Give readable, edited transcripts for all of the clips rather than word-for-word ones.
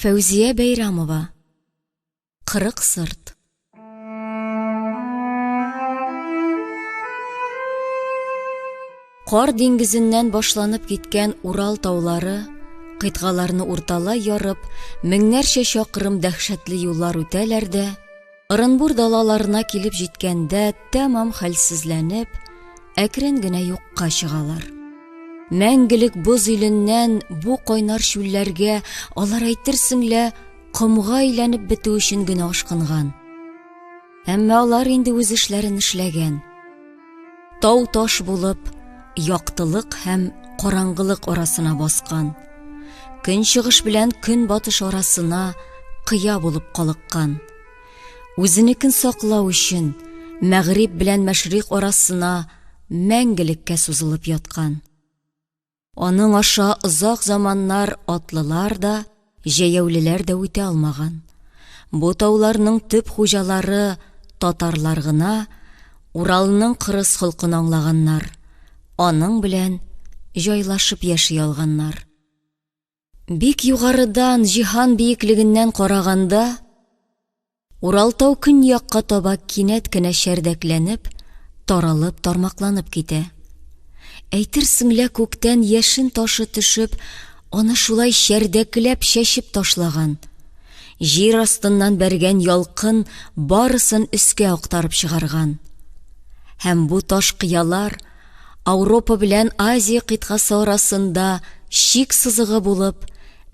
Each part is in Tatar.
Фәүзия Бәйрамова. 40 сырт. Кар диңгезеннән башланып киткән Урал таулары кыйтгаларны урталай ярып, меңнәрчә чакрым дәһшәтле юллар үтәләр дә, Ырынбур далаларына килеп җиткәндә тәмам хәлсезләнеп, әкрен генә юкка чыгалар. Мәңгелек боз иленнән бу кайнар чүлләргә алар әйтерсең лә комга әйләнеп бетү өчен генә ашкынган. Әмма алар инде үз эшләрен эшләгән. Тау таш булып, яктылык һәм караңгылык арасына баскан. Көнчыгыш белән көнбатыш арасына кыя булып калыккан. Үзенекен саклау өчен мәгъриб белән мәшрикъ арасына мәңгелеккә сузылып яткан. Аның аша озак заманнар атлылар да, җәяүлеләр дә үтә алмаган. Бу тауларның төп хуҗалары татарлар гына Уралның кырыс холкын аңлаганнар, аның белән җайлашып яши алганнар. Бик югарыдан, җиһан биеклегеннән караганда, Уралтау көньякка таба кинәт кенә чәрдәкләнеп, таралып, тармакланып китә. Әйтерсең лә күктән яшен ташы төшеп, аны шулай чәрдәкләп чәчеп ташлаган. Җир астыннан бәргән ялкын барысын өскә актарып чыгарган. Һәм бу таш кыялар Ауропа белән Азия кыйтгасы арасында чик сызыгы булып,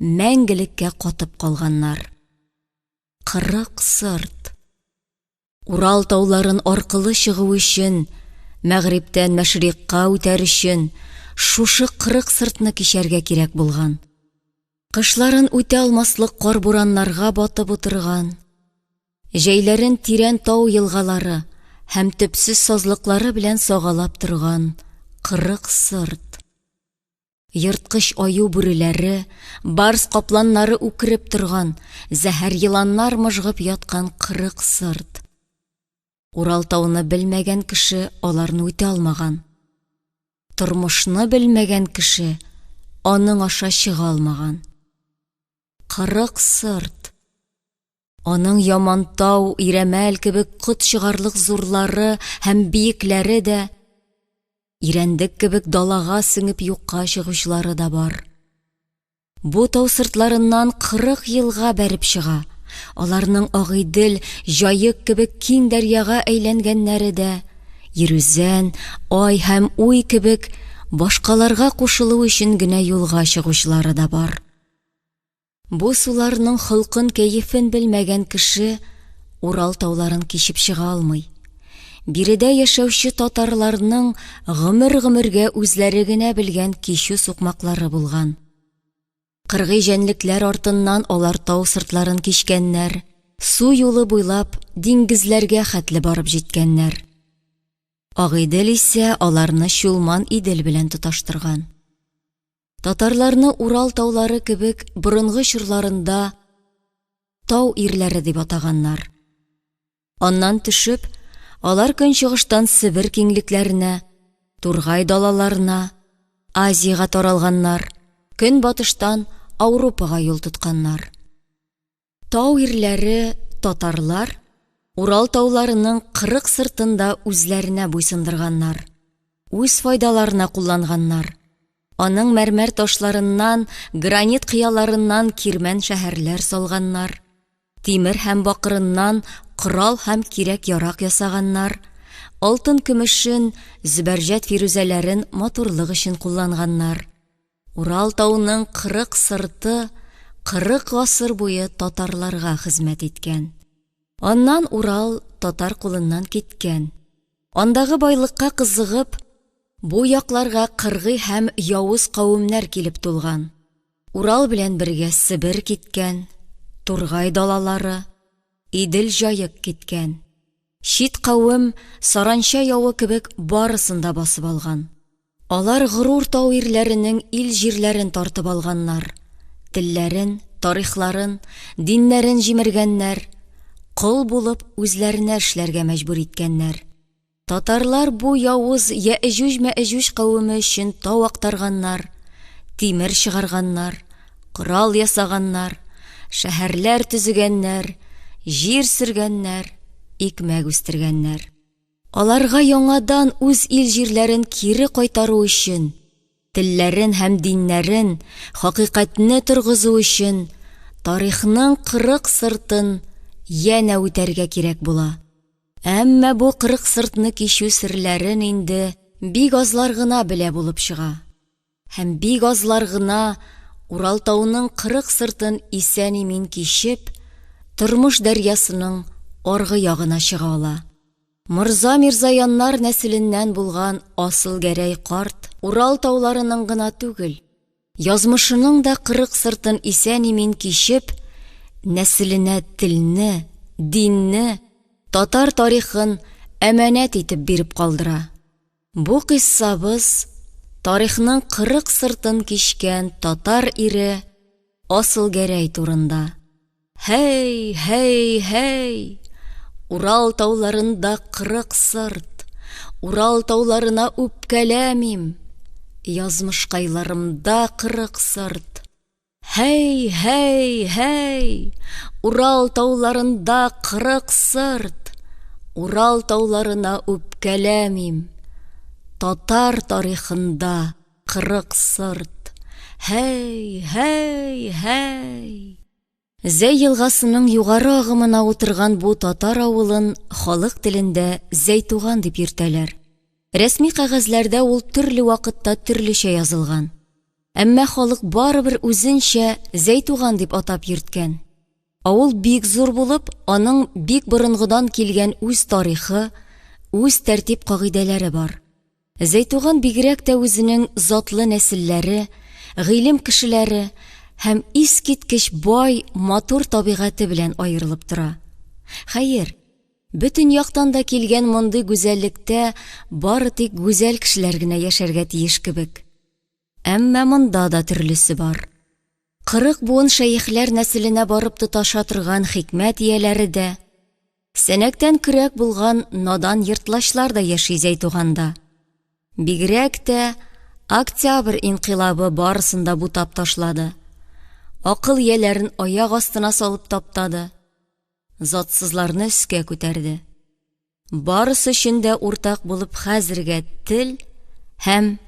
мәңгелеккә катып калганнар. 40 сырт. Урал тауларын аркылы чыгу өчен, мәгърибтән мәшрикка үтәр өчен шушы 40 сыртны кичәргә кирәк булган. Кышларын үтә алмаслык кар-бураннарга батып утырган, җәйләрен тирән тау елгалары һәм төпсез сазлыклары белән сагалап торган 40 сырт. Ерткыч аю бүреләре, барс капланнары үкереп торган, зәһәр еланнар мыжгып яткан 40 сырт. Урал тауны белмәгән кеше аларны үтә алмаган. Тормышны белмәгән кеше аның аша чыга алмаган. 40 сырт. Аның Ямантау, Ирәмәл кебек кот чыгарлык зурлары һәм биекләре дә, Ирәндек кебек далага сеңеп юкка чыгучылары да бар. Бу тау сыртларыннан 40 елга бәреп чыга. Аларның Агыйдел, Җаек кебек киң дәрьяга әйләнгәннәре дә, Йөрүзән, Ай һәм Уй кебек башкаларга кушылу өчен генә юлга чыгучылары да бар. Бу суларның холкын-кәефен белмәгән кеше Урал тауларын кичеп чыга алмый. Биредә яшәүче татарларның гомер-гомергә үзләре генә белгән кичү сукмаклары булган. Кыргый җәнлекләр артыннан алар тау сыртларын кичкәннәр, су юлы буйлап диңгезләргә хәтле барып җиткәннәр. Агыйдел исә аларны Чулман Идел белән тоташтырган. Татарларны Урал таулары кебек борынгы чорларында тау ирләре дип атаганнар. Аннан төшеп, алар көнчыгыштан Себер киңлекләренә, Тургай далаларына, Азиягә таралганнар, көнбатыштан Ауропага юл тотканнар. Тау ирләре, татарлар, Урал тауларының 40 сыртын да үзләренә буйсындырганнар, үз файдаларына кулланганнар. Аның мәрмәр ташларыннан, гранит кыяларыннан кирмән шәһәрләр салганнар, тимер һәм бакырыннан корал һәм кирәк-ярак ясаганнар, алтын-көмешен, зөбәрҗәт-фирүзәләрен матурлык өчен кулланганнар. Урал тауның 40 сырты 40 гасыр буе татарларга хезмәт иткән. Аннан Урал татар кулыннан киткән. Андагы байлыкка кызыгып, бу якларга кыргый һәм явыз кавемнәр килеп тулган. Урал белән бергә Себер киткән, Тургай далалары, Идел-Җаек киткән. Чит кавем саранча явы кебек барысын да басып алган. Алар горур тау ирләренең ил-җирләрен тартып алганнар, телләрен, тарихларын, диннәрен җимергәннәр, кол булып үзләренә эшләргә мәҗбүр иткәннәр. Татарлар бу явыз Яэҗүҗ-Мәэҗүҗ кавеме өчен тау актарганнар, тимер чыгарганнар, корал ясаганнар, Шәһәрләр төзегәннәр, җир сөргәннәр, икмәк үстергәннәр. Аларга яңадан үз ил-җирләрен кире кайтару өчен, телләрен һәм диннәрен, хакыйкатьне торгызу өчен тарихның 40 сыртын янә үтәргә кирәк була. Әмма бу 40 сыртны кичү серләрен инде бик азлар гына белә булып чыга. Һәм бик азлар гына Уралтауның 40 сыртын исән-имин кичеп, тормыш дәрьясының аргы ягына чыга ала. Морза Мирзаяннар нәселеннән булган Асылгәрәй карт Урал тауларының гына түгел, язмышының да 40 сыртын исән-имин кичеп, нәселенә телне, динне, татар тарихын әманәт итеп биреп калдыра. Бу кыйссабыз тарихның 40 сыртын кичкән татар ире Асылгәрәй турында. Һәй, һәй, һәй! Урал тауларында 40 сырт, Урал тауларына үпкәләмим. Язмышкайларымда 40 сырт. Һәй, һәй, һәй! Урал тауларында 40 сырт, Урал тауларына үпкәләмим. Татар тарихында 40 сырт. Һәй, һәй, һәй! Зәй елгасының югары агымына утырган бу татар авылын халык телендә Зәйтуган дип йөртәләр. Рәсми кәгазьләрдә ул төрле вакытта төрлечә язылган. Әмма халык барыбер үзенчә Зәйтуган дип атап йөрткән. Авыл бик зур булып, аның бик борынгыдан килгән үз тарихы, үз тәртип-кагыйдәләре бар. Зәйтуган бигрәк тә үзенең затлы нәселләре, гыйлем кешеләре һәм искиткеч бай, матур табигате белән аерылып тора. Хәер, бөтен яктан да килгән мондый гүзәллектә бары тик гүзәл кешеләр генә яшәргә тиеш кебек. Әмма монда да төрлесе бар. 40 буын шәехләр нәселенә барып тоташа торган хикмәт ияләре дә, Сәнәктән көрәк булган надан ертлачлар да яши Зәйтуганда. Бигрәк тә Октябрь инкыйлабы барысын да бутап ташлады. Акыл ияләрен аяк астына салып таптады. Затсызларны өскә күтәрде. Барысы өчен дә уртак булып хәзергә тел һәм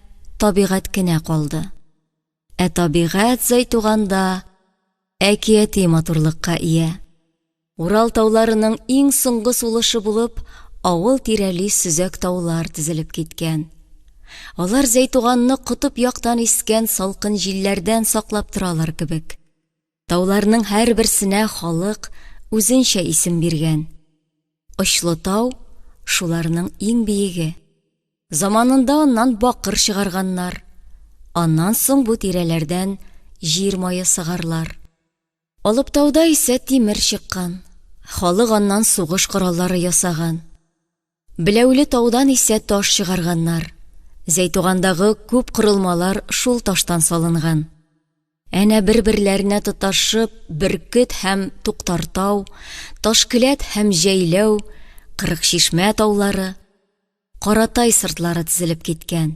табигать кенә калды. Ә табигать Зәйтуганда әкияти матурлыкка ия. Урал тауларының иң соңгы сулышы булып, авыл тирәли сөзәк таулар тезелеп киткән. Алар Зәйтуганны котып яктан искән салкын җилләрдән саклап торалар кебек. Тауларның һәрберсенә халык үзенчә исем биргән. Очлы тау шуларның иң биеге. Заманында аннан бакыр чыгарганнар. Аннан соң бу тирәләрдән җир мае сыгарлар. Алыптауда исә тимер чыккан, халык аннан сугыш кораллары ясаган. Беләүле таудан исә таш чыгарганнар. Зәйтугандагы күп корылмалар шул таштан салынган. Әнә бер-берләренә тоташып Бөркет һәм Туктартау, Ташкеләт һәм Җәйләү, Кырыкчишмә таулары, Каратай сыртлары тезелеп киткән.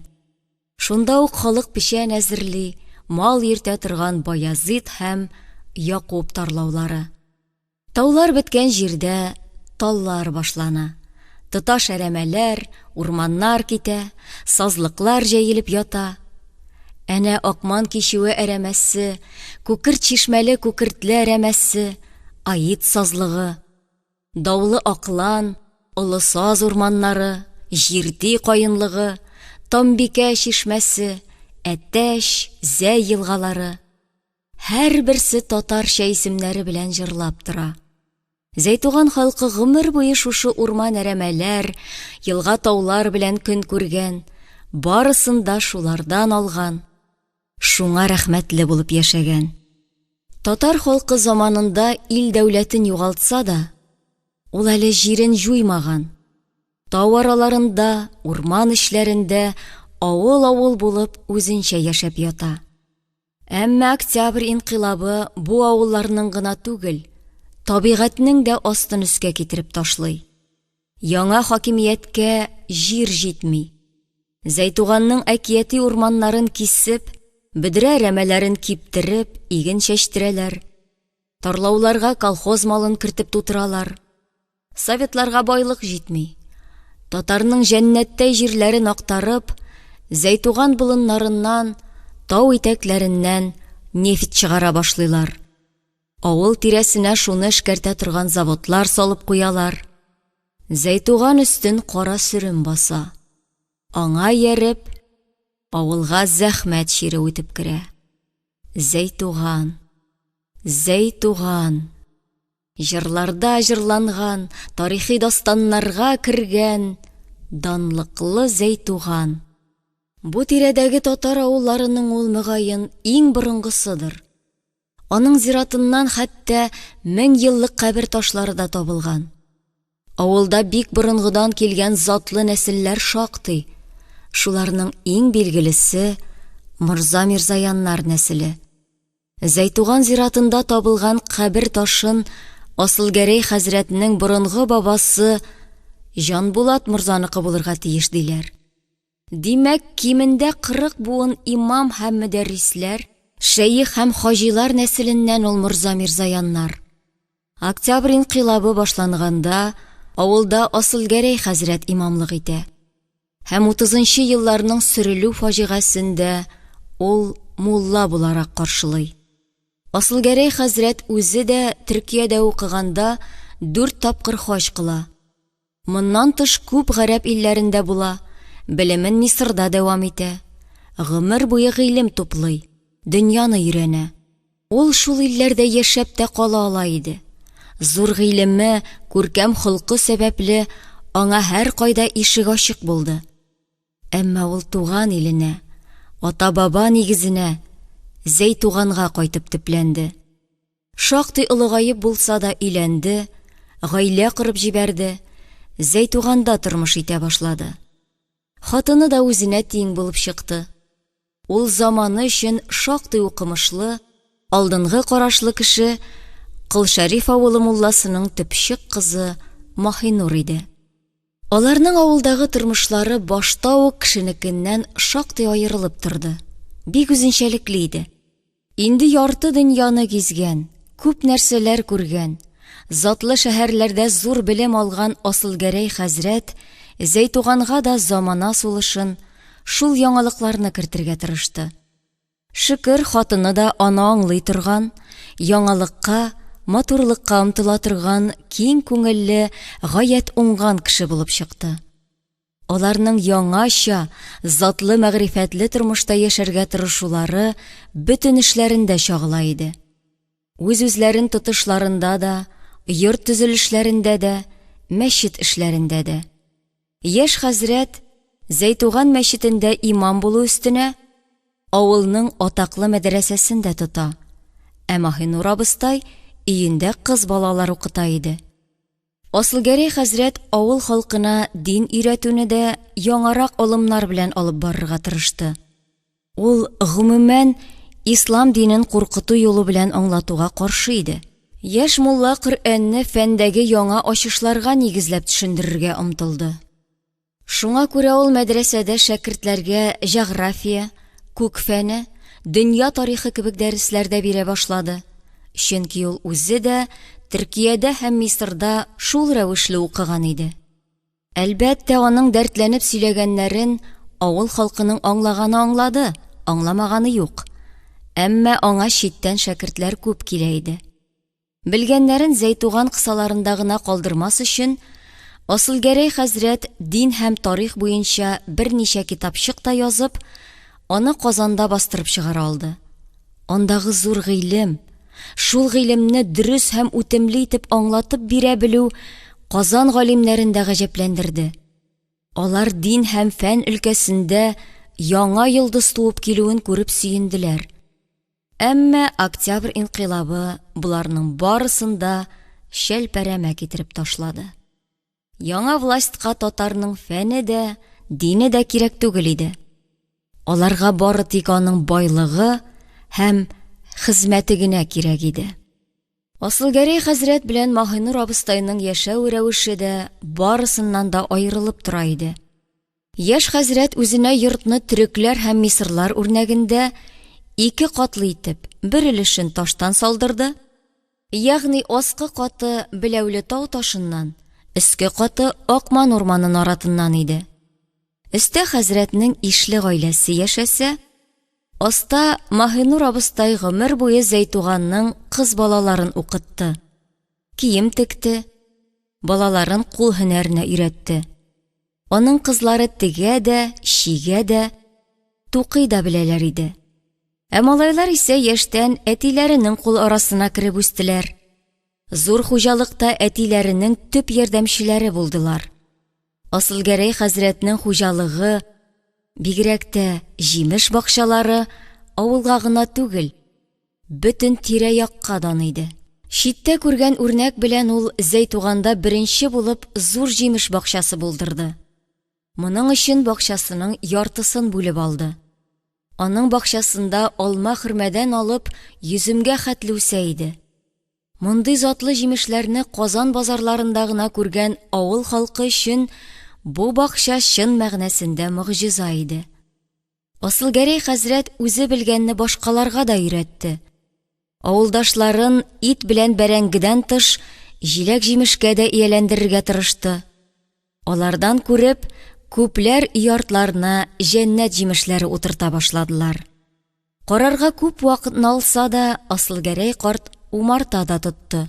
Шунда ук халык печән әзерли, мал йөртә торган Баязит һәм Якуб тарлаулары. Таулар беткән җирдә таллар башлана. Тоташ әрәмәләр, урманнар китә, сазлыклар җәелеп ята. Әнә Акман кичүе әрәмәсе, Күкерт чишмәле Күкертле әрәмәсе, Аит сазлыгы. Даулы Аклан, Олы Саз урманнары, Җирти каенлыгы, Тамбикә чишмәсе, Әтәч, Зәй елгалары. Һәрберсе татарча исемнәре белән җырлап тора. Зәйтуган халкы гомер буе шушы урман-әрәмәләр, елга-таулар белән көн күргән, барысын да шулардан алган. Шуңа рәхмәтле булып яшәгән. Татар халкы заманында ил дәүләтен югалтса да, ул әле җирен җуймаган. Тау араларында, урман эчләрендә авыл-авыл булып үзенчә яшәп ята. Әмма Октябрь инкыйлабы бу авылларның гына түгел, табигатьнең дә астын өскә китереп ташлый. Яңа хакимияткә җир җитми. Зәйтуганның әкияти урманнарын кисеп, бөдрә әрәмәләрен киптереп, иген чәчтерәләр. Тарлауларга колхоз малын кертеп тутыралар. Советларга байлык җитми. Татарның җәннәттәй җирләрен актарып, Зәйтуган болыннарыннан, тау итәкләреннән нефть чыгара башлыйлар. Авыл тирәсенә шуны эшкәртә торган заводлар салып куялар. Зәйтуган өстен кара сөрем баса. Аңа ияреп, авылга зәхмәт чире үтеп керә. Зәйтуган, Зәйтуган. Җырларда җырланган, тарихи дастаннарга кергән данлыклы Зәйтуган. Бу тирәдәге татар авылларының ул, мөгаен, иң борынгысыдыр. Аның зиратыннан хәтта 1000 еллык кабер ташлары да табылган. Авылда бик борынгыдан килгән затлы нәселләр шактый. Шуларның иң билгелесе, Морза Мирзаяннар нәселе. Зәйтуган зиратында табылган кабер ташын Асылгәрәй хәзрәтнең борынгы бабасы Җанбулат морзаныкы булырга тиеш диләр. Димәк, кимендә 40 буын имам һәм мөдәррисләр, шәех һәм хаҗилар нәселеннән ул морза Мирзаяннар. Октябрь инкыйлабы башланганда авылда Асылгәрәй хәзрәт имамлык итә. Һәм утызынчы елларның сөрелү фаҗигасен дә ул мулла буларак каршылый. Асылгәрәй хәзрәт үзе дә Төркиядә укыганда дүрт тапкыр хаҗ кыла. Моннан тыш күп гарәп илләрендә була, белемен Мисырда дәвам итә. Гомер буе гыйлем туплый, дөньяны өйрәнә. Ул шул илләрдә яшәп тә кала ала иде. Зур гыйлеме, күркәм холкы сәбәпле, аңа һәркайда ишек ачык булды. Әмма ул туган иленә, ата-баба нигезенә, Зәйтуганга кайтып төпләнде. Шактый олыгаеп булса да өйләнде, гаилә корып җибәрде, Зәйтуганда тормыш итә башлады. Хатыны да үзенә тиң булып чыкты. Ул заманы өчен шактый укымышлы, алдынгы карашлы кеше, Колшәриф авылы мулласының төпчек кызы Маһинур иде. Аларның авылдагы тормышлары башта ук кешенекеннән шактый аерылып торды, бик үзенчәлекле иде. Инде ярты дөньяны гизгән, күп нәрсәләр күргән, затлы шәһәрләрдә зур белем алган Асылгәрәй хәзрәт Зәйтуганга да замана сулышын, шул яңалыкларны кертергә тырышты. Шөкер, хатыны да аны аңлый торган, яңалыкка, матурлыкка омтыла торган киң күңелле, гаять уңган кеше булып чыкты. Аларның яңача, затлы мәгърифәтле тормышта яшәргә тырышулары бөтен эшләрендә чагыла иде. Үз-үзләрен тотышларында да, йорт төзелешләрендә дә, мәчет эшләрендә дә. Яшь хәзрәт Зәйтуган мәчетендә имам булу өстенә, авылның атаклы мәдрәсәсен дә тота, ә Маһинур абыстай өендә кыз балалар укыта иде. Асылгәрәй хәзрәт авыл халкына дин өйрәтүне дә яңарак алымнар белән алып барырга тырышты. Ул, гомумән, ислам динен куркыту юлы белән аңлатуга каршы иде. Яшь мулла Коръәнне фәндәге яңа ачышларга нигезләп төшендерергә омтылды. Шуңа күрә ул мәдрәсәдә шәкертләргә җәгърафия, күк фәне, дөнья тарихы кебек дәресләр дә бирә башлады, чөнки ул үзе дә Төркиядә һәм Мисырда шул рәвешле укыган иде. Әлбәттә, аның дәртләнеп сөйләгәннәрен авыл халкының аңлаганы аңлады, аңламаганы юк. Әмма аңа читтән шәкертләр күп килә иде. Белгәннәрен Зәйтуган кысаларында гына калдырмас өчен, Асылгәрәй хәзрәт дин һәм тарих буенча берничә китапчык та язып, аны Казанда бастырып чыгара алды. Андагы зур гыйлем, шул гыйлемне дөрес һәм үтемле итеп аңлатып бирә белү Казан галимнәрен дә гаҗәпләндерде. Алар дин һәм фән өлкәсендә яңа йолдыз туып килүен күреп сөенделәр. Әмма Октябрь инкыйлабы боларның барысын да чәлпәрәмә китереп ташлады. Яңа властька татарның фәне дә, дине дә кирәк түгел иде. Аларга бары тик аның байлыгы һәм хезмәте генә кирәк иде. Асылгәрәй хәзрәт белән Маһинур абыстайның яшәү рәвеше дә барысыннан да аерылып тора иде. Яшь хәзрәт үзенә йортны төрекләр һәм мисырлар үрнәгендә ике катлы итеп, бер өлешен таштан салдырды, Ягъни аскы каты Беләүле тау ташыннан, өске каты Акман урманы наратыннан иде. Өстә хәзрәтнең ишле гаиләсе яшәсә, аста Маһинур абыстай гомер буе Зәйтуганның кыз балаларын укытты, кием текте, балаларын кул һөнәренә өйрәтте. Аның кызлары тегә дә, чигә дә, тукый да беләләр иде. Ә малайлар исә яшьтән әтиләренең кул арасына кереп үстеләр. Зур хуҗалыкта әтиләренең төп ярдәмчеләре булдылар. Асылгәрәй хәзрәтнең хуҗалыгы, бигрәк тә җимеш бакчалары авылга гына түгел, бөтен тирә-якка дан иде. Читтә күргән үрнәк белән ул Зәйтуганда беренче булып зур җимеш бакчасы булдырды. Моның өчен бакчасының яртысын бүлеп алды. Аның бакчасында алма-хөрмәдән алып йөземгә хәтле үсә иде. Мондый затлы җимешләрне Казан базарларында гына күргән авыл халкы өчен бу бакча чын мәгънәсендә могҗиза иде. Асылгәрәй хәзрәт үзе белгәнне башкаларга да өйрәтте. Авылдашларын ит белән бәрәңгедән тыш җиләк-җимешкә дә ияләндерергә тырышты. Алардан күреп, күпләр өй артларына җәннәт җимешләре утырта башладылар. Карарга күп вакытны алса да, Асылгәрәй карт умарта да тотты.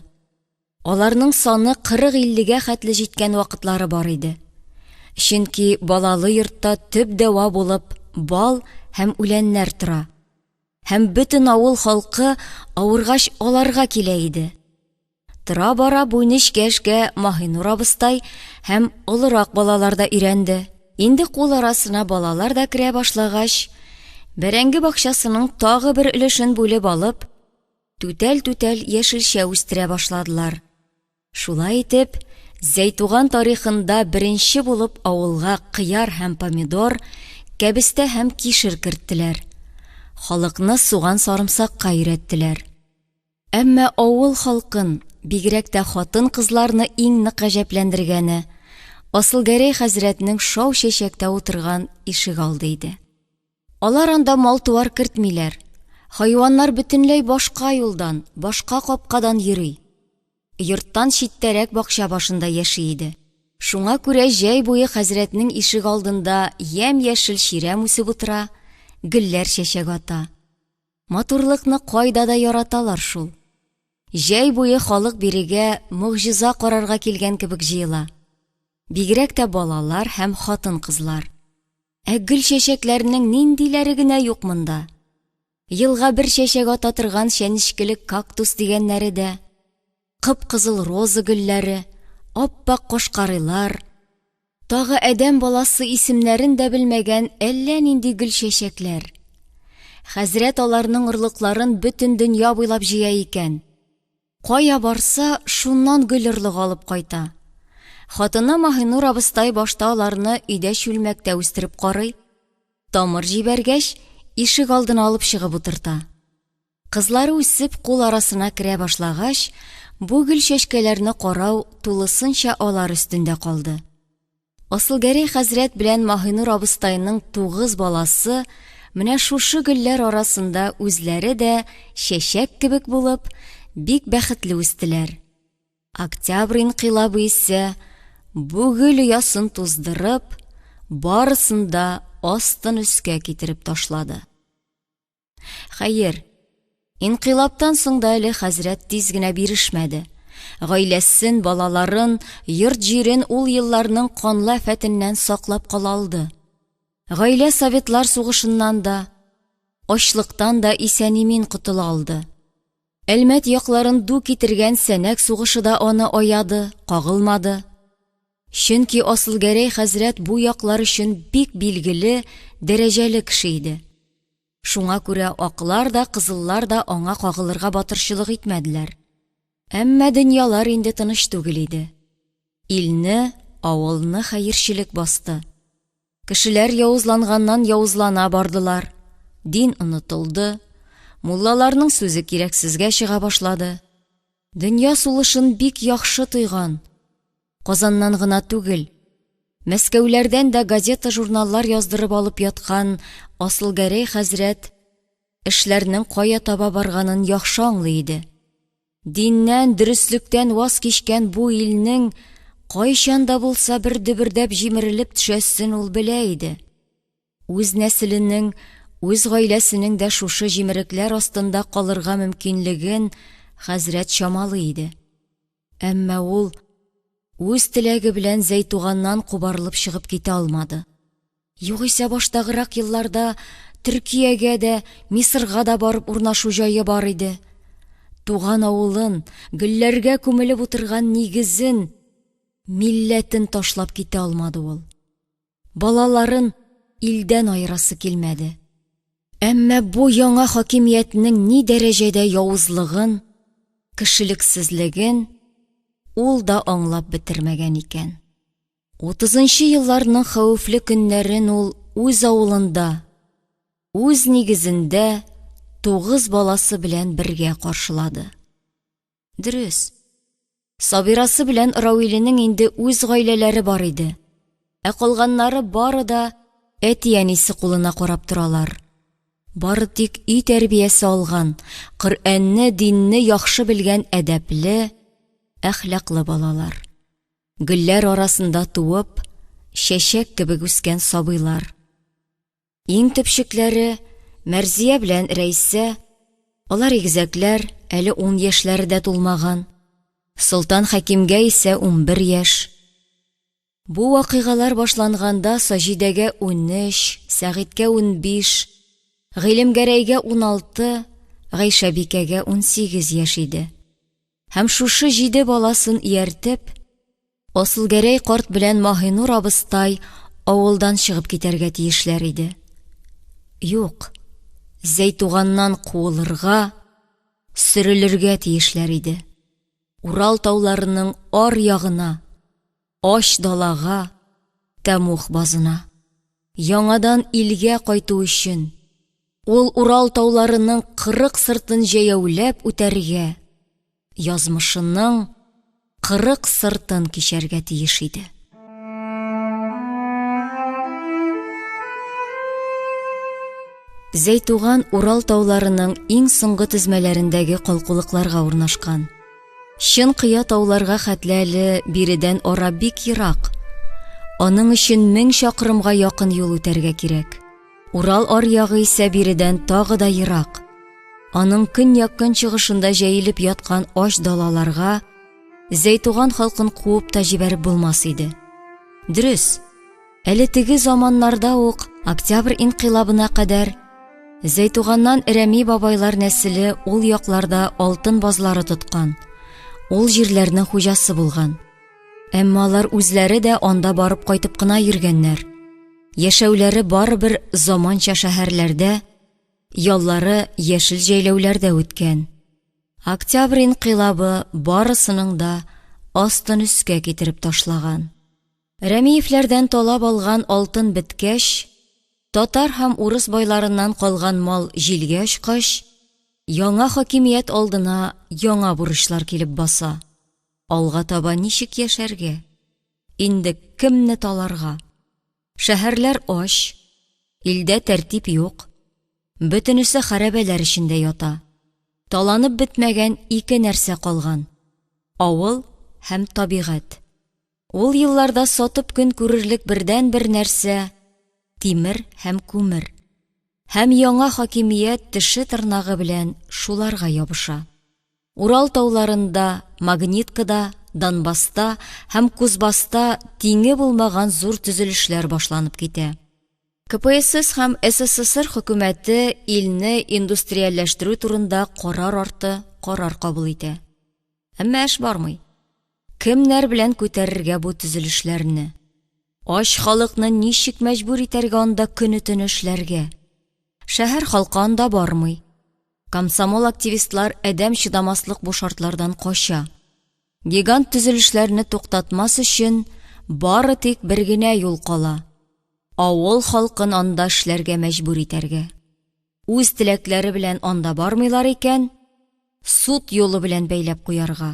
Аларның саны кырык-иллегә хәтле җиткән вакытлары бар иде. Чөнки балалы йортта төп дәва булып бал һәм үләннәр тора. Һәм бөтен авыл халкы авыргач аларга килә иде. Тора-бара бу нечкә эшкә Маһинур абыстай һәм олырак балалар да өйрәнде. Инде кул арасына балалар да керә башлагач, бәрәңге бакчасының тагы бер өлешен бүлеп алып, түтәл-түтәл яшелчә үстерә башладылар. Шулай итеп, Зәйтуган тарихында беренче булып авылга кыяр һәм помидор, кәбестә һәм кишер керттеләр. Халыкны суган-сарымсакка өйрәттеләр. Әмма авыл халкын, бигрәк тә хатын-кызларны иң нык гаҗәпләндергәне, Асылгәрәй хәзрәтнең шау чәчәктә утырган ишегалды иде. Алар анда мал-туар кертмиләр. Хайваннар бөтенләй башка юлдан, башка капкадан йөри. Йорттан читтәрәк бакча башында яши иде. Шуңа күрә җәй буе хәзрәтнең ишек алдында ямь-яшел чирәм үсеп утыра, гөлләр чәчәк ата. Матурлыкны кайда да яраталар шул. Җәй буе халык бирегә могҗиза карарга килгән кебек җыела. Бигрәк тә балалар һәм хатын-кызлар. Ә гөл-чәчәкләрнең ниндиләре генә юк монда. Елга бер чәчәк ата торган чәнечкеле кактус дигәннәре дә, кып-кызыл роза гөлләре, ап-ак кашкарыйлар, тагы адәм баласы исемнәрен дә белмәгән әллә нинди гөл-чәчәкләр. Хәзрәт аларның орлыкларын бөтен дөнья буйлап җыя икән. Кая барса, шуннан гөл орлыгы алып кайта. Хатыны Маһинур абыстай башта аларны өйдә чүлмәктә үстереп карый, тамыр җибәргәч, ишек алдына алып чыгып утырта. Кызлары үсеп, кул арасына керә башлагач, бу гөл-чәчкәләрне карау тулысынча алар өстендә калды. Асылгәрәй хәзрәт белән Маһинур абыстайның тугыз баласы менә шушы гөлләр арасында үзләре дә чәчәк кебек булып, бик бәхетле үстеләр. Октябрь инкыйлабы исә бу гөл оясын туздырып, барысын да астын өскә китереп ташлады. Хәер, инкыйлабтан соң да әле хәзрәт тиз генә бирешмәде. Гаиләсен, балаларын, йорт-җирен ул елларның канлы афәтеннән саклап кала алды. Гаилә советлар сугышыннан да, ачлыктан да исән-имин котыла алды. Әлмәт якларын ду китергән сәнәк сугышы да аны аяды, кагылмады. Чөнки Асылгәрәй хәзрәт бу яклар өчен бик билгеле, дәрәҗәле кеше иде. Шуңа күрә аклар да, кызыллар да аңа кагылырга батырчылык итмәделәр. Әмма дөньялар инде тыныч түгел иде. Илне, авылны хәерчелек басты. Кешеләр явызланганнан явызлана бардылар, дин онытылды, муллаларның сүзе кирәксезгә чыга башлады. Дөнья сулышын бик яхшы тойган, Казаннан гына түгел, Мәскәүләрдән дә газета-журналлар яздырып алып яткан Асылгәрәй хәзрәт эшләрнең кая таба барганын яхшы аңлый иде. Диннән, дөреслектән ваз кичкән бу илнең кайчан да булса бер дөбердәп җимерелеп төшәсен ул белә иде. Үз нәселенең, үз гаиләсенең дә шушы җимерекләр астында калырга мөмкинлеген хәзрәт чамалый иде. Әмма ул үз теләге белән Зәйтуганнан кубарылып чыгып китә алмады. Югыйсә баштагырак елларда Төркиягә дә, Мисырга да барып урнашу җае бар иде. Туган авылын, гөлләргә күмелеп утырган нигезен, милләтен ташлап китә алмады ул. Балаларын илдән аерасы килмәде. Әмма бу яңа хакимиятнең ни дәрәҗәдә явызлыгын, кешелексезлеген ул да аңлап бетермәгән икән. Утызынчы елларның хәвефле көннәрен ул үз авылында, үз нигезендә тугыз баласы белән бергә каршылады. Дөрес, Сабирасы белән Рауиленең инде үз гаиләләре бар иде, ә калганнары бары да әти-әнисе кулына карап торалар. Бары тик өй тәрбиясе алган, Коръәнне, динне яхшы белгән әдәпле, әхлаклы балалар. Гөлләр арасында туып, чәчәк кебек үскән сабыйлар. Иң төпчекләре, Мәрзия белән Рәйсә, алар игезәкләр, әле ун яшьләре дә тулмаган. Солтан Хәкимгә исә 11 яшь. Бу вакыйгалар башланганда Саҗидәгә 13, Сәгыйтькә 15, Гыйлемгәрәйгә 16, Гайшәбикәгә 18 яшь иде. Һәм шушы җиде баласын ияртеп, Асылгәрәй карт белән Маһинур абыстай авылдан чыгып китәргә тиешләр иде. Юк, Зәйтуганнан куылырга, сөрелергә тиешләр иде. Урал тауларының ар ягына, ач далага, тәмуг базына. Яңадан илгә кайту өчен, ул Урал тауларының 40 сыртын җәяүләп үтәргә, язмышының 40 сыртын кичәргә тиеш иде. Зәйтуган Урал тауларының иң соңгы тезмәләрендәге калкулыкларга урнашкан. Чын кыя тауларга хәтле әле биредән ара бик ерак. Аның өчен 1000 чакрымга якын юл үтәргә кирәк. Урал аръягы исә биредән тагы да ерак. Аның көньяк-көнчыгышында җәелеп яткан ач далаларга Зәйтуган халкын куып та җибәреп булмас иде. Дөрес, әле теге заманнарда ук Октябрь инкыйлабына кадәр Зәйтуганнан Рәми бабайлар нәселе ул якларда алтын базлары тоткан, ул җирләрнең хуҗасы булган. Әмма алар үзләре дә анда барып кайтып кына йөргәннәр. Яшәүләре барыбер заманча шәһәрләрдә, яллары яшел җәйләүләрдә үткән. Октябрь инкыйлабы барысының да астын өскә китереп ташлаган. Рәмиевләрдән талап алган алтын беткәч, татар һәм урыс байларыннан калган мал җилгә очкач, яңа хакимият алдына яңа бурычлар килеп баса. Алга таба ничек яшәргә? Инде кемне таларга? Шәһәрләр ач, илдә тәртип юк. Бөтенесе хәрабәләр эчендә ята. Таланып бетмәгән ике нәрсә калган, авыл һәм табигать. Ул елларда сатып көн күрерлек бердәнбер нәрсә, тимер һәм күмер. Һәм яңа хакимият теше-тырнагы белән шуларга ябыша. Урал тауларында, Магниткада, Донбасста һәм Кузбасста тиңе булмаган зур төзелешләр башланып китә. КПСС һәм СССР хөкүмәте илне индустриальләштерү турында карар арты карар кабул итә. Әмма эш бармый. Кемнәр белән күтәрергә бу төзелешләрне? Ач халыкны ничек мәҗбүр итәргә анда көне-төне эшләргә? Шәһәр халкы анда бармый. Комсомол активистлар адәм чыдамаслык бу шартлардан кача. Гигант төзелешләрне туктатмас өчен бары тик бер генә юл кала, авыл халкын анда эшләргә мәҗбүр итәргә. Үз теләкләре белән анда бармыйлар икән, суд юлы белән бәйләп куярга.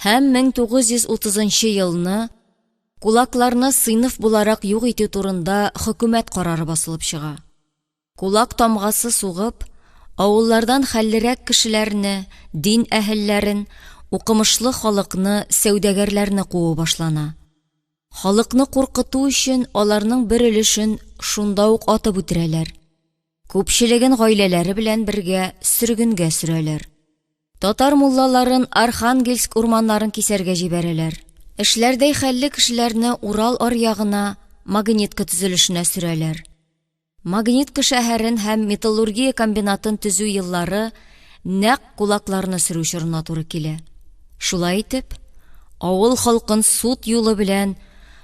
Һәм 1930 нчы елны кулакларны сыйныф буларак юк итү турында хөкүмәт карары басылып чыга. Кулак тамгасы сугып, Авыллардан хәллерәк кешеләрне, дин әһелләрен, укымышлы халыкны, сәүдәгәрләрне куу башлана. Халыкны куркыту өчен аларның бер өлешен шунда ук атып үтерәләр. Күпчелеген гаиләләре белән бергә сөргенгә сөрәләр. Татар муллаларын Архангельск урманнарын кисәргә җибәрәләр. Эшләрдәй хәлле кешеләрне Урал аръягына Магнитка төзелешенә сөрәләр. Магнитка шәһәрен һәм металлургия комбинатын төзү еллары нәкъ кулакларны сөрү чорына туры килә. Шулай итеп, авыл халкын суд юлы белән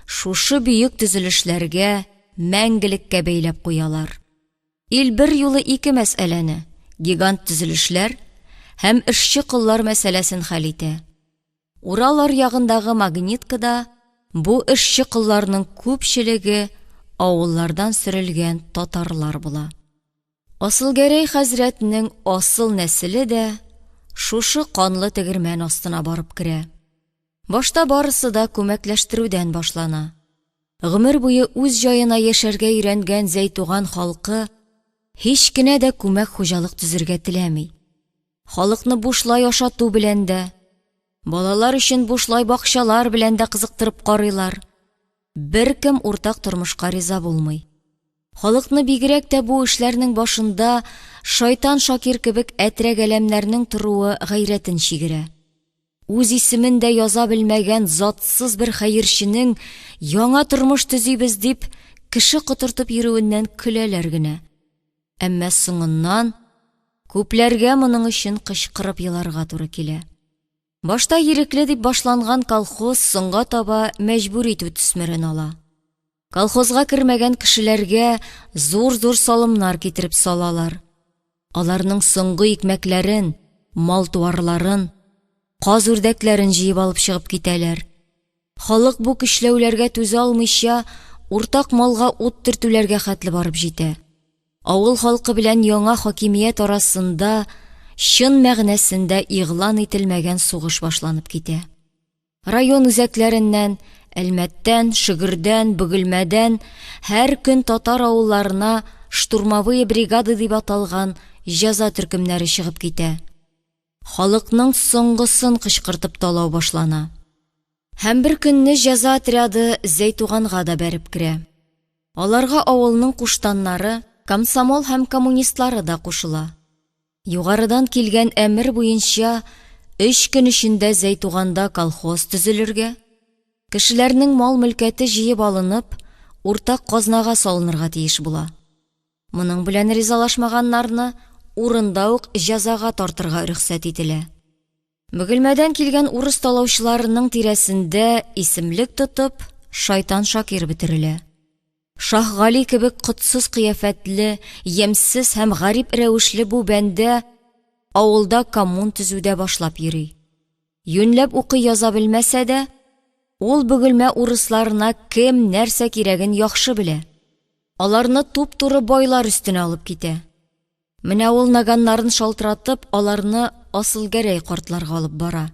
шушы бөек төзелешләргә мәңгелеккә бәйләп куялар. Ил берьюлы ике мәсьәләне, гигант төзелешләр һәм эшче коллар мәсьәләсен хәл итә. Урал аръягындагы Магниткада бу эшче колларның күпчелеге авыллардан сөрелгән татарлар була. Асылгәрәй хәзрәтнең асыл нәселе дә шушы канлы тегермән астына барып керә. Башта барысы да күмәкләштерүдән башлана. Гомер буе үз җаена яшәргә өйрәнгән Зәйтуган халкы һич кенә дә күмәк хуҗалык төзергә теләми. Халыкны бушлай ашату белән дә, балалар өчен бушлай бакчалар белән дә кызыктырып карыйлар. Беркем уртак тормышка риза булмый. Халыкны бигрәк тә бу эшләрнең башында Шайтан Шакир кебек әтрәк-әләмнәрнең торуы гайрәтен чигерә. Үз исемен дә яза белмәгән затсыз бер хәерченең яңа тормыш төзибез дип, кеше котыртып йөрүеннән көләләр генә. Әмма соңыннан күпләргә моның өчен кычкырып еларга туры килә. Башта ирекле дип башланган колхоз соңга таба мәҗбүр итү төсмерен ала. Колхозга кермәгән кешеләргә зур-зур салымнар китереп салалар. Аларның соңгы икмәкләрен, мал-туарларын, каз-үрдәкләрен җыеп алып чыгып китәләр. Халык бу көчләүләргә түзә алмыйча, уртак малга ут төртүләргә хәтле барып җитә. Авыл халкы белән яңа хакимият арасында чын мәгънәсендә игълан ителмәгән сугыш башланып китә. Район үзәкләреннән, Әлмәттән, Шөгердән, Бөгелмәдән һәр көн татар авылларына штурмовые бригады дип аталган җәза төркемнәре чыгып китә. Халыкның соңгысын кычкыртып талау башлана. Һәм бер көнне җәза отряды Зәйтуганга да бәреп керә. Аларга авылның куштаннары, комсомол һәм коммунистлары да кушыла. Югарыдан килгән әмер буенча өч көн эчендә Зәйтуганда колхоз төзелергә, кешеләрнең мал-мөлкәте җыеп алынып, уртак казнага салынырга тиеш була. Моның белән ризалашмаганнарны урында ук җәзага тартырга рөхсәт ителә. Бөгелмәдән килгән урыс талаучыларының тирәсендә исемлек тотып, Шайтан Шакир бөтерелә. Шаһгали кебек котсыз кыяфәтле, ямьсез һәм гарип рәвешле бу бәндә авылда коммун төзүдә башлап йөри. Юньләп укый-яза белмәсә дә, ул Бөгелмә урысларына кем нәрсә кирәген яхшы белә. Аларны туп-туры байлар өстенә алып китә. Менә ул наганнарын шалтыратып, аларны Асылгәрәй картларга алып бара.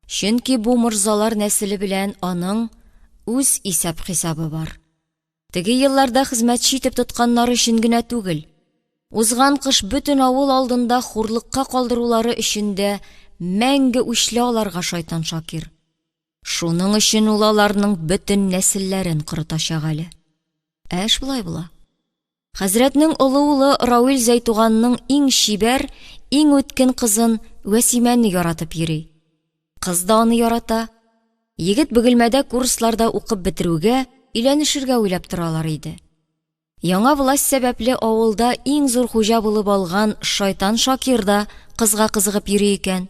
Чөнки бу морзалар нәселе белән аның үз исәп-хисабы бар. Теге елларда хезмәтче итеп тотканнары өчен генә түгел, узган кыш бөтен авыл алдында хурлыкка калдырулары өчен дә мәңге үчле аларга шайтан Шакир. Шуның өчен ул аларның бөтен нәселләрен корытачак әле. Ә эш болай була. Хәзрәтнең олы улы Рауил Зәйтуганның иң чибәр, иң үткен кызын Вәсимәне яратып йөри. Кыз да аны ярата. Егет Бөгелмәдә курсларда укып бетерүгә өйләнешергә уйлап торалар иде. Яңа власть сәбәпле авылда иң зур хуҗа булып алган Шайтан Шакир да кызга кызыгып йөри икән.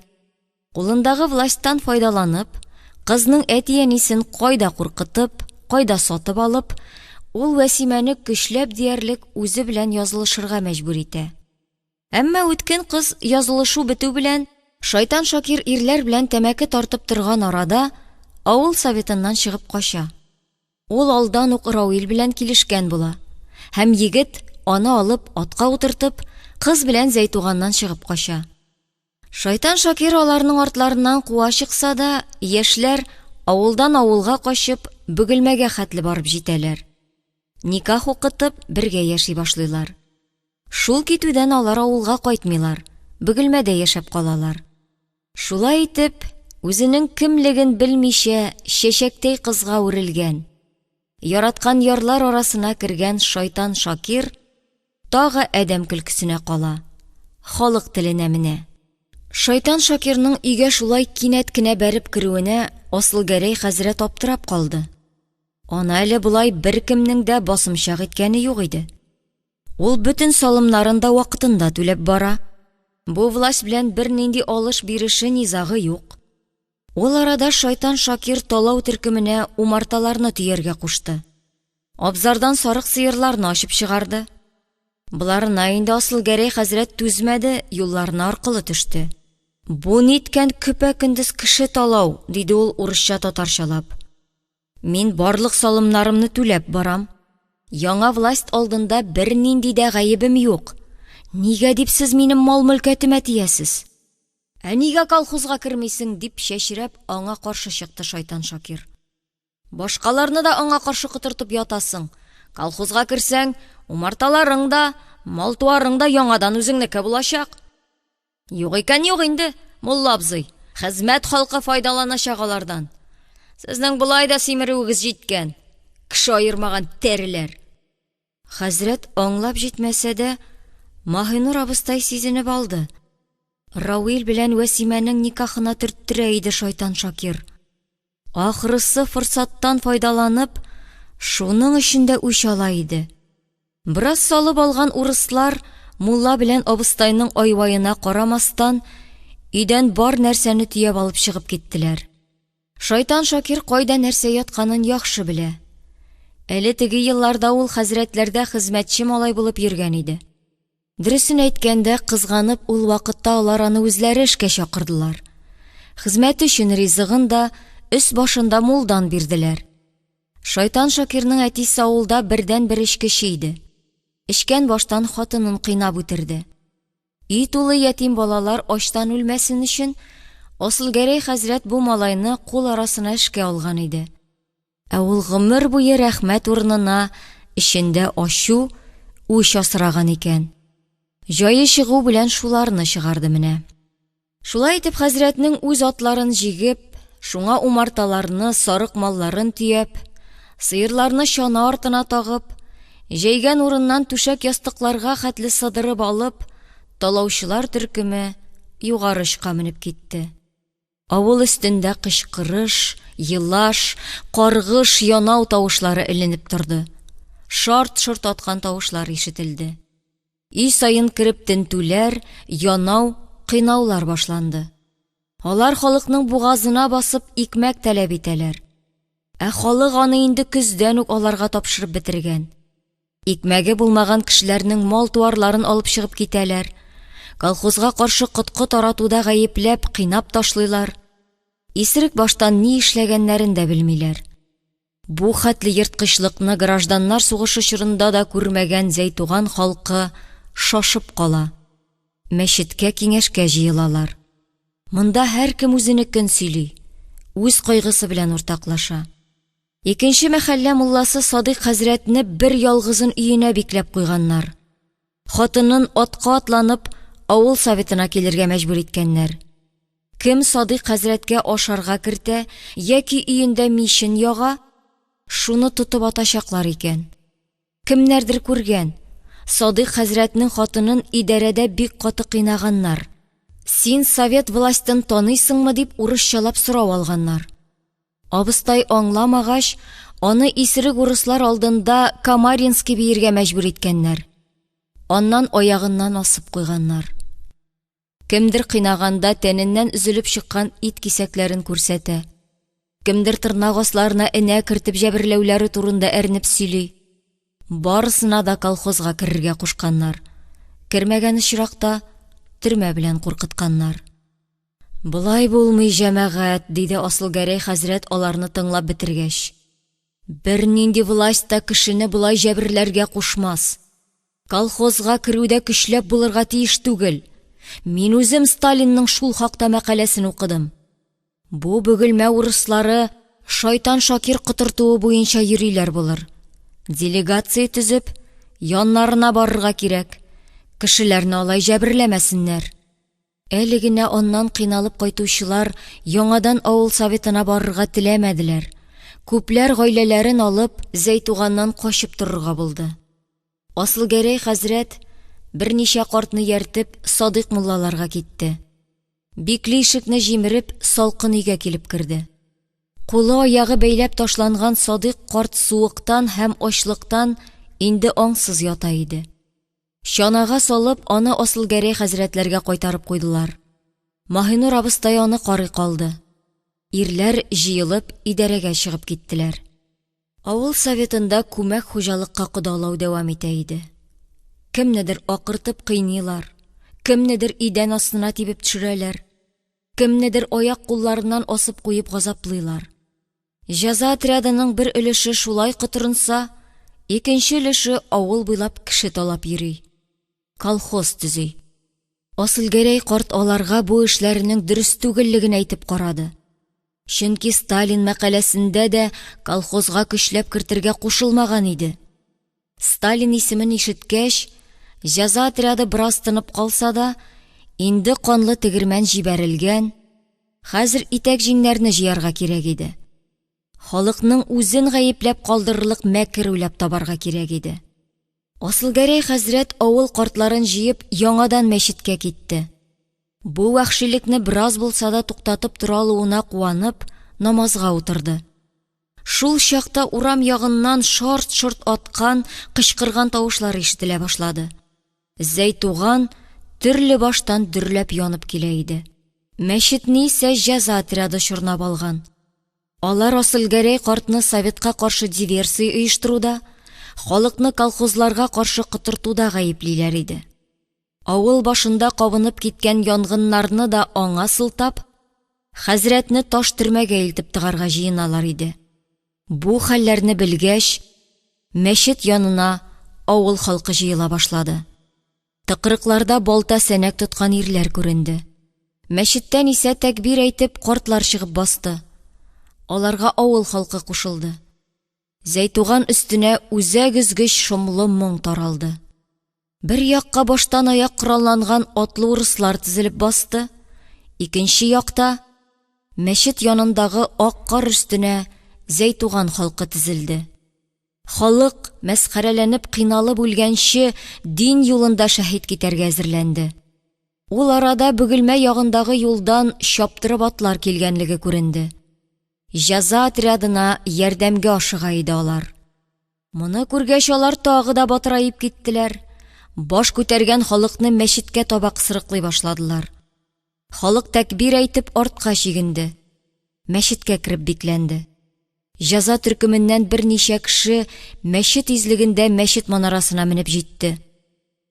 Кулындагы властьтан файдаланып, кызның әти-әнисен кайда куркытып, кайда сатып алып, ул Вәсимәне көчләп диярлек үзе белән язылышырга мәҗбүр итә. Әмма үткен кыз язылышу бетү белән, Шайтан Шакир ирләр белән тәмәке тартып торган арада авыл советыннан чыгып кача. Ул алдан ук Рауил белән килешкән була һәм егет, аны алып, атка утыртып, кыз белән Зәйтуганнан чыгып кача. Шайтан Шакир аларның артларыннан куа чыкса да, яшьләр, авылдан авылга качып, Бөгелмәгә хәтле барып җитәләр. Никах укытып, бергә яши башлыйлар. Шул китүдән алар авылга кайтмыйлар, Бөгелмәдә яшәп калалар. Шулай итеп, үзенең кемлеген белмичә чәчәктәй кызга үрелгән, яраткан ярлар арасына кергән шайтан Шакир тагы адәм көлкесенә кала, халык теленә менә. Шайтан Шакирның өйгә шулай кинәт кенә бәреп керүенә Асылгәрәй хәзрәт аптырап калды. Аны әле болай беркемнең дә басымчак иткәне юк иде. Ул бөтен салымнарын да вакытында түләп бара. Бу власть белән бернинди алыш-биреше, низагы юк. Ул арада шайтан Шакир талау төркеменә умарталарны төяргә кушты. Абзардан сарык-сыерларны ачып чыгарды. Боларына инде Асылгәрәй хәзрәт түзмәде, юлларына аркылы төште. Бу ниткән көпә-көндез кеше талау, диде ул урысча-татарчалап. Мин барлык салымнарымны түләп барам. Яңа власть алдында бернинди дә гаебем юк. Нигә дип сез минем мал-мөлкәтемә тиясез? Ә нигә колхозга кермисең, дип чәчрәп аңа каршы чыкты шайтан Шакир. Башкаларны да аңа каршы котыртып ятасың. Колхозга керсәң, умарталарың да, мал-туарың да яңадан үзеңнеке булачак. Юк икән юк инде, мулла абзый. Хезмәт халкы файдаланачак алардан. Сезнең болай да симерүегез җиткән. Кеше аермаган тәреләр. Хәзрәт аңлап җитмәсә дә, Маһинур абыстай сизенеп алды. Рауил белән Вәсимәнең никахына төрттерә иде шайтан Шакир. Ахрысы форсаттан файдаланып, шуның өчен дә үч ала иде. Бераз салып алган урыслар мулла белән абыстайның айваена карамастан, өйдән бар нәрсәне төяп алып чыгып киттеләр. Шайтан Шакир кайда нәрсә ятканын яхшы белә. Әле теге елларда ул хәзрәтләрдә хезмәтче малай булып йөргән иде. Дөресен әйткәндә, кызганып, ул вакытта алар аны үзләре эшкә чакырдылар. Хезмәте өчен ризыгын да, өс-башын да мулдан бирделәр. Шайтан Шакирның әтисе авылда бердәнбер эчкече иде. Эчкән баштан хатынын кыйнап үтерде. Өй тулы ятим балалар ачтан үлмәсен өчен, Асылгәрәй хәзрәт бу малайны кул арасына эшкә алган иде. Ә ул гомер буе рәхмәт урынына эчендә ачу, үч асраган икән. Җае чыгу белән шуларны чыгарды менә. Шулай итеп хәзрәтнең үз атларын җигеп, шуңа умарталарны, сарык малларын төяп, сыерларны чана артына тагып, җәйгән урыннан түшәк-ястыкларга хәтле сыдырып алып, талаучылар төркеме югары очка менеп китте. Авыл өстендә кычкырыш, елаш, каргыш, янау тавышлары эленеп торды. Шарт-шорт аткан тавышлар ишетелде. Өй саен кереп тентүләр, янау, кыйнаулар башланды. Алар халыкның бугазына басып икмәк таләп итәләр. Ә халык аны инде көздән үк аларга тапшырып бетергән. Икмәге булмаган кешеләрнең мал-туарларын алып чыгып китәләр. Колхозга каршы коткы таратуда гаепләп, кыйнап ташлыйлар. Исерек баштан ни эшләгәннәрен дә белмиләр. Бу хәтле ерткычлыкны гражданнар сугышы чорында да күрмәгән Зәйтуган халкы шашып кала. Мәчеткә киңәшкә җыелалар. Монда һәркем үзенекен сөйли, үз кайгысы белән уртаклаша. Икенче мәхәллә мулласы Садыйк хәзрәтне бер ялгызын өенә бикләп куйганнар. Хатынын атка атланып, авыл советына килергә мәҗбүр иткәннәр. Кем Садыйк хәзрәткә ашарга кертә яки өендә мичен яга, шуны тотып атачаклар икән. Кемнәрдер күргән, Садыйк хәзрәтнең хатынын идарәдә бик каты кыйнаганнар. Син совет властен таныйсыңмы дип урысчалап сорау алганнар. Абыстай аңламагач, аны исерек урыслар алдында Камаринский биергә мәҗбүр иткәннәр. Аннан аягыннан асып куйганнар. Кемдер кыйнаганда тәненнән өзелеп чыккан ит кисәкләрен күрсәтә. Кемдер тырнак асларына энә кертеп җәберләүләре турында әрнеп сөйли. Барысына да колхозга керергә кушканнар. Кермәгән очракта төрмә белән куркытканнар. Болай булмый, җәмәгать, диде Асылгәрәй хәзрәт аларны тыңлап бетергәч. Бернинди власть та кешене болай җәберләргә кушмас. Колхозга керү дә көчләп булырга тиеш түгел. Мин үзем Сталинның шул хакта мәкаләсен укыдым. Бу Бөгелмә урыслары шайтан Шакир котыртуы буенча йөриләр булыр. Делегация төзеп, яннарына барырга кирәк. Кешеләрне алай җәберләмәсеннәр. Әле генә аннан кыйналып кайтучылар яңадан авыл советына барырга теләмәделәр. Күпләр гаиләләрен алып, Зәйтуганнан качып торырга булды. Асылгәрәй хәзрәт, берничә картны ияртеп, Садыйк муллаларга китте. Бикле ишекне җимереп, салкын өйгә килеп керде. Кулы-аягы бәйләп ташланган Садыйк карт суыктан һәм ачлыктан инде аңсыз ята иде. Чанага салып, аны Асылгәрәй хәзрәтләргә кайтарып куйдылар. Маһинур абыстай аны карый калды. Ирләр, җыелып, идарәгә чыгып киттеләр. Авыл советында күмәк хуҗалыкка кодалау дәвам итә иде. Кемнедер акыртып кыйныйлар, кемнедер идән астына тибеп төшерәләр, кемнедер аяк-кулларыннан асып куеп газаплыйлар. Җәза отрядының бер өлеше шулай котырынса, икенче өлеше авыл буйлап кеше талап йөри. Колхоз төзи. Асылгәрәй карт аларга бу эшләренең дөрес түгеллеген әйтеп карады. Чөнки Сталин мәкаләсендә дә колхозга көчләп кертергә кушылмаган иде. Сталин исемен ишеткәч, җәза отряды бераз тынып калса да, инде канлы тегермән җибәрелгән, хәзер итәк-җиңнәрне җыярга кирәк иде. Халыкның үзен гаепләп калдырырлык мәкер уйлап табарга кирәк иде. Асылгәрәй хәзрәт авыл картларын җыеп, яңадан мәчеткә китте. Бу вәхшилекне бераз булса да туктатып тора алуына куанып, намазга утырды. Шул чакта урам ягыннан шарт-шорт аткан, кычкырган тавышлар ишетелә башлады. Зәйтуган төрле баштан дөрләп янып килә иде. Мәчетне исә җәза отряды чорнап алган. Алар Асылгәрәй картны советка каршы диверсия оештыруда, халыкны колхозларга каршы котыртуда гаеплиләр иде. Авыл башында кабынып киткән янгыннарны да аңа сылтап, хәзрәтне таш төрмәгә илтеп тыгарга җыеналар иде. Бу хәлләрне белгәч, мәчет янына авыл халкы җыела башлады. Тыкрыкларда балта-сәнәк тоткан ирләр күренде. Мәчеттән исә тәкбир әйтеп, картлар чыгып басты. Аларга авыл халкы кушылды. Зәйтуган өстенә үзәк өзгеч шомлы моң таралды. Бер якка баштан-аяк коралланган атлы урыслар тезелеп басты, икенче якта мәчет янындагы ак кар өстенә Зәйтуган халкы тезелде. Халык, мәсхәрәләнеп кыйналып үлгәнче, дин юлында шәһит китәргә әзерләнде. Ул арада Бөгелмә ягындагы юлдан чаптырып атлар килгәнлеге күренде. Җәза отрядына ярдәмгә ашыга иде алар. Моны күргәч, алар тагы да батыраеп киттеләр. Баш күтәргән халыкны мәчеткә таба кысрыклый башладылар. Халык тәкбир әйтеп артка чигенде. Мәчеткә кереп бикләнде. Җәза төркеменнән берничә кеше мәчет излегендә мәчет манарасына менеп җитте.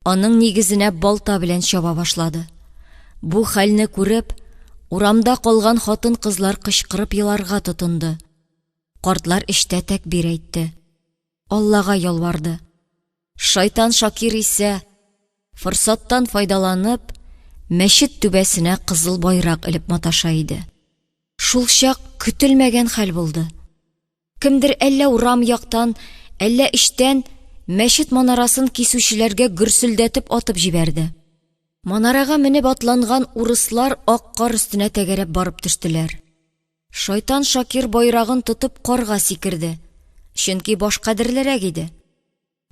Аның нигезенә балта белән чаба башлады. Бу хәлне күреп, урамда калган хатын-кызлар кычкырып еларга тотынды. Картлар эчтә тәкбир әйтте. Аллага ялварды. Шайтан Шакир исә, форсаттан файдаланып, мәчет түбәсенә кызыл байрак элеп маташа иде. Шулчак көтелмәгән хәл булды. Кемдер әллә урам яктан, әллә эчтән мәчет манарасын кисүчеләргә гөрселдәтеп атып җибәрде. Манарага менеп атланган урыслар ак кар өстенә тәгәрәп барып төштеләр. Шайтан Шакир байрагын тотып карга сикерде, чөнки баш кадерлерәк иде.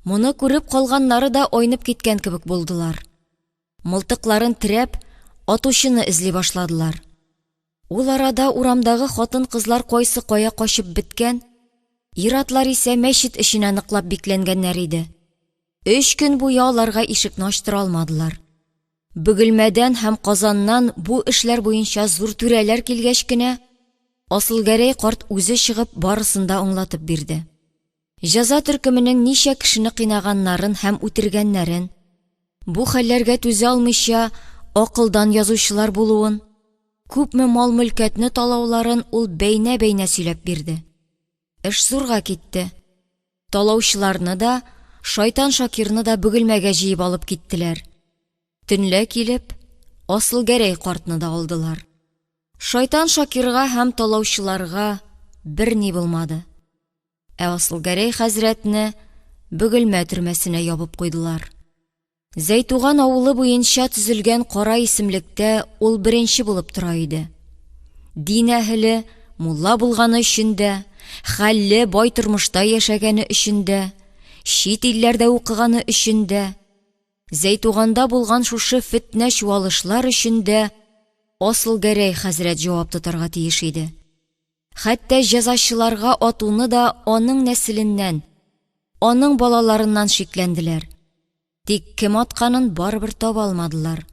Моны күреп калганнары да айнып киткән кебек булдылар. Мылтыкларын терәп, атучыны эзли башладылар. Ул арада урамдагы хатын-кызлар кайсы кая качып беткән, ир-атлар исә мәчет эченә ныклап бикләнгәннәр иде. Өч көн буе аларга ишекне ачтыра алмадылар. Бөгелмәдән һәм Казаннан бу эшләр буенча зур түрәләр килгәч кенә, Асылгәрәй карт үзе чыгып барысын да аңлатып бирде. Җәза төркеменең ничә кешене кыйнаганнарын һәм үтергәннәрен, бу хәлләргә түзә алмыйча акылдан язучылар булуын, күпме мал-мөлкәтне талауларын ул бәйнә-бәйнә сөйләп бирде. Эш зурга китте. Талаучыларны да, шайтан Шакирны да Бөгелмәгә җыеп алып киттеләр. Төнлә килеп, Асылгәрәй картны да алдылар. Шайтан Шакирга һәм талаучыларга берни булмады. Ә Асылгәрәй хәзрәтне Бөгелмә төрмәсенә ябып куйдылар. Зәйтуган авылы буенча төзелгән кара исемлектә ул беренче булып тора иде. Дин әһеле, мулла булганы өчен дә, хәлле, бай тормышта яшәгәне өчен дә, чит илләрдә укыганы өчен дә, Зәйтуганда булган шушы фетнә-чуалышлар өчен дә Асылгәрәй хәзрәт җавап тотарга тиеш иде. Хәтта җәзачыларга атуны да аның нәселеннән, аның балаларыннан шикләнделәр. Тик кем атканын барыбер таба алмадылар.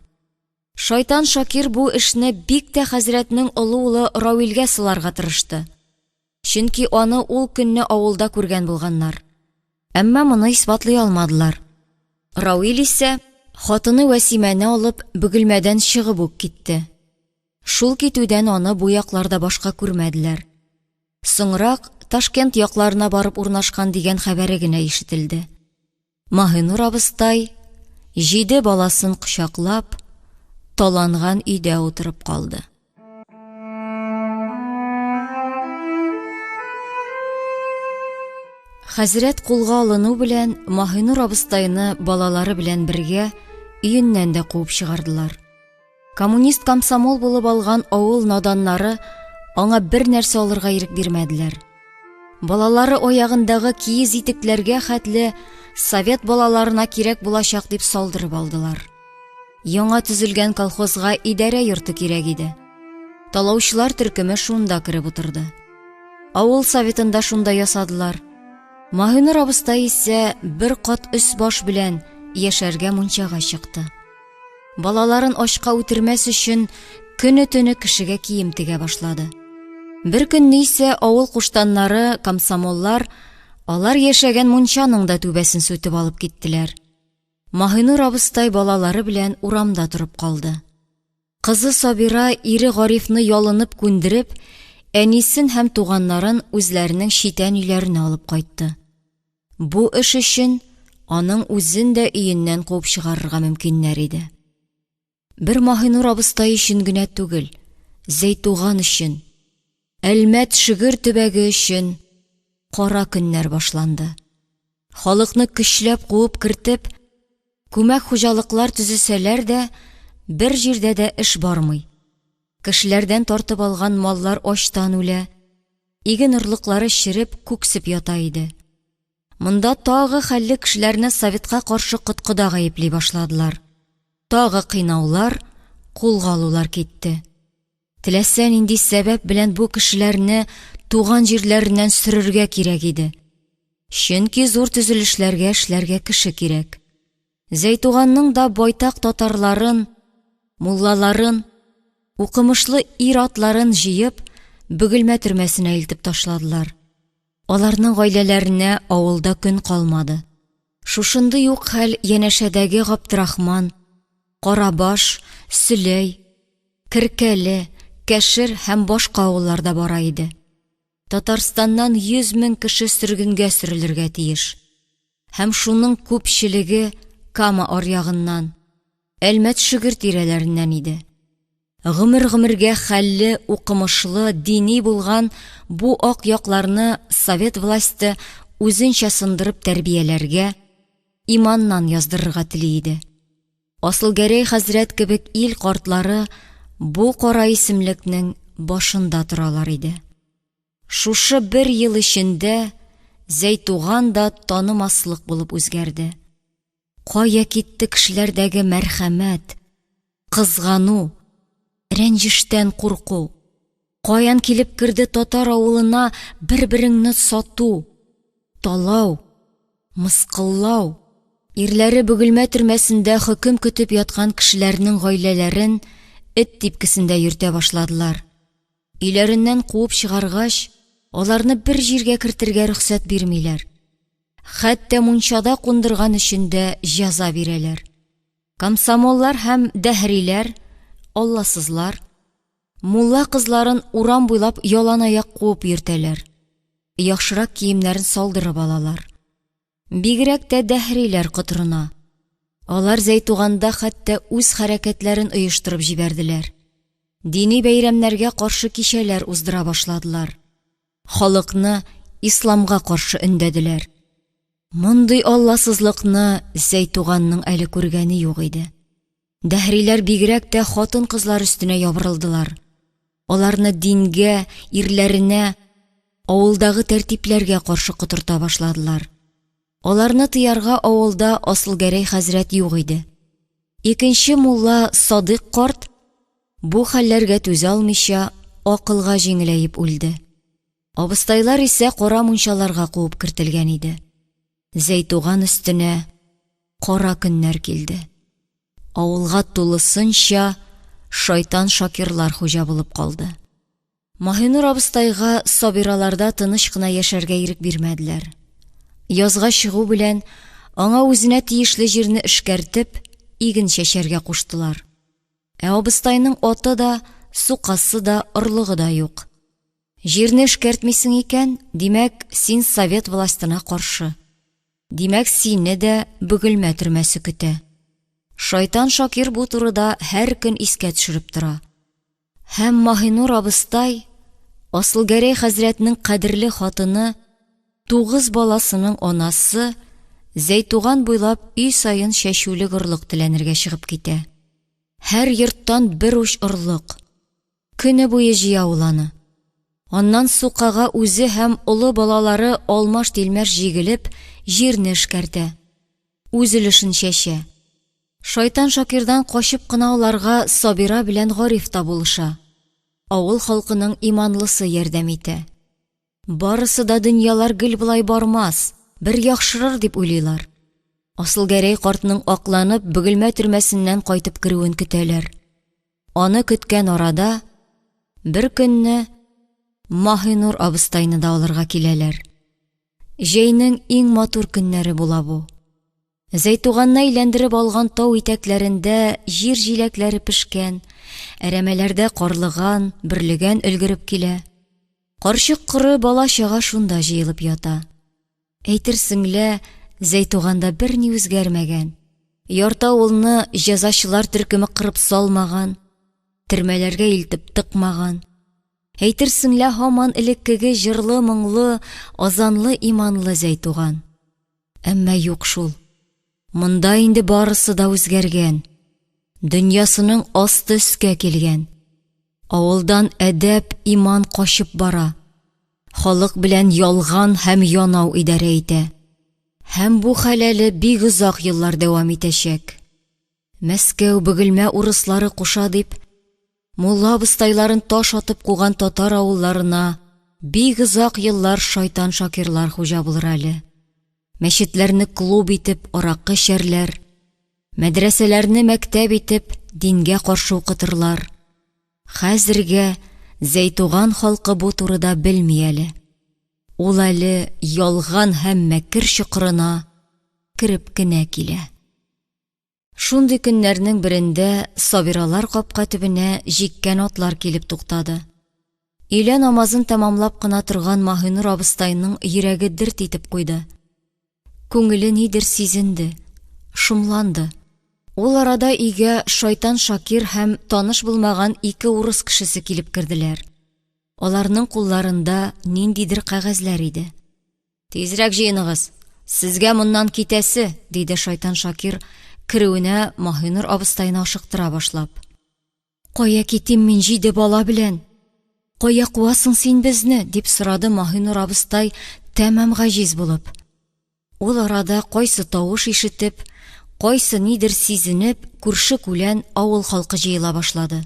Шайтан Шакир бу эшне бик тә хәзрәтнең олы улы Равилгә сыларга тырышты. Чөнки аны ул көнне авылда күргән булганнар. Әмма моны исбатлый алмадылар. Равил исә, хатыны Вәсимәне алып, Бөгелмәдән чыгып ук китте. Шул китүдән аны бу якларда башка күрмәделәр. Соңрак Ташкент якларына барып урнашкан дигән хәбәре генә ишетелде. Маһинур абыстай, җиде баласын кочаклап, таланган өйдә утырып калды. Хәзрәт кулга алыну белән Маһинур абыстайны балалары белән бергә өеннән дә куып чыгардылар. Коммунист комсомол булып алган авыл наданнары аңа бер нәрсә алырга ирек бирмәделәр. Балалары аягындагы киез итекләргә хәтле совет балаларына кирәк булачак дип салдырып алдылар. Яңа төзелгән колхозга идарә йорты кирәк иде. Талаучылар төркеме шунда кереп утырды. Авыл советын да шунда ясадылар. Маһинур абыстай исә бер кат өс-баш белән яшәргә мунчага чыкты. Балаларын ачка үтермәс өчен көне-төне кешегә кием тегә башлады. Бер көнне исә авыл куштаннары, комсомоллар алар яшәгән мунчаның да түбәсен сүтеп алып киттеләр. Маһинур абыстай балалары белән урамда торып калды. Кызы Сабира ире Гарифны ялынып күндереп, әнисен һәм туганнарын үзләренең читән өйләренә алып кайтты. Бу эш өчен аның үзен дә өеннән куып чыгарырга мөмкиннәр иде. Бер Маһинур абыстай өчен генә түгел, Зәйтуган өчен, Әлмәт Шөгер төбәге өчен кара көннәр башланды. Халыкны көчләп куып кертеп, күмәк хуҗалыклар төзесәләр дә, бер җирдә дә эш бармый. Кешеләрдән тартып алган маллар ачтан үлә, иген орлыклары череп, күксеп ята иде. Монда тагы хәлле кешеләрне советка каршы коткыда гаепли башладылар. Тагы кыйнаулар, кулга алулар китте. Теләсә нинди сәбәп белән бу кешеләрне туган җирләреннән сөрергә кирәк иде. Чөнки зур төзелешләргә эшләргә кеше кирәк. Зәйтуганның да байтак татарларын, муллаларын, укымышлы ир-атларын җыеп, Бөгелмә төрмәсенә илтеп ташладылар. Аларның гаиләләренә авылда көн калмады. Шушындый ук хәл янәшәдәге Габдрахман, Карабаш, Сөләй, Керкәле, Кәшер һәм башка авылларда бара иде. Татарстаннан 100 мең кеше сөргенгә сөрелергә тиеш. Һәм шуның күпчелеге Кама аръягыннан, Әлмәт Шөгер тирәләреннән иде. Гомер-гомергә хәлле, укымышлы, дини булган бу ак якларны совет власте үзенчә сындырып тәрбияләргә, иманнан яздырырга тели иде. Асылгәрәй хәзрәт кебек ил картлары бу кара исемлекнең башында торалар иде. Шушы бер ел эчендә Зәйтуган да танымаслык булып үзгәрде. Кая китте кешеләрдәге мәрхәмәт, кызгану, рәнҗештән курку? Каян килеп керде татар авылына бер-береңне сату, талау, мыскыллау? Ирләре Бөгелмә төрмәсендә хөкем көтеп яткан кешеләрнең гаиләләрен эт типкесендә йөртә башладылар. Өйләреннән куып чыгаргач, аларны бер җиргә кертергә рөхсәт бирмиләр. Хәтта мунчада кундырган өчен дә җәза бирәләр. Комсомоллар һәм дәһриләр, алласызлар, мулла кызларын урам буйлап яланаяк куып йөртәләр, яхшырак киемнәрен салдырып алалар. Бигрәк тә дәһриләр котырына. Алар Зәйтуганда хәтта үз хәрәкәтләрен оештырып җибәрделәр. Дини бәйрәмнәргә каршы кичәләр уздыра башладылар. Халыкны исламга каршы өндәделәр. Мондый алласызлыкны Зәйтуганның әле күргәне юк иде. Дәһриләр бигрәк тә хатын-кызлар өстенә ябырылдылар. Аларны дингә, ирләренә, авылдагы тәртипләргә каршы котырта башладылар. Аларны тыярга авылда Асылгәрәй хәзрәт юк иде. Икенче мулла Садыйк карт бу хәлләргә түзә алмыйча, акылга җиңеләеп үлде. Абыстайлар исә кара мунчаларга куып кертелгән иде. Зәйтуган өстенә кара көннәр килде. Авылга тулысынча шайтан Шакирлар хуҗа булып калды. Маһинур абыстайга Сабираларда тыныч кына яшәргә ирек бирмәделәр. Язга чыгу белән аңа үзенә тиешле җирне эшкәртеп, иген чәчәргә куштылар. Ә абыстайның аты да, сукасы да, орлыгы да юк. Җирне эшкәртмисең икән, димәк, син совет властена каршы. Димәк, сине дә Бөгелмә төрмәсе көтә. Шайтан Шакир бу турыда һәр көн искә төшереп тора. Һәм Маһинур абыстай, Асылгәрәй хәзрәтнең кадерле хатыны, тугыз баласының анасы, Зәйтуган буйлап өй саен чәчүлек орлык теләнергә чыгып китә. Һәр йорттан бер уч орлык. Көне буе җыя ул аны. Аннан сукага үзе һәм олы балалары алмаш-тилмәш җигелеп, җирне эшкәртә. Үз өлешен чәчә. Шайтан Шакирдан качып кына аларга Сабира белән Гариф та булыша. Авыл халкының иманлысы ярдәм итә. Барысы да дөньялар гел болай бармас, бер яхшырыр дип уйлыйлар. Асылгәрәй картның акланып Бөгелмә төрмәсеннән кайтып керүен көтәләр. Аны көткән арада бер көнне Маһинур абыстайны да алырга киләләр. Җәйнең иң матур көннәре була бу. Зәйтуганны әйләндереп алган тау итәкләрендә җир җиләкләре пешкән, әрәмәләрдә карлыган, бөрлегән өлгереп килә. Карчык-коры бала-чага шунда җыелып ята. Әйтерсең лә, Зәйтуганда берни үзгәрмәгән. Ярты авылны җәзачылар төркеме кырып салмаган, төрмәләргә илтеп тыкмаган. Әйтерсең лә, һаман элеккеге җырлы-моңлы, азанлы-иманлы Зәйтуган. Әмма юк шул. Монда инде барысы да үзгәргән. Дөньясының асты өскә килгән. Авылдан әдәп, иман качып бара. Халык белән ялган һәм янау идарә итә. Һәм бу хәл әле бик озак еллар дәвам итәчәк. Мәскәү, Бөгелмә урыслары куша дип, мулла абыстайларын таш атып куган татар авылларына бик озак еллар шайтан Шакирлар хуҗа булыр әле. Мәчетләрне клуб итеп аракы эчәрләр, мәдрәсәләрне мәктәп итеп дингә каршы укытырлар. Хәзергә Зәйтуган халкы бу турыда белми әле. Ул әле ялган һәм мәкер чокырына кереп кенә килә. Шундый көннәрнең берендә Сабиралар капка төбенә җиккән атлар килеп туктады. Өйлә намазын тәмамлап кына торган Маһинур абыстайның йөрәге дерт итеп куйды. Күңеле нидер сизенде, шомланды. Ул арада өйгә шайтан Шакир һәм таныш булмаган ике урыс кешесе килеп керделәр. Аларның кулларында ниндидер кәгазьләр иде. Тизрәк җыеныгыз, сезгә моннан китәсе, диде шайтан Шакир, керүенә Маһинур абыстайны ашыктыра башлап. Кая китим мин җиде бала белән? Кая куасың син безне? дип сорады Маһинур абыстай, тәмам гаҗиз булып. Ул арада кайсы тавыш ишетеп, кайсы нидер сизенеп, күрше-күлән, авыл халкы җыела башлады.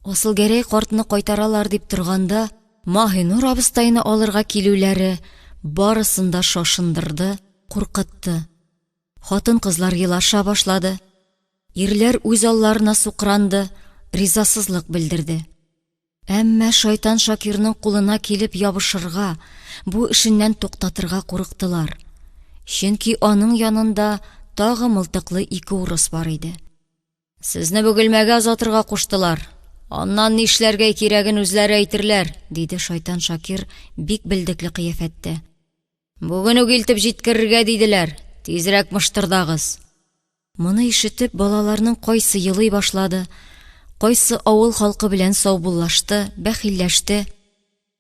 Асылгәрәй картны кайтаралар дип торганда, Маһинур абыстайны алырга килүләре барысын да шашындырды, куркытты. Хатын-кызлар елаша башлады, ирләр үз алларына сукранды, ризасызлык белдерде. Әмма шайтан Шакирның кулына килеп ябышырга, бу эшеннән туктатырга курыктылар. Чөнки аның янында тагы мылтыклы ике урыс бар иде. Сезне Бөгелмәгә озатырга куштылар. Аннан нишләргә кирәген үзләре әйтерләр, диде шайтан Шакир бик белдекле кыяфәттә. Бүген үк илтеп җиткерергә диделәр. Тизрәк мыштырдагыз. Моны ишетеп, балаларның кайсы елый башлады, кайсы авыл халкы белән саубуллашты, бәхилләште.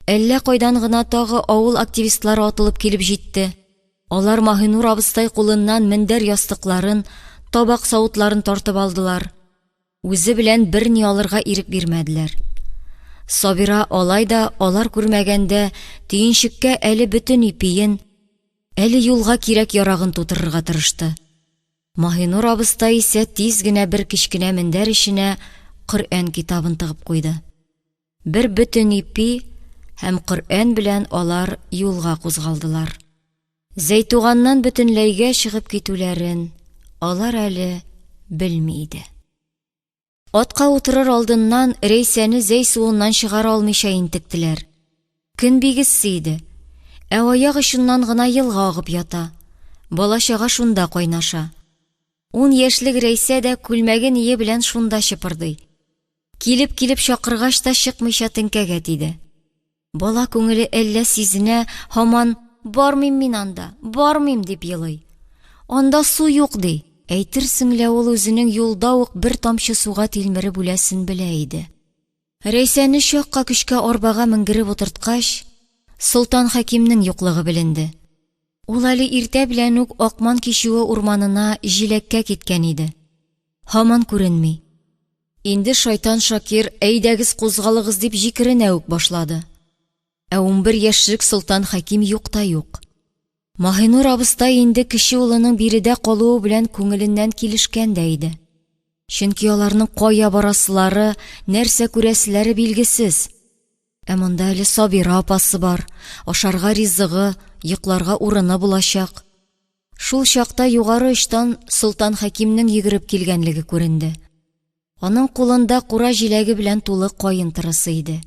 Әллә кайдан гына тагы авыл активистлары атылып килеп җитте. Алар Маһинур абыстай кулыннан мендәр-ястыкларын, табак-савытларын тартып алдылар. Үзе белән берни алырга ирек бирмәделәр. Сабира алай да алар күрмәгәндә төенчеккә әле бөтен ипиен, әле юлга кирәк-ярагын тутырырга тырышты. Маһинур абыстай исә тиз генә бер кечкенә мендәр эченә Коръән китабын тыгып куйды. Бер бөтен ипи һәм Коръән белән алар юлга кузгалдылар. Зәйтуганнан бөтенләйгә чыгып китүләрен алар әле белми иде. Атка утырыр алдыннан Рәйсәне Зәй суыннан чыгара алмыйча интектеләр. Көн бик эссе иде. Ә аяк очыннан гына елга агып ята. Бала-чага шунда кайнаша. Ун яшьлек Рәйсә дә күлмәге-ние белән шунда чыпырдый. Килеп-килеп чакыргач та чыкмыйча теңкәгә тиде. Бала күңеле әллә сизенә, һаман, Бармыйм мин анда, бармыйм, дип елый. Анда су юк, ди. Әйтерсең лә ул үзенең юлда ук бер тамчы суга тилмереп үләсен белә иде. Рәйсәне чакка көчкә арбага менгереп утырткач, Солтан Хәкимнең юклыгы беленде. Ул әле иртә белән үк Акман кичүе урманына җиләккә киткән иде. Һаман күренми. Инде шайтан Шакир, әйдәгез, кузгалыгыз, дип җикеренә үк башлады. Ә 11 яшьлек Солтан Хәким юк та юк. Маһинур абыстай инде кече улының биредә калуы белән күңеленнән килешкән дә иде. Чөнки аларның кая барасылары, нәрсә күрәселәре билгесез. Ә монда әле Сабира апасы бар, ашарга ризыгы, йокларга урыны булачак. Шул чакта югары очтан Солтан Хәкимнең йөгереп килгәнлеге күренде. Аның кулында кура җиләге белән тулы каен тырысы иде.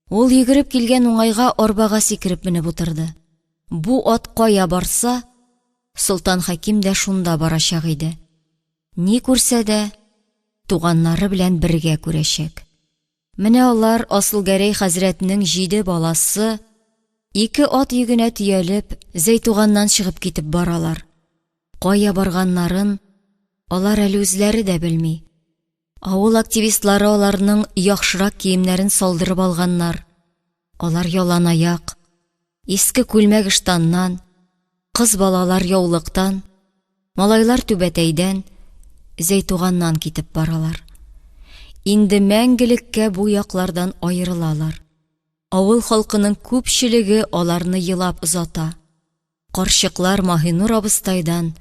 Ул йөгереп килгән уңайга арбага сикереп менеп утырды. Бу ат кая барса, Солтан Хәким дә шунда барачак иде. Ни күрсә дә, туганнары белән бергә күрәчәк. Менә алар, Асылгәрәй хәзрәтнең җиде баласы, ике ат йөгенә төялеп, Зәйтуганнан чыгып китеп баралар. Кая барганнарын алар әле үзләре дә белми. Авыл активистлары аларның яхшырак киемнәрен салдырып алганнар. Алар яланаяк, иске күлмәк-ыштаннан, кыз балалар яулыктан, малайлар түбәтәйдән, Зәйтуганнан китеп баралар. Инде мәңгелеккә бу яклардан аерылалар. Авыл халкының күпчелеге аларны елап озата. Карчыклар Маһинур абыстайдан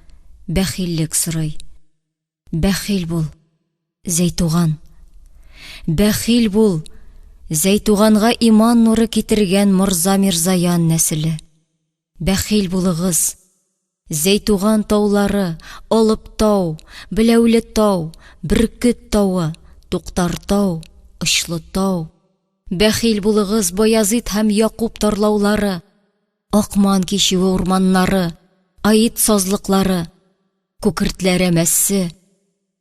бәхиллек сорый. Бәхил бул, Зәйтуган. Бәхил бул, Зәйтуганга иман нуры китергән Морза Мирзаян нәселе. Бәхил булыгыз, Зәйтуган таулары, Алып тау, Беләүле тау, Бөркет тавы, Туктар тау, Очлы тау. Бәхил булыгыз, Баязит һәм Якуб тарлаулары, Акман кичүе урманнары, Аит сазлыклары, Күкертләр әмәсе,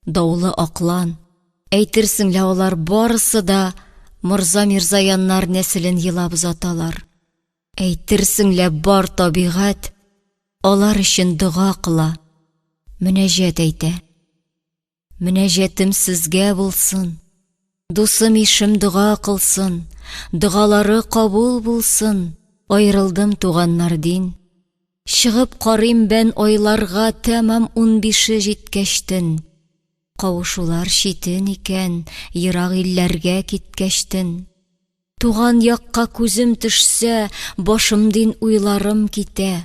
Даулы Аклан. Әйтерсең лә алар барысы да Морза Мирзаяннар нәселен елап озаталар. Әйтерсең лә бар табигать алар өчен дога кыла, мөнәҗәт әйтә. Мөнәҗәтем сезгә булсын, дусым ишем дога кылсын, догалары кабул булсын, аерылдым туганнардин. Чыгып карыйм бән айларга тәмам унбише җиткәчтен. Кавышулар читен икән, ерак илләргә киткәчтен. Туган якка күзем төшсә, башымдин уйларым китә.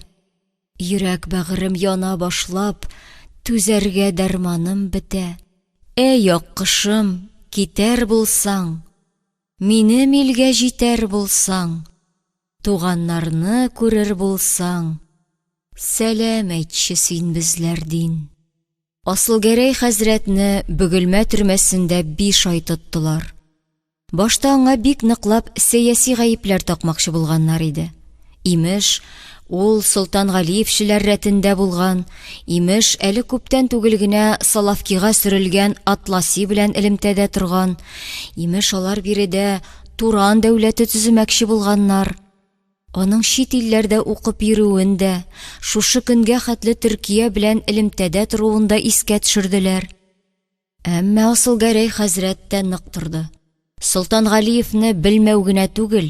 Йөрәк бәгырем яна башлап, түзәргә дәрманым бетә. Әй, аккошым, китәр булсаң, минем илгә җитәр булсаң, туганнарны күрер булсаң, сәлам әйтче син безләрдин. Асылгәрәй хәзрәтне Бөгелмә төрмәсендә биш ай тоттылар. Башта аңа бик ныклап сәяси гаепләр такмакчы булганнар иде. Имеш, ул Солтангалиевчеләр рәтендә булган, имеш, әле күптән түгел генә Соловкига сөрелгән Атласи белән элемтәдә торган, имеш, алар биредә Туран дәүләте төземәкче булганнар. Аның чит илләрдә укып йөрүен дә, шушы көнгә хәтле Төркия белән элемтәдә торуын да искә төшерделәр. Әмма Асылгәрәй хәзрәт тә нык торды. Солтангалиевне белмәү генә түгел,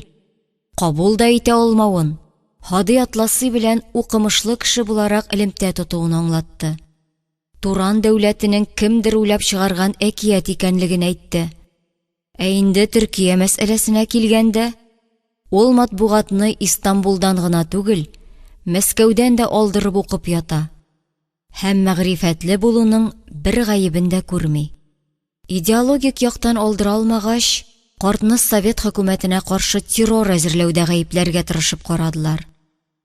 кабул да итә алмавын, Һади Атласи белән укымышлы кеше буларак элемтә тотуын аңлатты. Туран дәүләтенең кемдер уйлап чыгарган әкият икәнлеген әйтте. Ә инде Төркия мәсьәләсенә килгәндә, ул матбугатны Истанбулдан гына түгел, Мәскәүдән дә алдырып укып ята һәм мәгърифәтле булуның бер гаебен дә күрми. Идеологик яктан алдыра алмагач, картны совет хөкүмәтенә каршы террор әзерләүдә гаепләргә тырышып карадылар.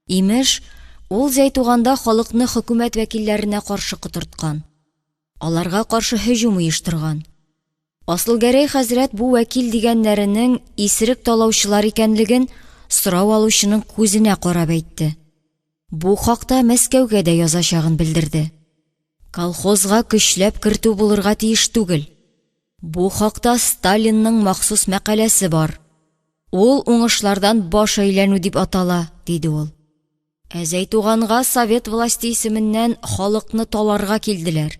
Имеш, ул Зәйтуганда халыкны хөкүмәт вәкилләренә каршы котырткан, аларга каршы һөҗүм оештырган. Асылгәрәй хәзрәт бу вәкил дигәннәренең исерек талаучылар икәнлеген сорау алучының күзенә карап әйтте. Бу хакта Мәскәүгә дә язачагын белдерде. Колхозга көчләп кертү булырга тиеш түгел. Бу хакта Сталинның махсус мәкаләсе бар. Ул уңышлардан баш әйләнү дип атала, диде ул. Ә Зәйтуганга совет власте исеменнән халыкны таларга килделәр.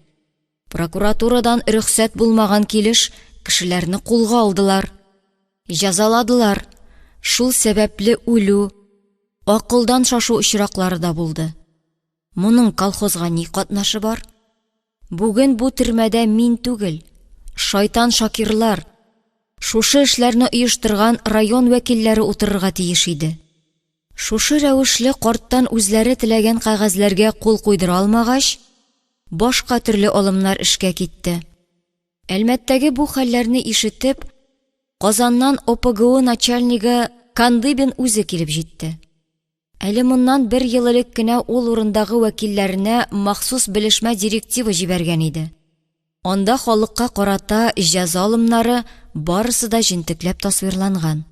Прокуратурадан рөхсәт булмаган килеш кешеләрне кулга алдылар, җәзаладылар. Шул сәбәпле үлү, акылдан шашу очраклары да булды. Моның колхозга ни катнашы бар? Бүген бу төрмәдә мин түгел, шайтан Шакирлар, шушы эшләрне оештырган район вәкилләре утырырга тиеш иде. Шушы рәвешле карттан үзләре теләгән кәгазьләргә кул куйдыра алмагач, башка төрле алымнар эшкә китте. Әлмәттәге бу хәлләрне ишетеп, Казаннан ОПГУ начальнигы Кандыбин үзе килеп җитте. Әле моннан бер ел элек кенә ул урындагы вәкилләренә махсус белешмә директива җибәргән иде. Анда халыкка карата җәза алымнары барысы да җентекләп тасвирланган.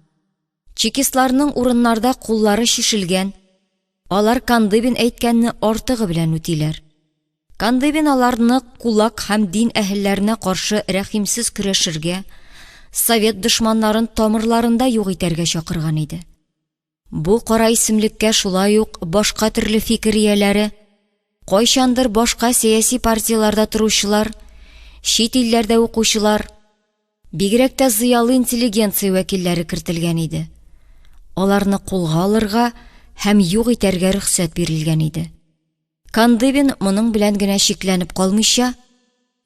Чекистларның урыннарда куллары чишелгән, алар Кандыбин әйткәнне артыгы белән үтиләр. Кандыбин аларны кулак һәм дин әһелләренә каршы рәхимсез көрәшергә, совет дошманнарын тамырларында юк итәргә чакырган иде. Бу кара исемлеккә шулай ук башка төрле фикер ияләре, кайчандыр башка сәяси партияләрдә торучылар, чит илләрдә укучылар, бигрәк тә зыялы интеллигенция вәкилләре кертелгән иде. Аларны кулга алырга һәм юк итәргә рөхсәт бирелгән иде. Кандыбин моның белән генә чикләнеп калмыйча,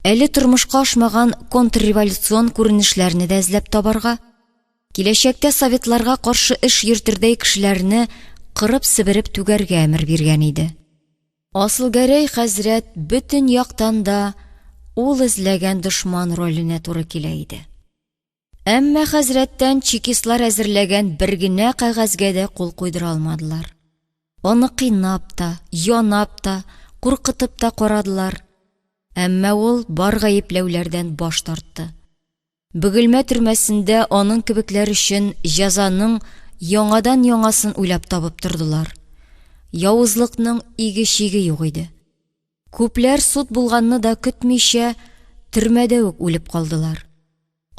әле тормышка ашмаган контрреволюцион күренешләрне дә эзләп табарга, киләчәктә советларга каршы эш йөртердәй кешеләрне кырып-себереп түгәргә әмер биргән иде. Асылгәрәй хәзрәт бөтен яктан да ул эзләгән дошман роленә туры килә иде. Әмма хәзрәттән чекистлар әзерләгән бер генә кәгазьгә дә кул куйдыра алмадылар. Аны кыйнап та, янап та, куркытып та карадылар. Әмма ул бар гаепләүләрдән баш тартты. Бөгелмә төрмәсендә аның кебекләр өчен җәзаның яңадан-яңасын уйлап табып тордылар. Явызлыкның иге-чиге юк иде. Күпләр суд булганны да көтмичә, төрмәдә үк үлеп калдылар.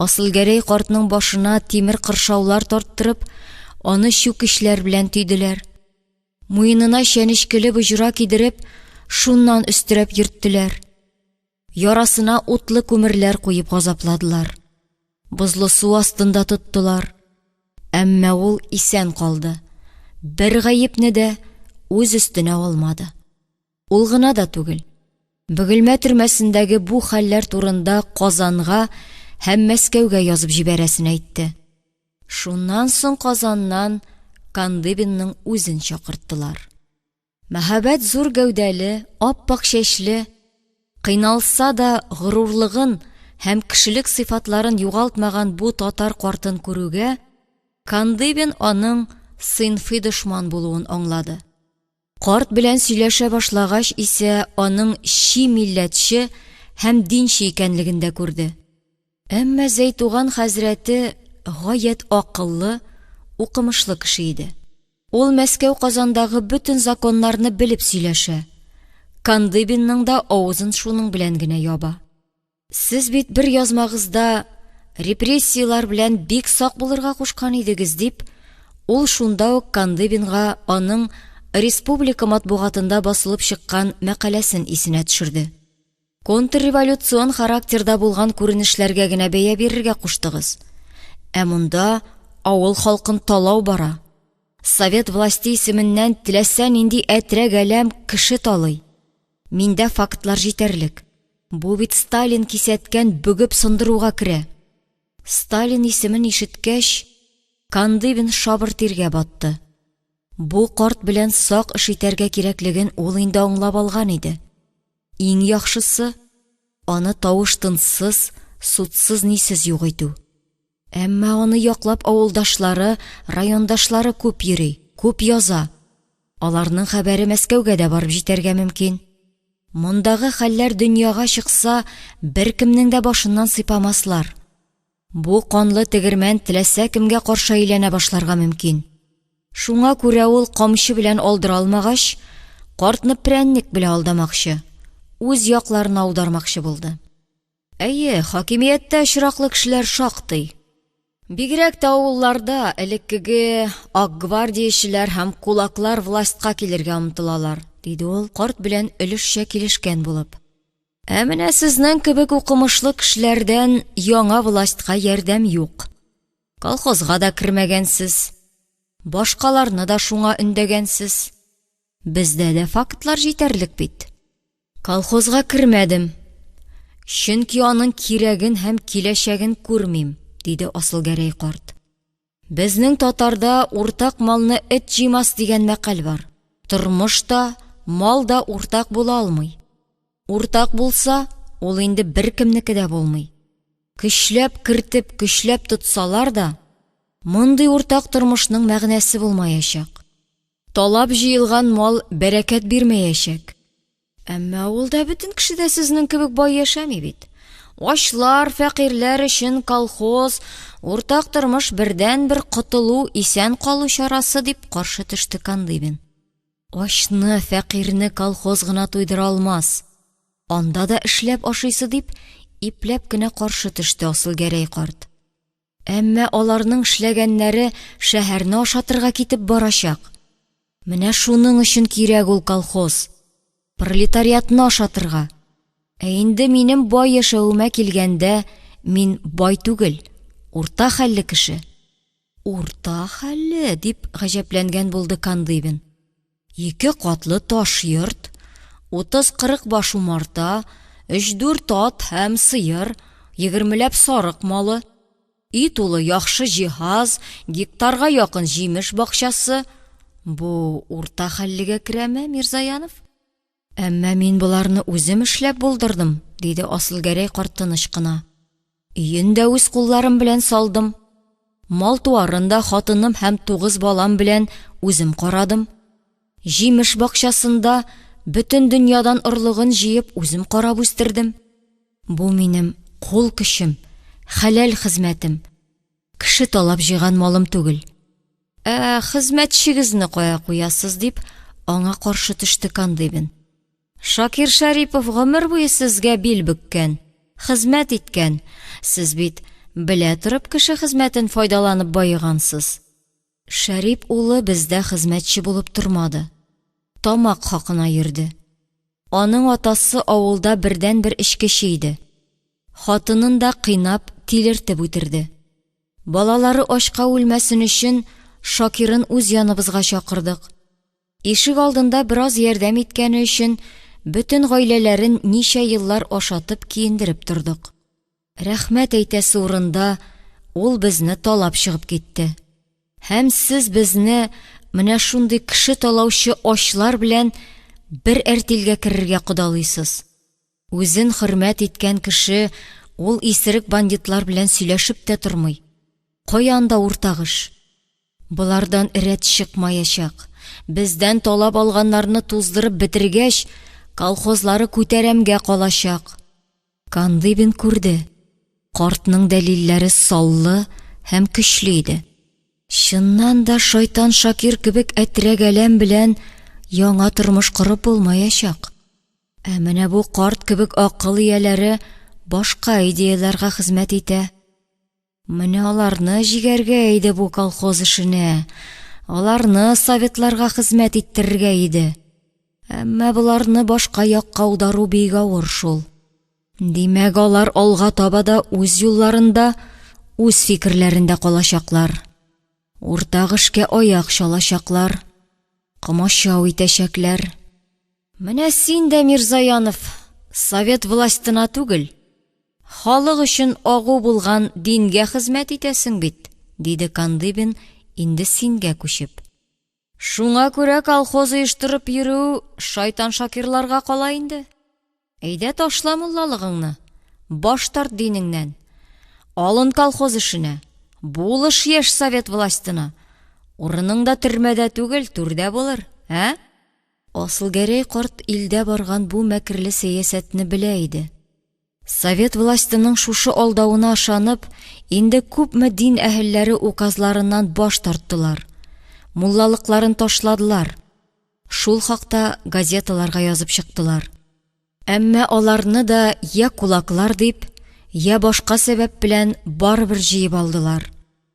Асылгәрәй картның башына тимер кыршаулар тарттырып, аны чүкечләр белән төйделәр. Муенына чәнечкеле боҗра кидереп, шуннан өстерәп йөрттеләр. Ярасына утлы күмерләр куеп газапладылар. Бозлы су астында тоттылар. Әмма ул исән калды. Бер гаепне дә үз өстенә алмады. Ул гына да түгел, Бөгелмә төрмәсендәге бу хәлләр турында Казанга һәм Мәскәүгә язып җибәрәсен әйтте. Шуннан соң Казаннан Кандыбинның үзен чакырттылар. Мәһабәт зур гәүдәле, ап-ак чәчле, кыйналса да горурлыгын һәм кешелек сыйфатларын югалтмаган бу татар картын күрүгә, Кандыбин аның сыйнфый дошман булуын аңлады. Карт белән сөйләшә башлагач исә аның чи милләтче һәм динче икәнлеген дә күрде. Әмма Зәйтуган хәзрәте гаять акыллы, укымышлы кеше иде. Ул Мәскәү-Казандагы бөтен законнарны белеп сөйләшә. Кандыбинның да авызын шуның белән генә яба. Сез бит бер язмагызда репрессияләр белән бик сак булырга кушкан идегез, дип, ул шунда ук Кандыбинга аның республика матбугатында басылып чыккан мәкаләсен исенә төшерде. Контрреволюцион характерда булган күренешләргә генә бәя бирергә куштыгыз. Ә монда авыл халкын талау бара. Совет власте исеменнән теләсә нинди әтрәк-әләм кеше талый. Миндә фактлар җитәрлек. Бу бит Сталин кисәткән бөгеп сындыруга керә. Сталин исемен ишеткәч, Кандыбин шабыр тиргә батты. Бу карт белән сак эш итәргә кирәклеген ул инде аңлап алган иде. Иң яхшысы, аны тавыш-тынсыз, судсыз-нисез юк итү. Әмма аны яклап авылдашлары, райондашлары күп йөри, күп яза. Аларның хәбәре Мәскәүгә дә барып җитәргә мөмкин. Мондагы хәлләр дөньяга чыкса, беркемнең дә башыннан сыйпамаслар. Бу канлы тегермән теләсә кемгә каршы әйләнә башларга мөмкин. Шуңа күрә ул камчы белән алдыра алмагач, картны прәннек белән алдамакчы, үз якларына аудармакчы булды. Әйе, хакимияттә очраклы кешеләр шактый. Бигрәк тә авылларда элеккеге акгвардиячеләр һәм кулаклар властька килергә омтылалар, диде ул, карт белән өлешчә килешкән булып. Ә менә сезнең кебек укымышлы кешеләрдән яңа властька ярдәм юк. Колхозга да кермәгәнсез. Башкаларны да шуңа өндәгәнсез. Бездә дә фактлар җитәрлек бит. Колхозга кермәдем. Чөнки аның кирәген һәм киләчәген күрмим, диде Асылгәрәй карт. Безнең татарда уртак малны эт җыймас дигән мәкаль бар. Тормыш та, мал да уртак була алмый. Уртак булса, ул инде беркемнеке дә булмый. Көчләп кертеп, көчләп тотсалар да, мондый уртак тормышның мәгънәсе булмаячак. Талап җыелган мал бәрәкәт бирмәячәк. Әмма авылда бөтен кеше дә сезнең кебек бай яшәми бит. Ачлар, фәкыйрьләр өчен колхоз, уртак тормыш бердәнбер котылу, исән калу чарасы, дип каршы төште Кандыбин. Ачны, фәкыйрьне колхоз гына туйдыра алмас. Анда да эшләп ашыйсы, дип, ипләп кенә каршы төште Асылгәрәй карт. Әмма аларның эшләгәннәре шәһәрне ашатырга китеп барачак. Менә шуның өчен кирәк ул колхоз. Пролетариатны ашатырга. Ә инде минем бай яшәвемә килгәндә, мин бай түгел, урта хәлле кеше. Урта хәлле, дип гаҗәпләнгән булды Кандыбин. Ике катлы таш йорт, 30-40 баш умарта, өч-дүрт ат һәм сыер, егермеләп сарык малы, өй тулы яхшы җиһаз, гектарга якын җимеш бакчасы. Бу урта хәллегә керәме, Мирзаянов? Әмма мин боларны үзем эшләп булдырдым, диде Асылгәрәй карт тыныч кына. Өен дә үз кулларым белән салдым. Мал-туарын да хатыным һәм тугыз балам белән үзем карадым. Җимеш бакчасында бөтен дөньядан орлыгын җыеп үзем карап үстердем. Бу минем кул көчем, хәләл хезмәтем. Кеше талап җыйган малым түгел. Ә хезмәтчегезне кая куясыз, дип, аңа каршы төште Кандыбин. Шакир Шәрипов гомер буе сезгә бил бөккән, хезмәт иткән. Сез бит, белә торып, кеше хезмәтен файдаланып баегансыз. Шәрип улы бездә хезмәтче булып тормады. Тамак хакына йөрде. Аның атасы авылда бердәнбер эчкече иде. Хатынын да кыйнап, тилертеп үтерде. Балалары ачка үлмәсен өчен Шакирын үз яныбызга чакырдык. Ишек алдында бераз ярдәм иткәне өчен бөтен гаиләләрен ничә еллар ашатып, киендереп тордык. Рәхмәт әйтәсе урында ул безне талап чыгып китте. Һәм сез безне менә шундый кеше талаучы ачлар белән бер әртилгә керергә кодалыйсыз. Үзен хөрмәт иткән кеше ул исерек бандитлар белән сөйләшеп тә тормый. Кая анда уртак эш? Болардан рәт чыкмаячак. Бездән талап алганнарны туздырып бетергәч, колхозлары күтәрәмгә калачак. Кандыбин күрде, картның дәлилләре саллы һәм көчле иде. Чыннан да шайтан Шакир кебек әтрәк-әләм белән яңа тормыш корып булмаячак. Ә менә бу карт кебек акыл ияләре башка идеяләргә хезмәт итә. Менә аларны җигәргә иде бу колхоз эшенә, аларны советларга хезмәт иттерергә иде. Әмма боларны башка якка аудару бик авыр шул. Димәк, алар алга таба да үз юлларында, үз фикерләрендә калачаклар. Уртак эшкә аяк чалачаклар, комачау итәчәкләр. Менә син дә, Мирзаянов, совет властена түгел, халык өчен агу булган дингә хезмәт итәсең бит, диде Кандыбин, инде сингә күчеп. Шуңа күрә колхоз оештырып йөрү шайтан Шакирларга кала инде. Әйдә ташла муллалыгыңны, баш тарт динеңнән. Алын колхоз эшенә, булыш яшь совет властена. Урының да төрмәдә түгел, түрдә булыр, ә? Асылгәрәй карт илдә барган бу мәкерле сәясәтне белә иде. Совет властеның шушы алдавына ышанып, инде күпме дин әһелләре указларыннан баш тарттылар, муллалыкларын ташладылар, шул хакта газеталарга язып чыктылар. Әмма аларны да йә кулаклар дип, йә башка сәбәп белән барыбер җыеп алдылар.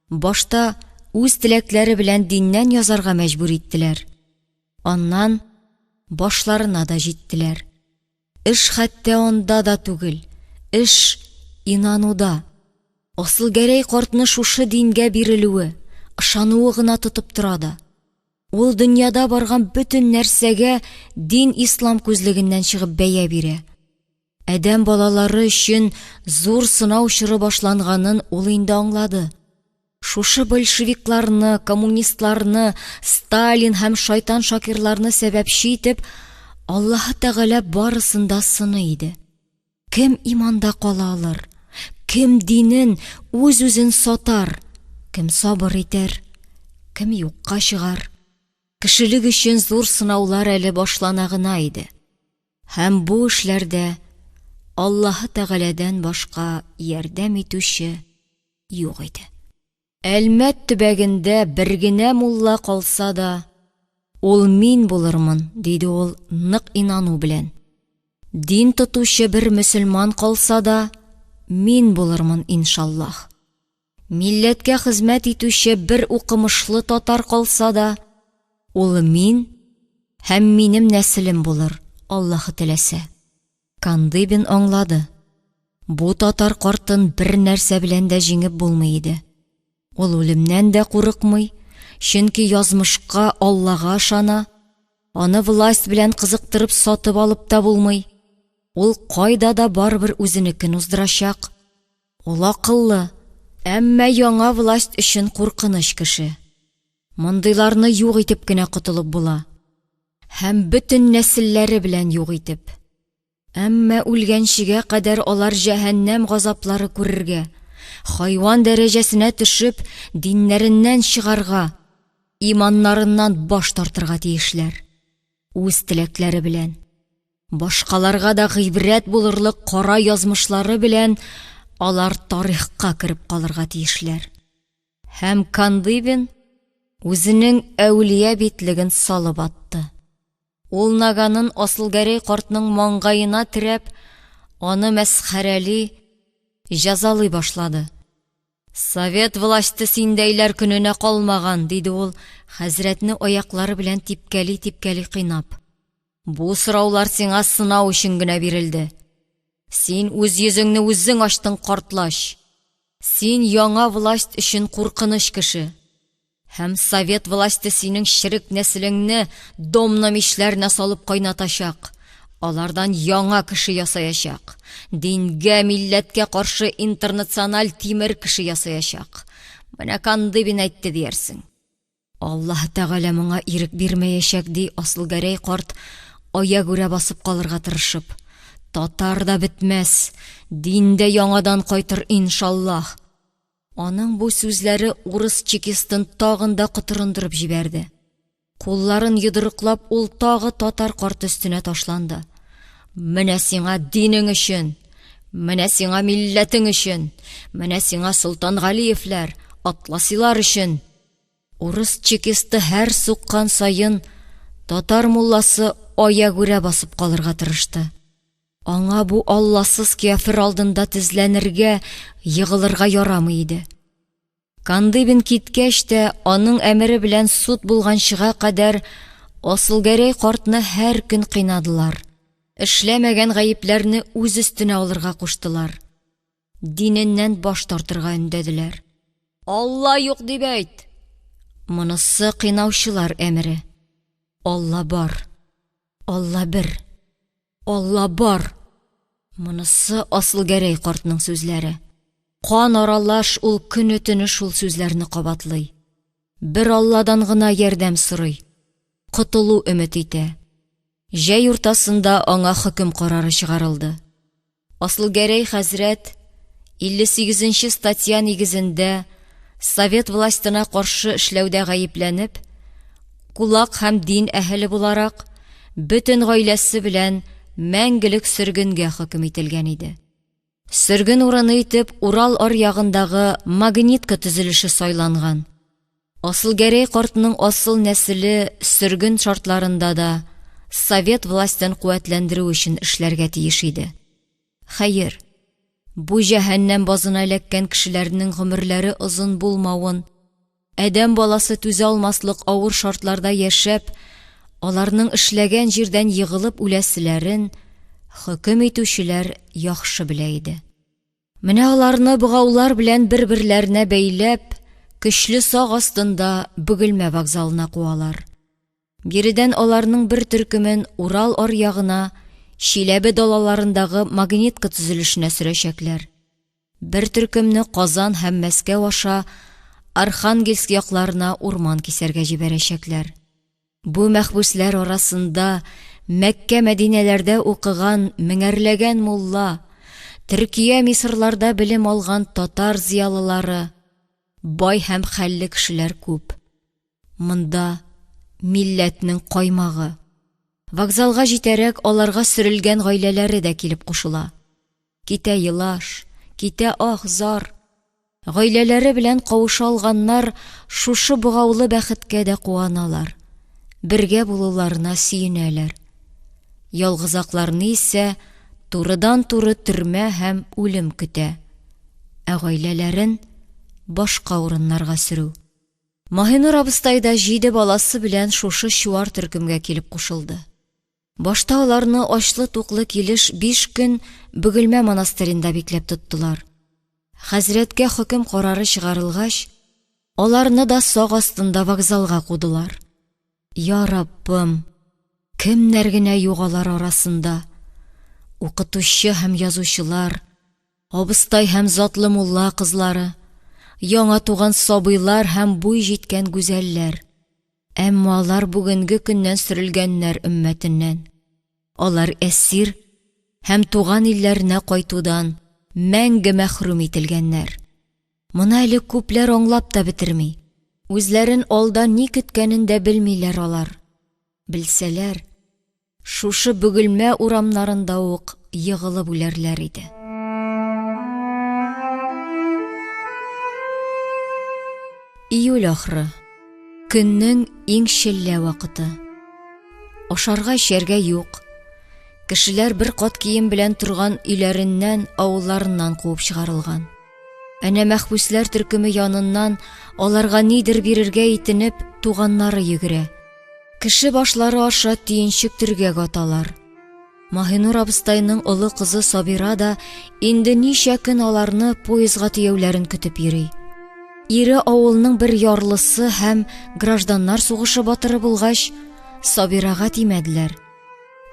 Башта үз теләкләре белән диннән язарга мәҗбүр иттеләр. Аннан башларына да җиттеләр. Эш хәтта анда да түгел, эш инануда. Асылгәрәй картны шушы дингә бирелүе, ышануы гына тотып тора да. Ул дөньяда барган бөтен нәрсәгә дин-ислам күзлегеннән чыгып бәя бирә. Адәм балалары өчен зур сынау чоры башланганын ул инде аңлады. Шушы большевикларны, коммунистларны, Сталин һәм шайтан Шакирларны сәбәпче итеп, Аллаһы Тәгалә барысын да сыный иде. Кем иманда кала алыр? Кем динен, үз-үзен сатар? Кем сабыр итәр? Кем юкка чыгар? Кешелек өчен зур сынаулар әле башлана гына иде. Һәм бу эшләрдә Аллаһы Тәгаләдән башка ярдәм итүче юк иде. Әлмәт төбәгендә бер генә мулла калса да, ул мин булырмын, диде ул нык инану белән. Дин тотучы бер мөселман калса да, мин булырмын, иншаллаһ. Милләткә хезмәт итүче бер укымышлы татар калса да, ул мин һәм минем нәселем булыр, Аллаһы теләсә. Кандыбин аңлады, бу татар картын бер нәрсә белән дә җиңеп булмый иде. Ул үлемнән дә курыкмый, чөнки язмышка, Аллага ышана, аны власть белән кызыктырып сатып алып та булмый. Ул кайда да барыбер үзенекен уздырачак. Ул акыллы, әмма яңа власть өчен куркыныч кеше. Мондыйларны юк итеп кенә котылып була. Һәм бөтен нәселләре белән юк итеп. Әмма үлгәнчегә кадәр алар җәһәннәм газаплары күрергә, хайван дәрәҗәсенә төшеп, диннәреннән чыгарга, иманнарыннан баш тартырга тиешләр. Үз теләкләре белән. Башкаларга да гыйбрәт булырлык кара язмышлары белән алар тарихка кереп калырга тиешләр. Һәм Кандыбин үзенең әүлия битлеген салып атты. Ул наганын Асылгәрәй картның маңгаена терәп, аны мәсхәрәли, җәзалый башлады. Совет власте синдәйләр көненә калмаган, диде ул, хәзрәтне аяклары белән типкәли-типкәли кыйнап. Бу сораулар сиңа сынау өчен генә бирелде. Син үз йөзеңне үзең ачтың, картлач. Син яңа власть өчен куркыныч кеше. Һәм совет власте синең черек нәселеңне домна мичләренә салып кайнатачак, алардан яңа кеше ясаячак, дингә, милләткә каршы интернациональ тимер кеше ясаячак. Менә Кандыбин әйтте диярсең. Аллаһы Тәгалә моңа ирек бирмәячәк, ди Асылгәрәй карт, аягүрә басып калырга тырышып. Татар да бетмәс, дин дә яңадан кайтыр, иншаллаһ. Аның бу сүзләре урыс чекистын тагын да котырындырып җибәрде. Кулларын йодрыклап, ул тагы татар карты өстенә ташланды. Менә сиңа динең өчен, менә сиңа милләтең өчен, менә сиңа Солтангалиевләр, Атласилар өчен! Урыс чекисты һәр суккан саен татар мулласы аягүрә басып калырга тырышты. Аңа бу алласыз кяфер алдында тезләнергә, егылырга ярамый иде. Кандыбин киткәч тә, аның әмере белән суд булганчыга кадәр Асылгәрәй картны һәр көн кыйнадылар. Эшләмәгән гаепләрне үз өстенә алырга куштылар. Диненнән баш тартырга өндәделәр. Алла юк дип әйт! Монысы кыйнаучылар әмере. Алла бар. Алла бер. Алла бар. Монысы Асылгәрәй картның сүзләре. Кан аралаш ул көне-төне шул сүзләрне кабатлый. Бер Алладан гына ярдәм сорый, котылу өмет итә. Җәй уртасында аңа хөкем карары чыгарылды. Асылгәрәй хәзрәт 58 нче статья нигезендә совет властена каршы эшләүдә гаепләнеп, кулак һәм дин әһеле буларак, бөтен гаиләсе белән мәңгелек сөргенгә хөкем ителгән иде. Сөрген урыны итеп Урал аръягындагы Магнитка төзелеше сайланган. Асылгәрәй картның асыл нәселе сөрген шартларында да совет властен куәтләндерү өчен эшләргә тиеш иде. Хәер, бу җәһәннәм базына эләккән кешеләрнең гомерләре озын булмавын, Адәм баласы түзә алмаслык авыр шартларда яшәп, аларның эшләгән җирдән егылып үләселәрен хөкем итүчеләр яхшы белә иде. Менә аларны богаулар белән бер-берләренә бәйләп, көчле сак астында Бөгелмә вокзалына куалар. Биредән аларның бер төркемен Урал аръягына, Чиләбе далаларындагы Магнитка төзелешенә сөрәчәкләр. Бер төркемне Казан һәм Мәскәү аша Архангельск якларына урман кисәргә җибәрәчәкләр. Бу мәхбүсләр арасында Мәккә-Мәдинәләрдә укыган меңәрләгән мулла, Төркия-Мисырларда белем алган татар зыялылары, бай һәм хәлле кешеләр күп. Монда милләтнең каймагы. Вокзалга җитәрәк аларга сөрелгән гаиләләре дә килеп кушыла. Китә елаш, китә ах-зар. Гаиләләре белән кавыша алганнар шушы богаулы бәхеткә дә куаналар, бергә булуларына сөенәләр. Ялгызакларны исә турыдан-туры төрмә һәм үлем көтә, ә гаиләләрен башка урыннарга сөрү. Маһинур абыстай да җиде баласы белән шушы чуар төркемгә килеп кушылды. Башта аларны ачлы-туклы килеш биш көн Бөгелмә монастыренда бикләп тоттылар. Хәзрәткә хөкем карары чыгарылгач, аларны да сак астында вокзалга кудылар. Я Раббым, кемнәр генә юк алар арасында! Укытучы һәм язучылар, абыстай һәм затлы мулла кызлары, яңа туган сабыйлар һәм буй җиткән гүзәлләр. Әмма алар бүгенге көннән сөрелгәннәр өммәтеннән. Алар әсир һәм туган илләренә кайтудан мәңге мәхрүм ителгәннәр. Моны әле күпләр аңлап та бетерми. Үзләрен алда ни көткәнен дә белмиләр алар. Белсәләр, Шушы Бөгелмә урамнарында ук егылып үләрләр иде. Июль ахыры. Көннең иң челлә вакыты. Ашарга эчәргә юк. Кешеләр бер кат кием белән торган өйләреннән, авылларыннан куып чыгарылган. Әнә мәхбүсләр төркеме яныннан аларга нидер бирергә итенеп, туганнары йөгерә. Кеше башлары аша төенчек төргәк аталар. Маһинур абыстайның олы кызы Сабира да инде ничә көн аларны поездга төяүләрен көтеп йөри. Ире авылның бер ярлысы һәм гражданнар сугышы батыры булгач, Сабирага тимәделәр.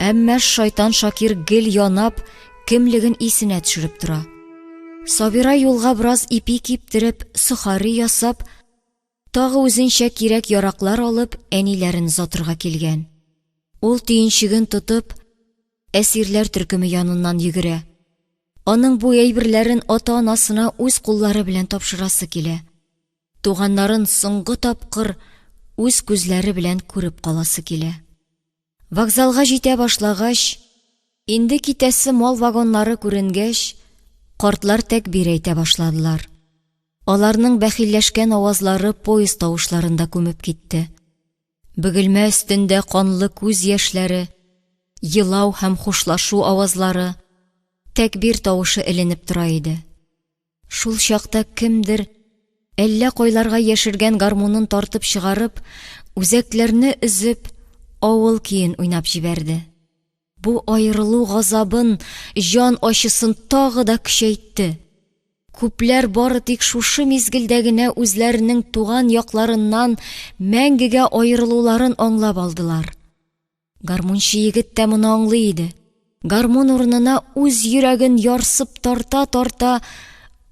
Әмма шайтан Шакир гел янап, кемлеген исенә төшереп тора. Сабира юлга бераз ипи киптереп, сохари ясап, тагы үзенчә кирәк-яраклар алып, әниләрен озатырга килгән. Ул төенчеген тотып, әсирләр төркеме яныннан йөгерә. Аның бу әйберләрен ата-анасына үз куллары белән тапшырасы килә. Туганнарын соңгы тапкыр үз күзләре белән күреп каласы килә. Вокзалга җитә башлагач, инде китәсе мал вагоннары күренгәч, картлар тәкбир әйтә башладылар. Аларның бәхилләшкән авазлары поезд тавышларын да күмеп китте. Бөгелмә өстендә канлы күз яшьләре, елау һәм хушлашу авазлары, тәкбир тавышы эленеп тора иде. Шул чакта кемдер, әллә кайларга яшергән гармунын тартып чыгарып, үзәкләрне өзеп, авыл көен уйнап җибәрде. Бу аерылу газабын, җан ачысын тагы да көчәйтте. Күпләр бары тик шушы мизгелдә генә үзләренең туган якларыннан мәңгегә аерылуларын аңлап алдылар. Гармунчы егет тә моны аңлый иде. Гармун урынына үз йөрәген ярсып тарта-тарта,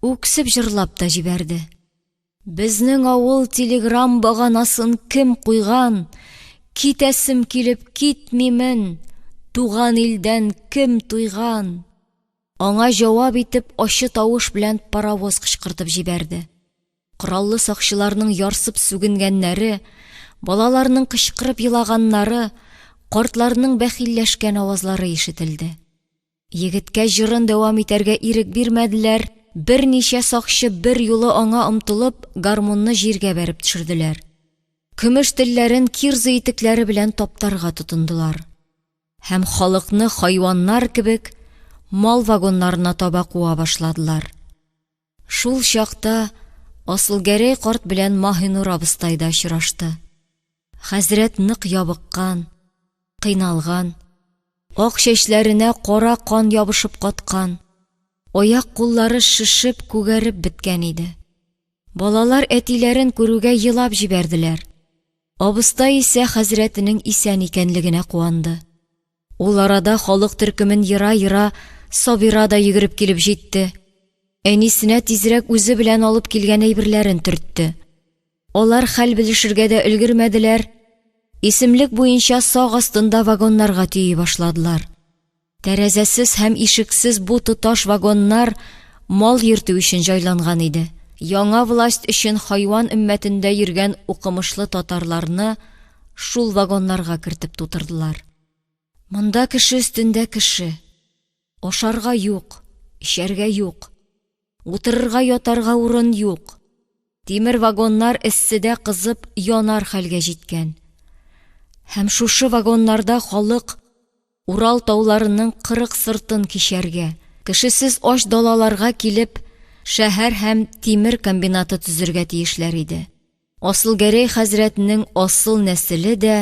үксеп җырлап та җибәрде. Безнең авыл телеграм баганасын кем куйган, Китәсем килеп китмимен, туган илдән кем туйган? Аңа җавап итеп ачы тавыш белән паровоз кычкыртып җибәрде. Кораллы сакчыларның ярсып сүгенгәннәре, балаларның кычкырып елаганнары, картларның бәхилләшкән авазлары ишетелде. Егеткә җырын дәвам итәргә ирек бирмәделәр, берничә сакчы бер юлы аңа омтылып, гармунны җиргә бәреп төшерделәр. Көмеш телләрен кирза итекләре белән таптарга тотындылар. Һәм халыкны хайваннар кебек мал вагоннарына таба куа башладылар. Шул чакта Асылгәрәй карт белән Маһинур абыстай да очрашты. Хәзрәт нык ябыккан, кыйналган, ак чәчләренә кара кан ябышып каткан, аяк-куллары шешеп, күгәреп беткән иде. Балалар әтиләрен күрүгә елап җибәрделәр. Абыстай исә хәзрәтенең исән икәнлегенә куанды. Ул арада халык төркемен ера-ера Сабира да йөгереп килеп җитте. Әнисенә тизрәк үзе белән алып килгән әйберләрен төртте. Алар хәл белешергә дә өлгермәделәр, исемлек буенча сак астында вагоннарга төйи башладылар. Тәрәзәсез һәм ишексез бу тоташ вагоннар мал йөртү өчен җайланган иде. Яңа власть өчен хайван өммәтендә йөргән укымышлы татарларны шул вагоннарга кертеп тутырдылар. Монда кеше өстендә кеше. Ашарга юк, эчәргә юк. Утырырга, ятарга урын юк. Тимер вагоннар эсседә кызып янар хәлгә җиткән. Һәм шушы вагоннарда халык Урал тауларының 40 сыртын кичәргә, кешесез ач далаларга килеп, шәһәр һәм тимер комбинаты төзергә тиешләр иде. Асылгәрәй хәзрәтнең асыл нәселе дә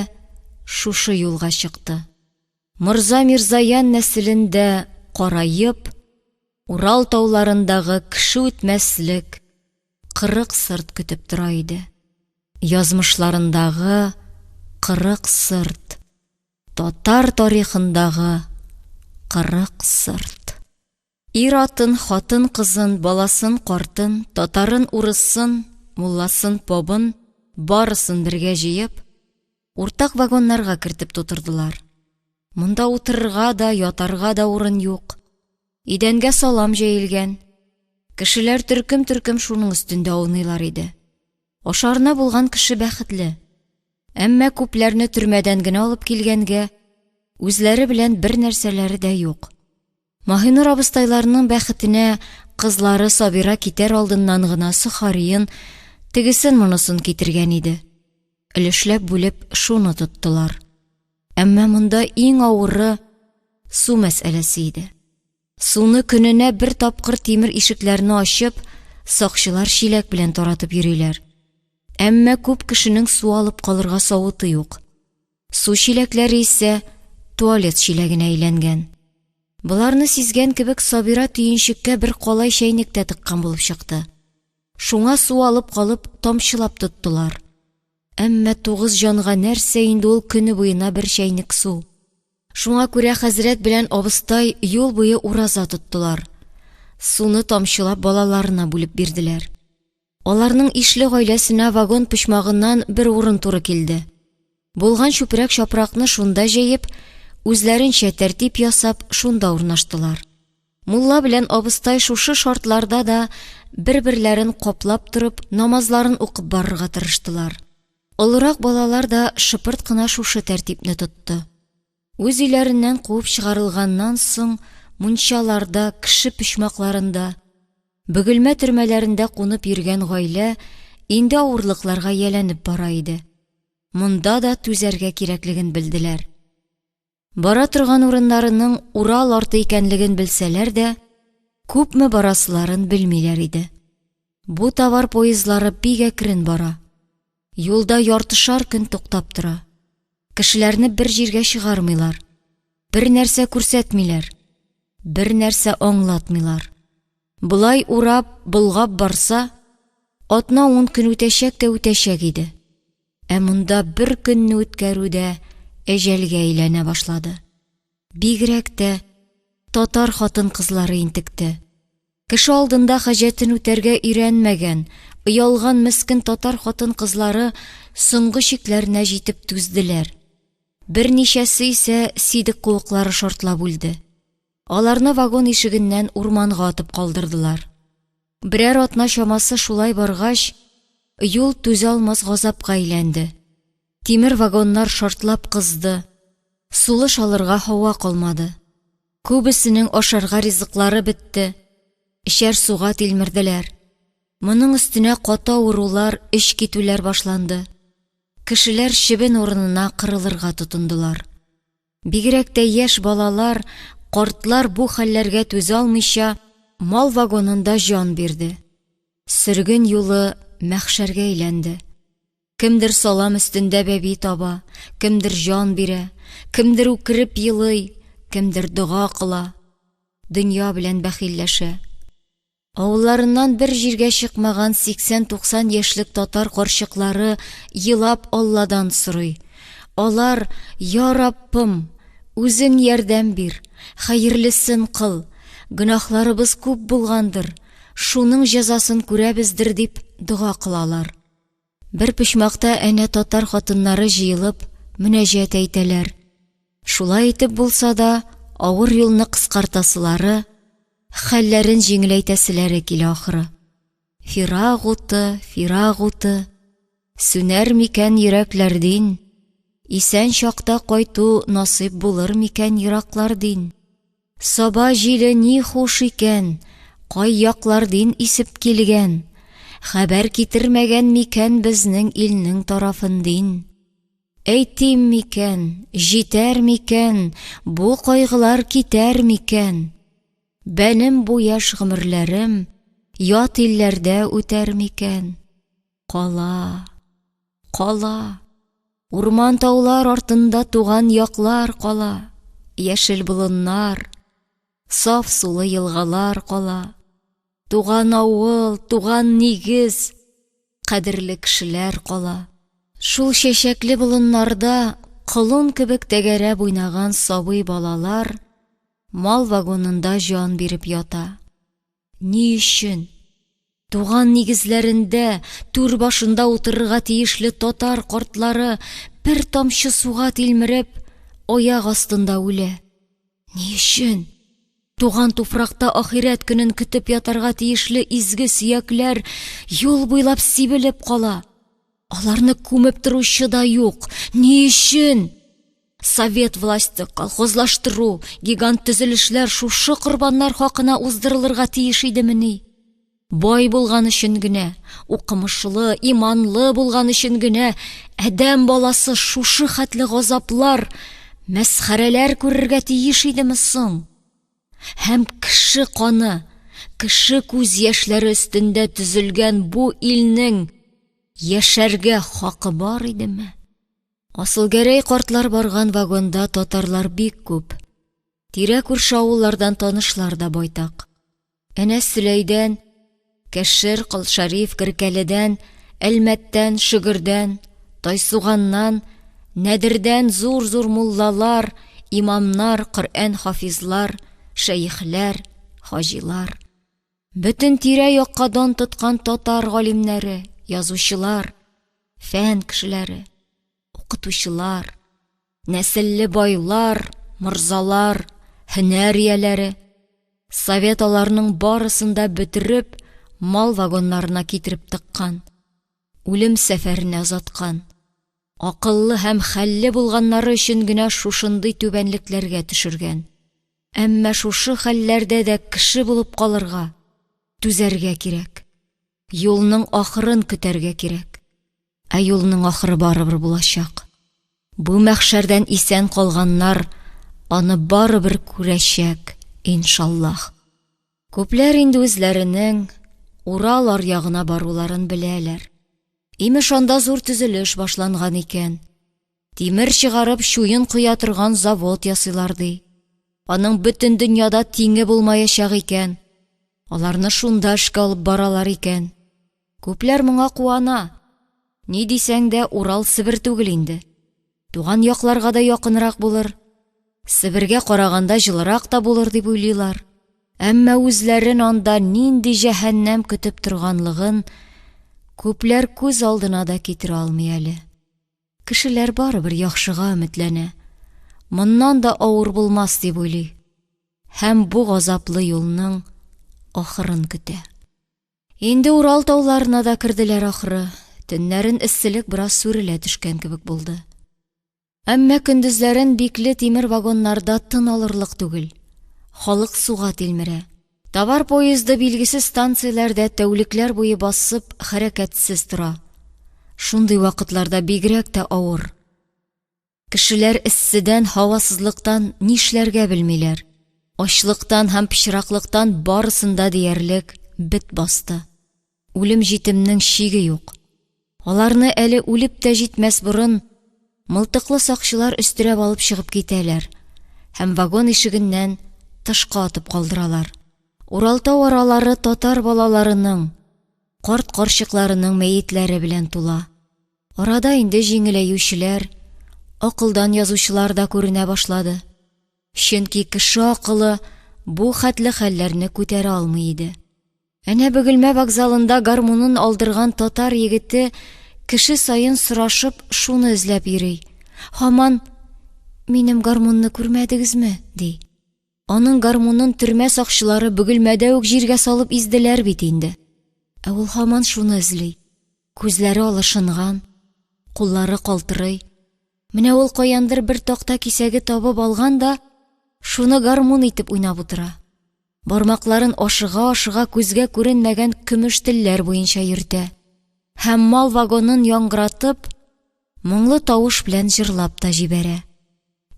шушы юлга чыкты. Морза Мирзаян нәселен дә караеп, Урал тауларындагы кеше үтмәслек 40 сырт көтеп тора иде. Язмышларындагы 40 сырт, татар тарихындагы 40 сырт. Ир-атын, хатын-кызын, баласын, картын, татарын, урысын, мулласын, побын, барысын бергә җыеп, уртак вагоннарга кертеп тутырдылар. Монда утырырга да, ятарга да урын юк. Идәнгә салам җәелгән. Кешеләр төркем-төркем шуның өстендә ауныйлар иде. Ашарына булган кеше бәхетле. Әмма күпләрне төрмәдән генә алып килгәнгә, үзләре белән бер нәрсәләре дә юк. Маһинур абыстайларының бәхетенә кызлары Сабира китәр алдыннан гына сохариен, тегесен-монысын китергән иде. Өлешләп бүлеп шуны тоттылар. Әмма монда иң авыры су мәсьәләсе иде. Суны көненә бер тапкыр тимер ишекләрне ачып, сакчылар чиләк белән таратып йөриләр. Әмма күп кешенең су алып калырга савыты юк. Су чиләкләре исә туалет чиләгенә әйләнгән. Боларны сизгән кебек Сабира төенчеккә бер калай чәйнек тә тыккан булып чыкты. Шуңа су алып калып, тамчылап тоттылар. Әмма тугыз җанга нәрсә инде ул көне буена бер чәйнек су? Шуңа күрә хәзрәт белән абыстай юл буе ураза тоттылар. Суны тамчылап балаларына бүлеп бирделәр. Аларның ишле гаиләсенә вагон почмагыннан бер урын туры килде. Булган чүпрәк-чапракны шунда җәеп, үзләренчә тәртип ясап, шунда урнаштылар. Мулла белән абыстай шушы шартларда да бер-берләрен каплап торып, намазларын укып барырга тырыштылар. Олырак балалар да шыпырт кына шушы тәртипне тотты. Үз өйләреннән куып чыгарылганнан соң мунчаларда, кеше почмакларында, Бөгелмә төрмәләрендә кунып йөргән гаилә инде авырлыкларга ияләнеп бара иде. Монда да түзәргә кирәклеген белделәр. Бара торган урыннарының Урал арты икәнлеген белсәләр дә, күпме барасыларын белмиләр иде. Бу товар поездлары бик әкрен бара. Юлда яртышар көн туктап тора. Кешеләрне бер җиргә чыгармыйлар. Бер нәрсә күрсәтмиләр. Бер нәрсә аңлатмыйлар. Болай урап, болгап барса, атна-ун көн үтәчәк тә үтәчәк иде. Ә монда бер көнне үткәрү дә әҗәлгә әйләнә башлады. Бигрәк тә татар хатын-кызлары интекте. Кеше алдында хаҗәтен үтәргә өйрәнмәгән, оялган мескен татар хатын-кызлары соңгы чикләренә җитеп түзделәр. Берничәсе исә сидек куыклары шартлап үлде. Аларны вагон ишегеннән урманга атып калдырдылар. Берәр атна чамасы шулай баргач, юл түзә алмас газапка әйләнде. Тимер вагоннар шартлап кызды, сулыш алырга һава калмады. Күбесенең ашарга ризыклары бетте, эчәр суга тилмерделәр. Моның өстенә каты авырулар, эч китүләр башланды. Кешеләр чебен урынына кырылырга тотындылар. Бигрәк тә яшь балалар, картлар бу хәлләргә түзә алмыйча, мал вагонында җан бирде. Сөрген юлы мәхшәргә әйләнде. Кемдер салам өстендә бәби таба, кемдер җан бирә, кемдер үкереп елый, кемдер дога кыла, дөнья белән бәхилләшә. Авылларыннан бер җиргә чыкмаган 80-90 яшьлек татар карчыклары елап Алладан сорый. Алар, Я Раббым, үзең ярдәм бир, хәерлесен кыл, гөнаһларыбыз күп булгандыр, шуның җәзасын күрәбездер дип дога кылалар. Бер почмакта әнә татар хатыннары җыелып, мөнәҗәт әйтәләр. Шулай итеп булса да, авыр юлны кыскартасылары, хәлләрен җиңеләйтәселәре килә ахры. Фирак уты, фирак уты, сүнәр микән йөрәкләрдин, исән чакта кайту насыйп булыр микән ераклардин? Саба җиле ни хуш икән, Кай яклардин исеп килгән, Хәбәр китермәгән микән Безнең илнең тарафындин? Әйтим микән, җитәр микән, Бу кайгылар китәр микән? Бәнем бу яшь гомерләрем Ят илләрдә үтәр микән? Кала, кала. Урман-таулар артында туган яклар кала, яшел болыннар, саф сулы елгалар кала. Туган авыл, туган нигез, кадерле кешеләр кала. Шул чәчәкле болыннарда колын кебек тәгәрәп уйнаган сабый балалар мал вагонында җан биреп ята. Ни өчен? Туган нигезләрендә, түр башында утырырга тиешле татар картлары бер тамчы суга тилмереп, аяк астында үлә. Ни өчен? Туган туфракта ахирәт көнен көтеп ятарга тиешле изге сөякләр юл буйлап сибелеп кала. Аларны күмеп торучы да юк. Ни өчен? Совет власте, колхозлаштыру, гигант төзелешләр шушы корбаннар хакына уздырылырга тиеш идемени? Бай булган өчен генә, укымышлы, иманлы булган өчен генә адәм баласы шушы хәтле газаплар, мәсхәрәләр күрергә тиеш идеме соң? Һәм кеше каны, кеше күз яшьләре өстендә төзелгән бу илнең яшәргә хакы бар идеме? Асылгәрәй картлар барган вагонда татарлар бик күп. Тирә-күрше авыллардан танышлар да байтак. Әнә Сөләйдән, Кәшер, Колшәриф, Керкәледән, Әлмәттән, Шөгердән, Тайсуганнан, Нәдердән зур-зур муллалар, имамнар, Коръән-хафизлар, шәехләр, хаҗилар. Бөтен тирә-якка дан тоткан татар галимнәре, язучылар, фән кешеләре, укытучылар, нәселле байлар, морзалар, һөнәр ияләре. Совет аларның барысын да бөтереп, мал вагоннарына китереп тыккан, үлем сәфәренә озаткан. Акыллы һәм хәлле булганнары өчен генә шушындый түбәнлекләргә төшергән. Әмма шушы хәлләрдә дә кеше булып калырга, түзәргә кирәк. Юлның ахырын көтәргә кирәк. Ә юлның ахыры барыбер булачак. Бу мәхшәрдән исән калганнар аны барыбер күрәчәк, иншаллаһ. Күпләр инде үзләренең Урал аръягына баруларын беләләр. Имеш, анда зур төзелеш башланган икән. Тимер чыгарып, чуен коя торган завод ясыйлар, ди. Аның бөтен дөньяда тиңе булмаячак икән. Аларны шунда эшкә алып баралар икән. Күпләр моңа куана. Ни дисәң дә, Урал Себер түгел инде. Туган якларга да якынрак булыр. Себергә караганда җылырак та булыр дип уйлыйлар. Әмма үзләрен анда нинди җәһәннәм көтеп торганлыгын күпләр күз алдына да китерә алмый әле. Кешеләр барыбер яхшыга өметләнә. Моннан да авыр булмас дип уйлый. Һәм бу газаплы юлның ахырын көтә. Инде Урал тауларына да керделәр ахры, төннәрен эсселек бераз сүрелә төшкән кебек булды. Әмма көндезләрен бикле тимер вагоннарда тын алырлык түгел. Халык суга тилмерә. Товар поезды билгесез станцияләрдә тәүлекләр буе басып, хәрәкәтсез тора. Шундый вакытларда бигрәк тә авыр. Кешеләр эсседән, һавасызлыктан нишләргә белмиләр. Ачлыктан һәм пычраклыктан барысын да диярлек бет басты. Үлем-җитемнең чиге юк. Аларны әле үлеп тә җитмәс борын мылтыклы сакчылар өстерәп алып чыгып китәләр һәм вагон ишегеннән тышка атып калдыралар. Уралтау аралары татар балаларының, карт-карчыкларының мәетләре белән тула. Арада инде җиңеләючеләр, акылдан язучылар да күренә башлады. Чөнки кеше акылы бу хәтле хәлләрне күтәрә алмый иде. Әнә Бөгелмә вокзалында гармунын алдырган татар егете кеше саен сорашып шуны эзләп йөри. Һаман, Минем гармунны күрмәдегезме? ди. Аның гармунын төрмә сакчылары Бөгелмәдә үк җиргә салып изделәр бит инде. Ә ул һаман шуны эзли. Күзләре алышынган, куллары калтырый. Менә ул каяндыр бер такта кисәге табып алган да, шуны гармун итеп уйнап утыра. Бармакларын ашыга-ашыга күзгә күренмәгән көмеш телләр буенча йөртә. Һәм мал вагонын яңгыратып, моңлы тавыш белән җырлап та җибәрә.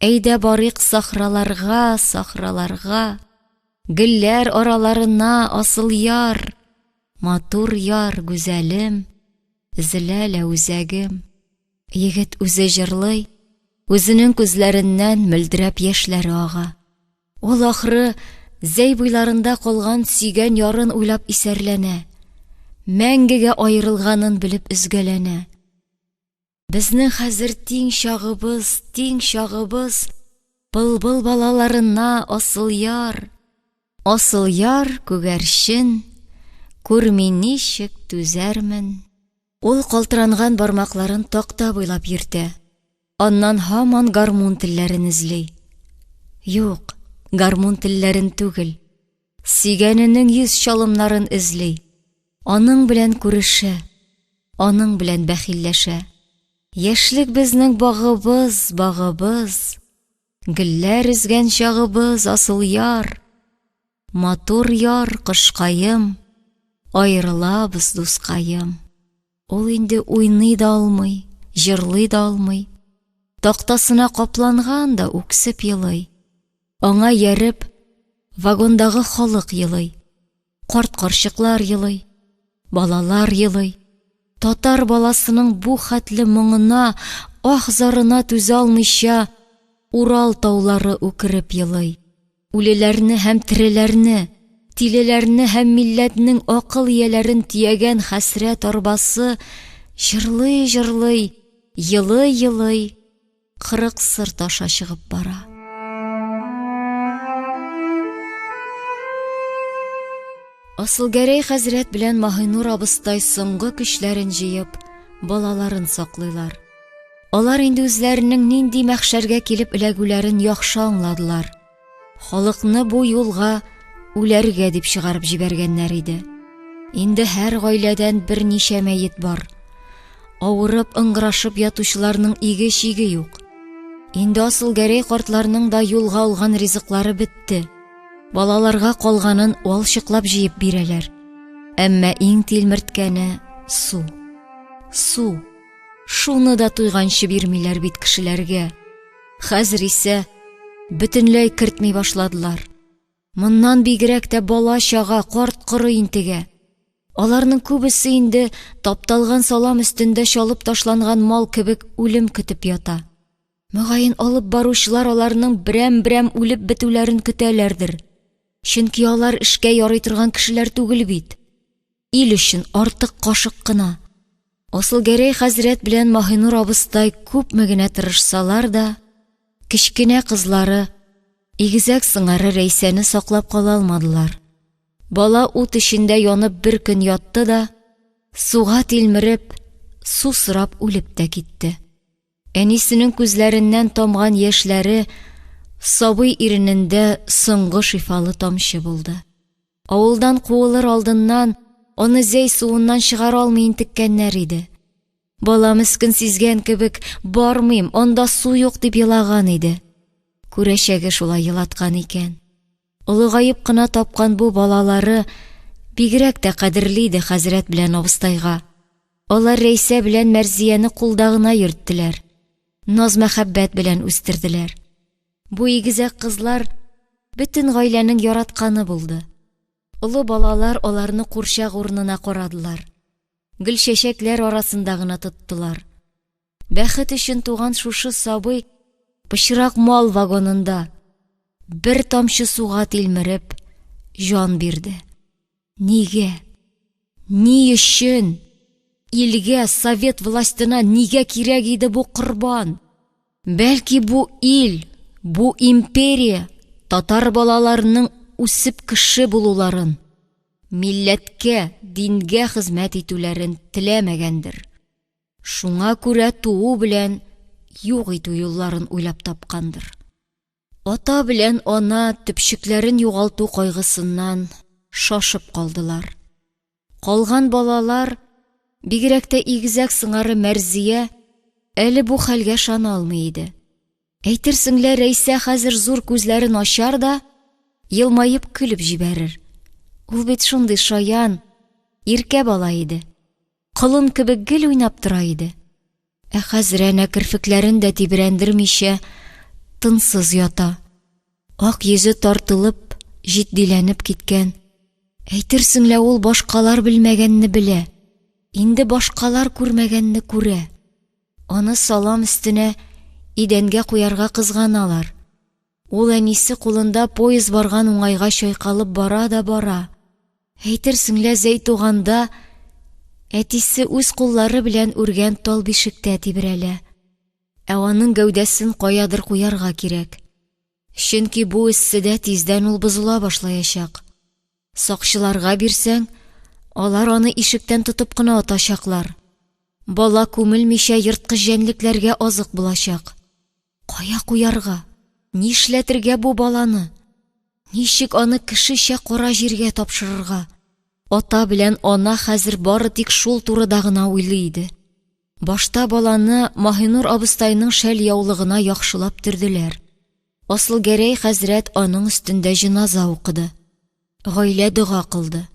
Әйдә барыйк сахраларга, сахраларга, Гөлләр араларына асыл яр, Матур яр, гүзәлем, өзелә лә үзәгем. Егет үзе җырлый, үзенең күзләреннән мөлдерәп яшьләре ага. Ул ахры Зәй буйларында калган сөйгән ярын уйлап исәрләнә, мәңгегә аерылганын белеп өзгәләнә. Безнең хәзер тиң чагыбыз, тиң чагыбыз, Былбыл балаларына асыл яр. Асыл яр, күгәрчен, күрми ничек түзәрмен. Ул калтыранган бармакларын такта буйлап йөртә, аннан һаман гармун телләрен эзли. Юк, гармун телләрен түгел, сөйгәненең йөз чалымнарын эзли, аның белән күрешә, аның белән бәхилләшә. Яшьлек безнең багыбыз, багыбыз, Гөлләр өзгән чагыбыз, асыл яр. Матур яр, кошкаем, Аерылабыз, дускаем. Ул инде уйный да алмый, җырлый да алмый. Тактасына капланган да үксеп елый. Аңа ияреп, вагондагы халык елый. Карт-карчыклар елый, балалар елый. Татар баласының бу хәтле моңына, аһ-зарына түзә алмыйча, Урал таулары үкереп елый. Үлеләрне һәм тереләрне, тилеләрне һәм милләтнең акыл ияләрен төягән хәсрәт арбасы җырлый-җырлый, елый-елый 40 сырт аша чыгып бара. Асылгәрәй хәзрәт белән Маһинур абыстай соңгы көчләрен җыеп, балаларын саклыйлар. Алар инде үзләренең нинди мәхшәргә килеп эләгүләрен яхшы аңладылар. Халыкны бу юлга үләргә дип чыгарып җибәргәннәр иде. Инде һәр гаиләдән берничә мәет бар. Авырып, ыңгырашып ятучыларның иге-чиге юк. Инде Асылгәрәй картларның да юлга алган ризыклары бетте. Балаларга калганын валчыклап җыеп бирәләр. Әмма иң тилмерткәне су. Су. Шуны да туйганчы бирмиләр бит кешеләргә. Хәзер исә бөтенләй кертми башладылар. Моннан бигрәк тә бала-чага, карт-коры интегә. Аларның күбесе инде тапталган салам өстендә чалып ташланган мал кебек үлем көтеп ята. Мөгаен, алып баручылар аларның берәм-берәм үлеп бетүләрен көтәләрдер. Чөнки алар эшкә ярый торган кешеләр түгел бит. Ил өчен артык кашык кына. Асылгәрәй хәзрәт белән Маһинур абыстай күпме генә тырышсалар да, кечкенә кызлары, игезәк сыңары Рәйсәне саклап кала алмадылар. Бала ут эчендә янып бер көн ятты да, суга тилмереп, су сорап үлеп тә китте. Әнисенең күзләреннән тамган яшьләре сабый иренендә соңгы шифалы тамчы булды. Авылдан куылыр алдыннан аны Зәй суыннан чыгара алмый интеккәннәр иде. Бала мескен сизгән кебек, бармыйм, анда су юк дип елаган иде. Күрәчәге шулай елаткан икән. Олыгаеп кына тапкан бу балалары бигрәк тә кадерле иде хәзрәт белән абыстайга. Алар Рәйсә белән Мәрзияне кулда гына йөрттеләр, наз-мәхәббәт белән үстерделәр. Бу игезәк кызлар бөтен гаиләнең яратканы булды. Олы балалар аларны курчак урынына карадылар. Гөлчәчәкләр арасында гына тоттылар. Бәхет өчен туган шушы сабый пычрак мал вагонында бер тамчы суга тилмереп җан бирде. Нигә? Ни өчен? Илгә, совет властена нигә кирәк иде бу корбан? Бәлки бу ил, бу империя татар балаларының үсеп кеше булуларын, милләткә, дингә хезмәт итүләрен теләмәгәндер. Шуңа күрә туу белән юк итү юлларын уйлап тапкандыр. Ата белән ана төпчекләрен югалту кайгысыннан шашып калдылар. Калган балалар, бигрәк тә игезәк сыңары Мәрзия, әле бу хәлгә ышана алмый иде. Әйтерсең лә Рәйсә хәзер зур күзләрен ачар да, елмаеп көлеп җибәрер. Ул бит шундый шаян, иркә бала иде. Колын кебек гел уйнап тора иде. Ә хәзер әнә керфекләрен дә тибрәндермичә тынсыз ята. Ак йөзе тартылып, җитдиләнеп киткән. Әйтерсең лә ул башкалар белмәгәнне белә, инде башкалар күрмәгәнне күрә. Аны салам өстенә, идәнгә куярга кызганалар. Ул әнисе кулында поезд барган уңайга чайкалып бара да бара. Әйтерсең лә Зәй туганда әтисе үз куллары белән үргән тал бишектә тибрәлә. Ә аның гәүдәсен каядыр куярга кирәк. Чөнки бу эсседә тиздән ул бозыла башлаячак. Сакчыларга бирсәң, алар аны ишектән тотып кына атачаклар. Бала күмелмичә ерткыч җәнлекләргә азык булачак. Кая куярга? Нишләтергә бу баланы? Ничек аны кешечә кара җиргә тапшырырга? Ата белән ана хәзер бары тик шул турыда гына уйлый иде. Башта баланы Маһинур абыстайның шәл яулыгына яхшылап төрделәр. Асылгәрәй хәзрәт аның өстендә җеназа укыды. Гаилә дога кылды.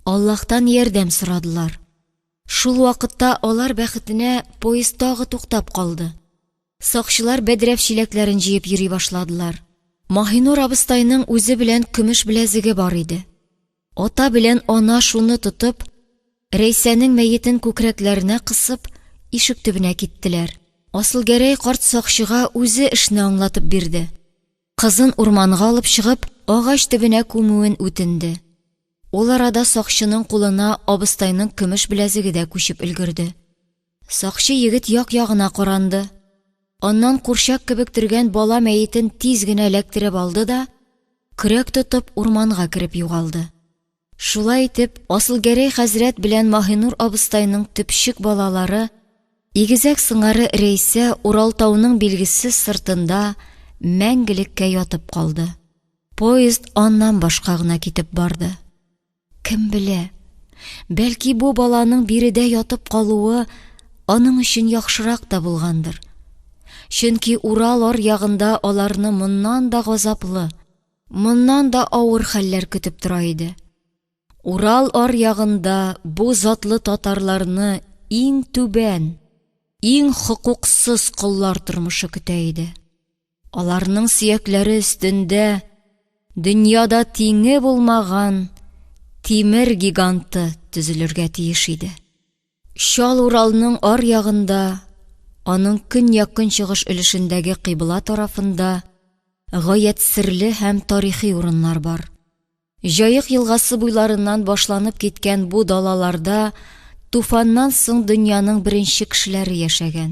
Аллаһтан ярдәм сорадылар. Шул вакытта алар бәхетенә поезд тагы туктап калды. Сакчылар бәдрәф чиләкләрен җыеп йөри башладылар. Маһинур абыстайның үзе белән көмеш беләзеге бар иде. Ата белән ана шуны тотып, Рәйсәнең мәетен күкрәкләренә кысып, ишек төбенә киттеләр. Асылгәрәй карт сакчыга үзе эшне аңлатып бирде. Кызын урманга алып чыгып, агач төбенә күмүен үтенде. Ул арада сакчының кулына абыстайның көмеш беләзеге дә күчеп өлгерде. Сакчы егет як-ягына каранды. Аннан курчак кебек төргән бала мәетен тиз генә эләктереп алды да, көрәк тотып урманга кереп югалды. Шулай итеп, Асылгәрәй хәзрәт белән Маһинур абыстайның төпчек балалары, игезәк сыңары Рәйсә Уралтауның билгесез сыртында мәңгелеккә ятып калды. Поезд аннан башка гына китеп барды. Кем белә, бәлки бу баланың биредә ятып калуы аның өчен яхшырак та булгандыр. Чөнки Урал аръягында аларны моннан да газаплы, моннан да авыр хәлләр көтеп тора иде. Урал аръягында бу затлы татарларны иң түбән, иң хокуксыз коллар тормышы көтә иде. Аларның сөякләре өстендә дөньяда тиңе булмаган тимер гиганты төзелергә тиеш иде. Чал Уралның аръягында, аның көньяк-көнчыгыш өлешендәге кыйбла тарафында гаять серле һәм тарихи урыннар бар. Җаек елгасы буйларыннан башланып киткән бу далаларда туфаннан соң дөньяның беренче кешеләре яшәгән.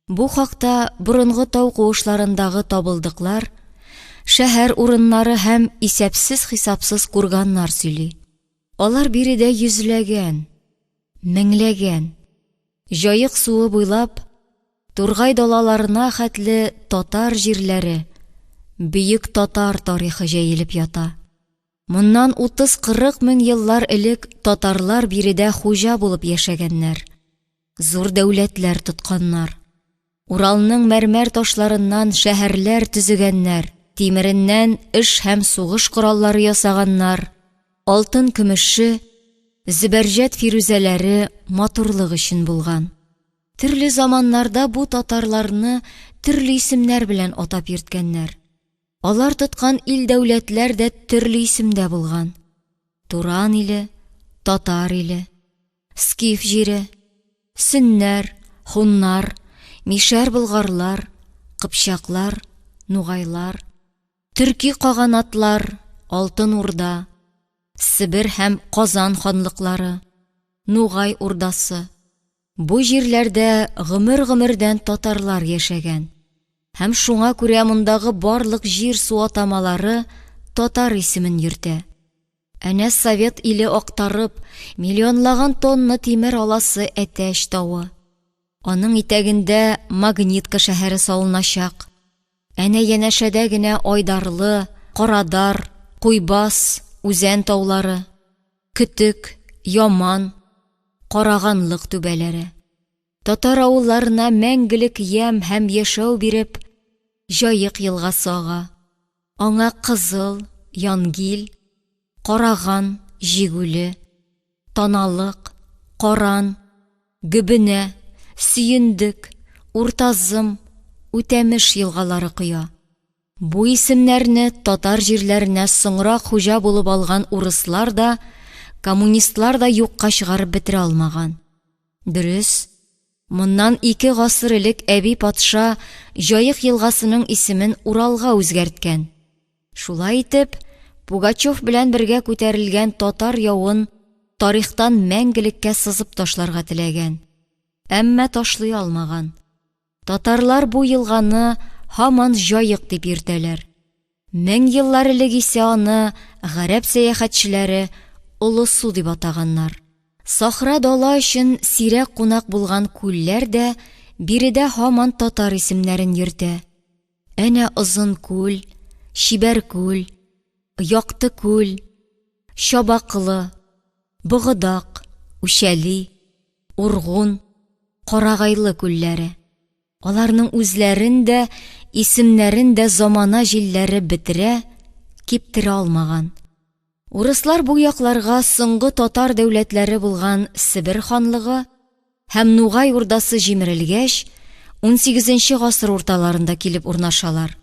Бу хакта борынгы тау куышларындагы табылдыклар, шәһәр урыннары һәм исәпсез-хисапсыз курганнар сөйли. Алар биредә йөзләгән, меңләгән. Җаек суы буйлап, Тургай далаларына хәтле татар җирләре, бөек татар тарихы җәелеп ята. Моннан 30-40 мең еллар элек татарлар биредә хуҗа булып яшәгәннәр, зур дәүләтләр тотканнар. Уралның мәрмәр ташларыннан шәһәрләр төзегәннәр, тимереннән эш һәм сугыш кораллары ясаганнар, алтын-көмеше, зөбәрҗәт фирүзәләре матурлык өчен булган. Төрле заманнарда бу татарларны төрле исемнәр белән атап йөрткәннәр. Алар тоткан ил-дәүләтләр дә төрле исемдә булган. Туран иле, Татар иле, Скиф җире, Сөннәр, Хуннар, Мишәр-болгарлар, Кыпчаклар, Нугайлар, Төрки каганатлар, Алтын Урда, Себер һәм Казан ханлыклары, Нугай Урдасы. Бу җирләрдә гомер-гомердән татарлар яшәгән. Һәм шуңа күрә мондагы барлык җир-су атамалары татар исемен йөртә. Әнә Совет иле актарып, миллионлаган тонна тимер аласы Әтәч тавы. Аның итәгендә Магнитка шәһәре салыначак. Әнә янәшәдә генә Айдарлы, Карадар, Куйбас, Үзән таулары, Көтек, Яман, Караганлык түбәләре. Татар авылларына мәңгелек ямь һәм яшәү биреп, Җаек елгасы ага. Аңа Кызыл, Янгил, Караган, Җигүле, Таналык, Каран, Гөбенә, Сөендек, Уртазым, Үтәмеш елгалары коя. Бу исемнәрне татар җирләренә соңрак хуҗа булып алган урыслар да, коммунистлар да юкка чыгарып бетерә алмаган. Дөрес, моннан ике гасыр элек Әби патша Җаек елгасының исемен Уралга үзгәрткән. Шулай итеп, Пугачев белән бергә күтәрелгән татар явын тарихтан мәңгелеккә сызып ташларга теләгән. Әмма ташлый алмаган. Татарлар бу елганы һаман Җаек дип йөртәләр. Мең еллар элек исә аны гарәп сәяхәтчеләре Олы су дип атаганнар. Сахра дала өчен сирәк кунак булган күлләр дә биредә һаман татар исемнәрен йөртә. Әнә Озын күл, Чибәр күл, Якты күл, Чабаклы, Богыдак, Үчәли, Ургун, Карагайлы күлләре. Аларның үзләрен дә, исемнәрен дә замана җилләре бетерә, киптерә алмаган. Урыслар бу якларга соңгы татар дәүләтләре булган Себер ханлыгы һәм Нугай урдасы җимерелгәч, унсигезенче гасыр урталарында килеп урнашалар.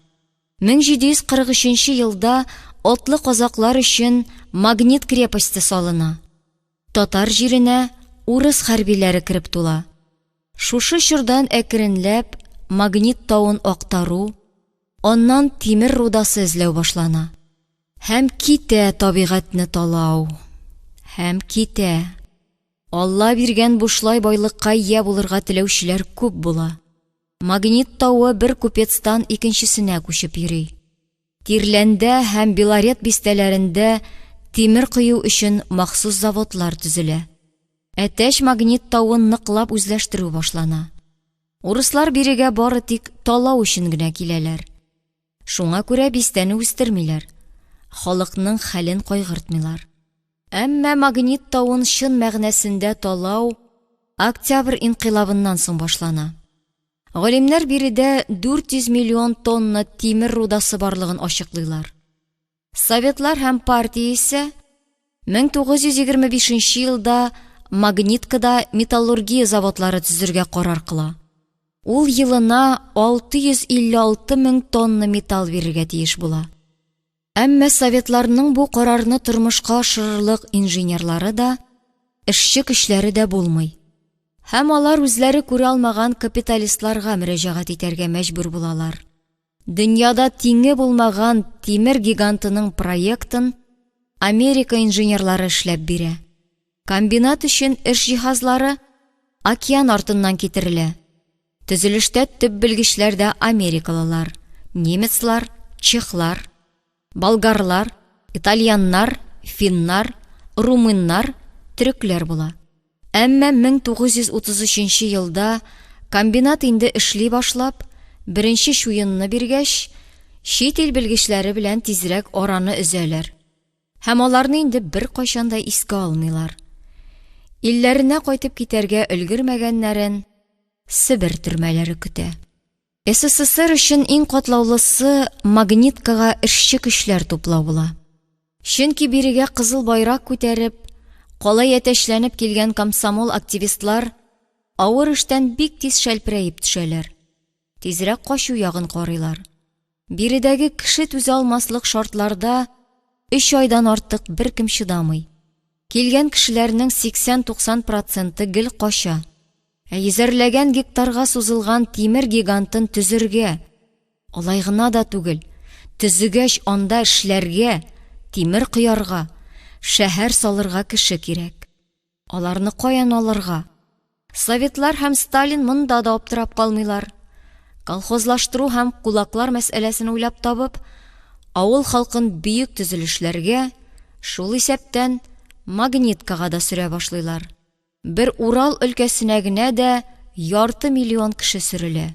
1743 елда атлы казаклар өчен Магнит крепосте салына. Татар җиренә урыс хәрбиләре кереп тула. Шушы чордан әкренләп Магнит тавын актару, аннан тимер рудасы эзләү башлана. Һәм китә табигатьне талау. Һәм китә. Алла биргән бушлай байлыкка ия булырга теләүчеләр күп була. Магнит тавы бер купецтан икенчесенә күчеп йөри. Тирләндә һәм Белорет бистәләрендә тимер кою өчен махсус заводлар төзелә. Әтәч Магнит тавын ныклап үзләштерү башлана. Урыслар бирегә бары тик талау өчен генә киләләр. Шуңа күрә бистәне үстермиләр, халыкның хәлен кайгыртмыйлар. Әмма Магнит тавын чын мәгънәсендә талау Октябрь инкыйлабыннан соң башлана. Галимнәр биредә 400 миллион тонна тимер рудасы барлыгын ачыклыйлар. Советлар һәм партия исә 1925 елда Магниткада металлургия заводлары төзергә карар кыла. Ул елына 656 мең тонна металл бирергә тиеш була. Әмма советларның бу карарны тормышка ашырырлык инженерлары да, эшче көчләре дә булмый. Һәм алар үзләре күрә алмаган капиталистларга мөрәҗәгать итәргә мәҗбүр булалар. Дөньяда тиңе булмаган тимер гигантының проектын Америка инженерлары эшләп бирә. Комбинат өчен эш җиһазлары океан артыннан китерелә. Төзелештә төп белгечләр дә америкалылар, немецлар, чехлар, болгарлар, итальяннар, финнар, румыннар, төрекләр була. Әмма 1933 елда комбинат инде эшли башлап, беренче чуенны биргәч, чит ил белгечләре белән тизрәк араны өзәләр. Һәм аларны инде беркайчан да искә алмыйлар. Илләренә кайтып китәргә өлгермәгәннәрен Себер төрмәләре көтә. СССР өчен иң катлаулысы Магниткага эшче көчләр туплау була. Чөнки бирегә кызыл байрак күтәреп, калай әтәчләнеп килгән комсомол активистлар авыр эштән бик тиз шәлперәеп төшәләр. Тизрәк качу ягын карыйлар. Биредәге кеше түзә алмаслык шартларда өч айдан артык беркем чыдамый. Килгән кешеләрнең 80-90 проценты гел кача. Ә йөзәрләгән гектарга сузылган тимер гигантын төзергә, алай гына да түгел, төзегәч анда эшләргә, тимер коярга, шәһәр салырга кеше кирәк. Аларны каян алырга? Советлар һәм Сталин монда да аптырап калмыйлар. Колхозлаштыру һәм кулаклар мәсьәләсен уйлап табып, авыл халкын бөек төзелешләргә, шул исәптән Магниткага да сөрә башлыйлар. Бер Урал өлкәсенә генә дә ярты миллион кеше сөрелә.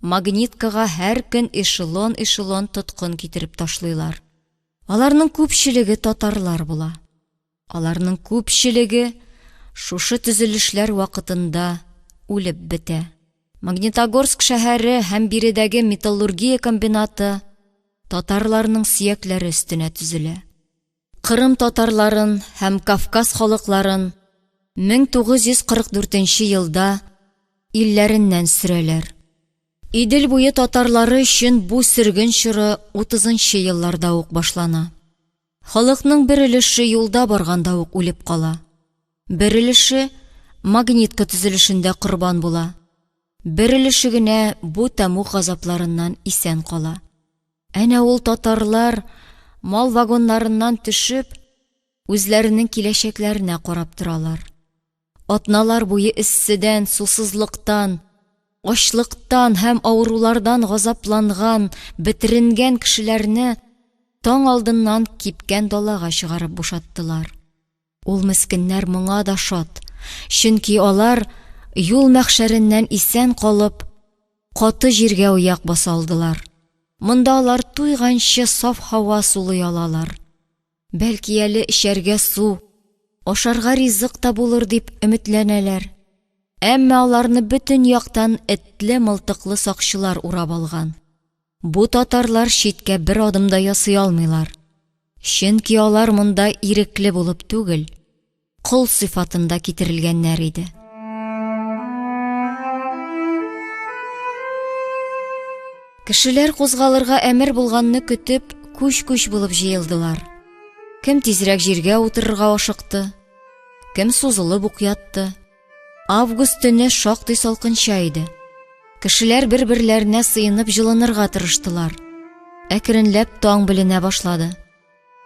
Магниткага һәр көн эшелон-эшелон тоткын китереп ташлыйлар. Аларның күпчелеге татарлар була. Аларның күпчелеге шушы төзелешләр вакытында үлеп бетә. Магнитогорск шәһәре һәм биредәге металлургия комбинаты татарларның сөякләре өстенә төзелә. Кырым татарларын һәм Кавказ халыкларын 1944 елда илләреннән сөрәләр. Идел буе татарлары өчен бу сөрген чоры 30 елларда ук башлана. Халыкның бер өлеше юлда барганда ук үлеп кала. Бер өлеше Магнитка төзелешендә корбан була. Бер өлеше генә бу тәмуг газапларыннан исән кала. Әнә ул татарлар, мал вагоннарыннан төшеп, үзләренең киләчәкләренә карап торалар. Атналар буе эсседән, сусызлыктан, ачлыктан һәм авырулардан газапланган, бетеренгән кешеләрне таң алдыннан кипкән далага чыгарып бушаттылар. Ул мескеннәр моңа да шат, чөнки алар юл мәхшәреннән исән калып, каты җиргә аяк баса алдылар. Монда алар туйганчы саф һава сулый алалар. Бәлки әле эчәргә су, ашарга ризык та булыр дип өметләнәләр. Әмма аларны бөтен яктан этле-мылтыклы сакчылар урап алган. Бу татарлар читкә бер адым да ясый алмыйлар. Чөнки алар монда ирекле булып түгел, кол сыйфатында китерелгәннәр иде. Кешеләр кузгалырга әмер булганны көтеп, күч-күч булып җыелдылар. Кем тизрәк җиргә утырырга ашыкты, кем сузылып ук ятты. Август төне шактый салкынча иде. Кешеләр бер-берләренә сыенып җылынырга тырыштылар. Әкренләп таң беленә башлады.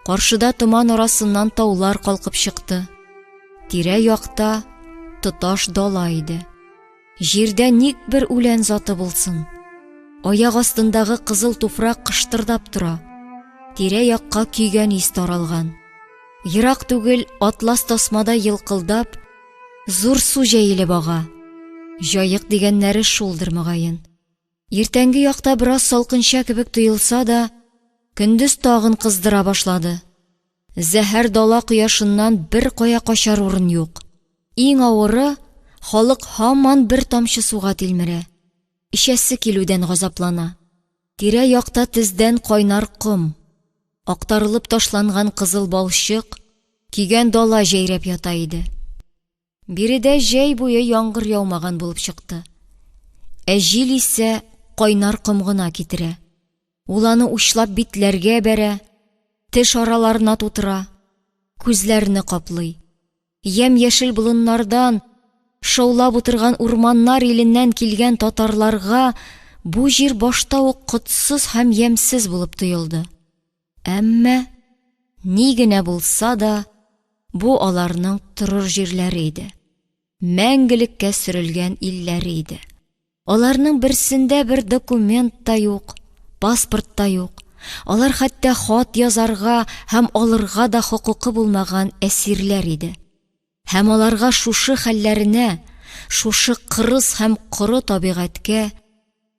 Каршыда томан арасыннан таулар калкып чыкты. Тирә-якта тоташ дала иде. Җирдә ник бер үлән заты булсын. Аяк астындагы кызыл туфрак кыштырдап тора. Тирә-якка көйгән ис таралган. Ерак түгел атлас тасмада елкылдап, зур су җәелеп ага. Җаек дигәннәре шулдыр, мөгаен. Иртәнге якта бераз салкынча кебек тоелса да, көндез тагын кыздыра башлады. Зәһәр дала кояшыннан беркая качар урын юк. Иң авыры, халык һаман бер тамчы суга тилмерә, эчәсе килүдән газаплана. Тирә-якта тездән кайнар ком, актарылып ташланган кызыл балчык, көйгән дала җәйрәп ята иде. Биредә җәй буе яңгыр яумаган булып чыкты. Ә җил исә кайнар ком гына китерә. Ул аны учлап битләргә бәрә, теш араларына тутыра, күзләрне каплый. Ямь-яшел болыннардан, шаулап утырган урманнар иленнән килгән татарларга бу җир башта ук котсыз һәм ямьсез булып тоелды. Әмма Ни генә булса да, бу аларның торыр җирләре иде. Мәңгелеккә сөрелгән илләре иде. Аларның берсендә бер документ та юк, паспорт та юк. Алар хәтта хат язарга һәм алырга да хокукы булмаган әсирләр иде. Һәм аларга шушы хәлләренә, шушы кырыс һәм коры табигатькә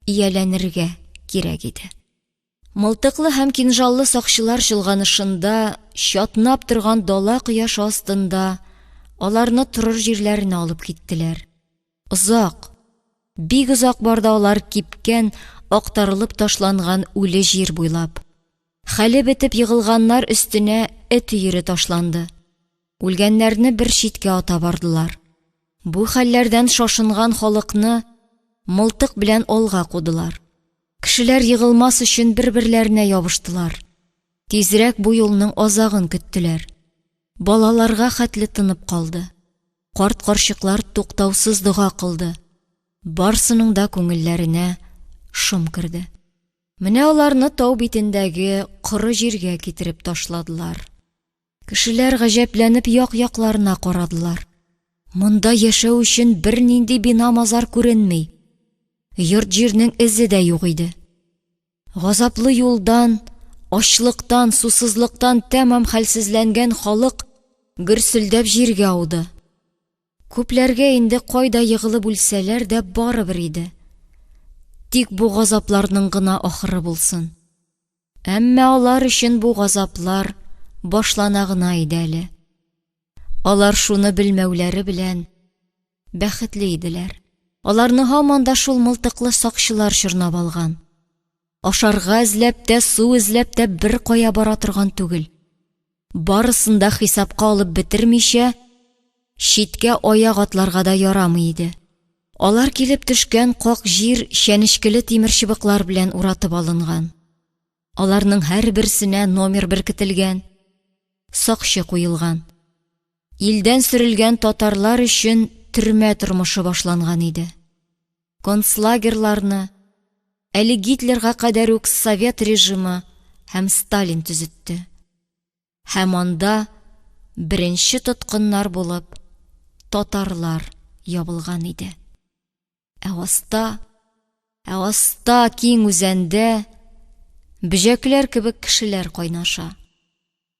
ияләнергә кирәк иде. Мылтыклы һәм кинжаллы сакчылар чолганышында чатнап торган дала кояшы астында аларны торыр җирләренә алып киттеләр. Озак, бик озак барды алар кипкән, актарылып ташланган үле җир буйлап. Хәле бетеп егылганнар өстенә эт өере ташланды. Үлгәннәрне бер читкә ата бардылар. Бу хәлләрдән шашынган халыкны мылтык белән алга кудылар. Кешеләр егылмас өчен бер-берләренә ябыштылар. Тизрәк бу юлның азагын көттеләр. Балаларга хәтле тынып калды. Карт-карчыклар туктаусыз дога кылды. Барсының да күңелләренә шом керде. Менә аларны тау битендәге коры җиргә китереп ташладылар. Кешеләр гаҗәпләнеп як-якларына карадылар. Монда яшәү өчен бернинди бина-мазар күренми. Йорт-җирнең эзе дә юк иде. Газаплы юлдан, ачлыктан, сусызлыктан тәмам хәлсезләнгән халык гөрселдәп җиргә ауды. Күпләргә инде кайда егылып үлсәләр дә барыбер иде. Тик бу газапларның гына ахыры булсын. Әмма алар өчен бу газаплар башлана гына иде әле. Алар шуны белмәүләре белән бәхетле иделәр. Аларны һаман да шул мылтыклы сакчылар чорнап алган. Ашарга эзләп тә, су эзләп тә беркая бара торган түгел. Барысын да хисапка алып бетермичә, читкә аяк атларга да ярамый иде. Алар килеп төшкән как җир чәнечкеле тимерчыбыклар белән уратып алынган. Аларның һәрберсенә номер беркетелгән, сакчы куелган. Илдән сөрелгән татарлар өчен төрмә тормышы башланган иде. Концлагерьларны әле Гитлерга кадәр үк совет режимы һәм Сталин төзетте. Һәм анда беренче тоткыннар булып татарлар ябылган иде. Ә аста, ә аста киң үзәндә бөҗәкләр кебек кешеләр кайнаша.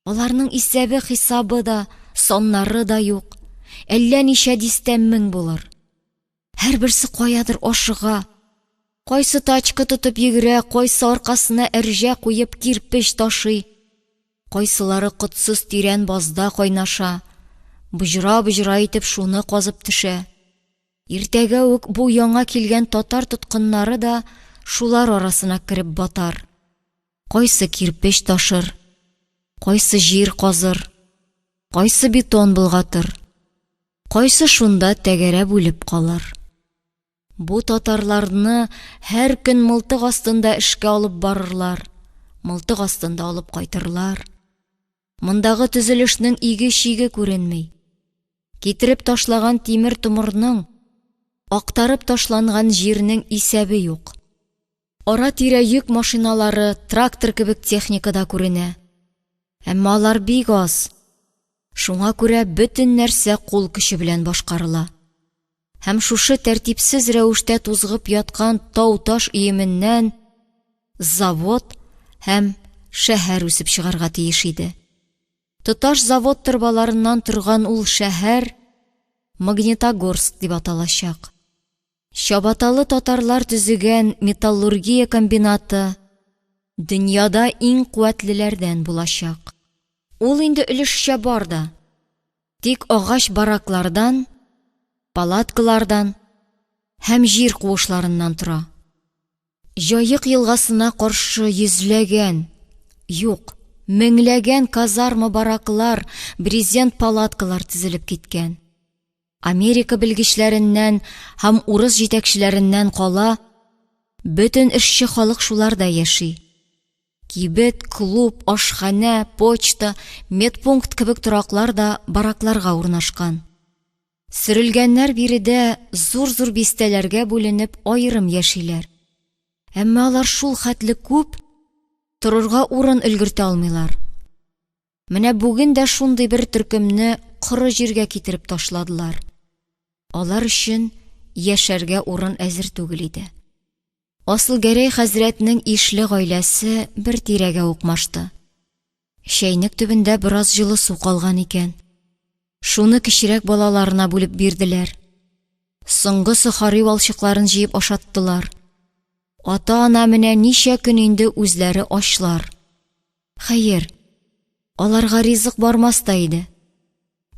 Аларның исәбе-хисабы да, саннары да юк. Әллә ничә дистә мең булыр. Һәрберсе каядыр ашыга. Кайсы тачка тотып йөгерә, кайсы аркасына әрҗә куеп кирпеч ташый. Кайсылары котсыз тирән базда кайнаша, боҗра-боҗра итеп шуны казып төшә. Иртәгә үк бу яңа килгән татар тоткыннары да шулар арасына кереп батар. Кайсы кирпеч ташыр, кайсы җир казыр, кайсы бетон болгатыр, кайсы шунда тәгәрәп үлеп калыр. Бу татарларны һәр көн мылтык астында эшкә алып барырлар, мылтык астында алып кайтырлар. Мондагы төзелешнең иге-чиге күренми. Китереп ташлаган тимер-томырның, актарып ташланган җирнең исәбе юк. Ара-тирә йөк машиналары, трактор кебек техника да күренә. Әмма алар бик аз. Шуңа күрә бөтен нәрсә кул көче белән башкарыла. Һәм шушы тәртипсез рәвештә тузгып яткан тау-таш өеменнән завод һәм шәһәр үсеп чыгарга тиеш иде. Тоташ завод торбаларыннан торган ул шәһәр Магнитогорск дип аталачак. Чабаталы татарлар төзегән металлургия комбинаты дөньяда иң куәтлеләрдән булачак. Ул инде өлешчә бар да. Тик агач бараклардан, палаткалардан һәм җир куышларыннан тора. Җаек елгасына каршы йөзләгән, юк, меңләгән казарма-бараклар, брезент палаткалар тезелеп киткән. Америка белгечләреннән һәм урыс җитәкчеләреннән кала, бөтен эшче халык шуларда яши. Кибет, клуб, ашханә, почта, медпункт кебек тораклар да баракларга урнашкан. Сөрелгәннәр биредә зур-зур бистәләргә бүленеп аерым яшиләр. Әмма алар шул хәтле күп, торырга урын өлгертә алмыйлар. Менә бүген дә шундый бер төркемне коры җиргә китереп ташладылар. Алар өчен яшәргә урын әзер түгел иде. Асылгәрәй хәзрәтнең ишле гаиләсе бер тирәгә укмашты. Чәйнек төбендә бераз җылы су калган икән. Шуны кечерәк балаларына бүлеп бирделәр. Соңгы сохари валчыкларын җыеп ашаттылар. Ата-ана менә ничә көн инде үзләре ачлар. Хәер, аларга ризык бармас та иде.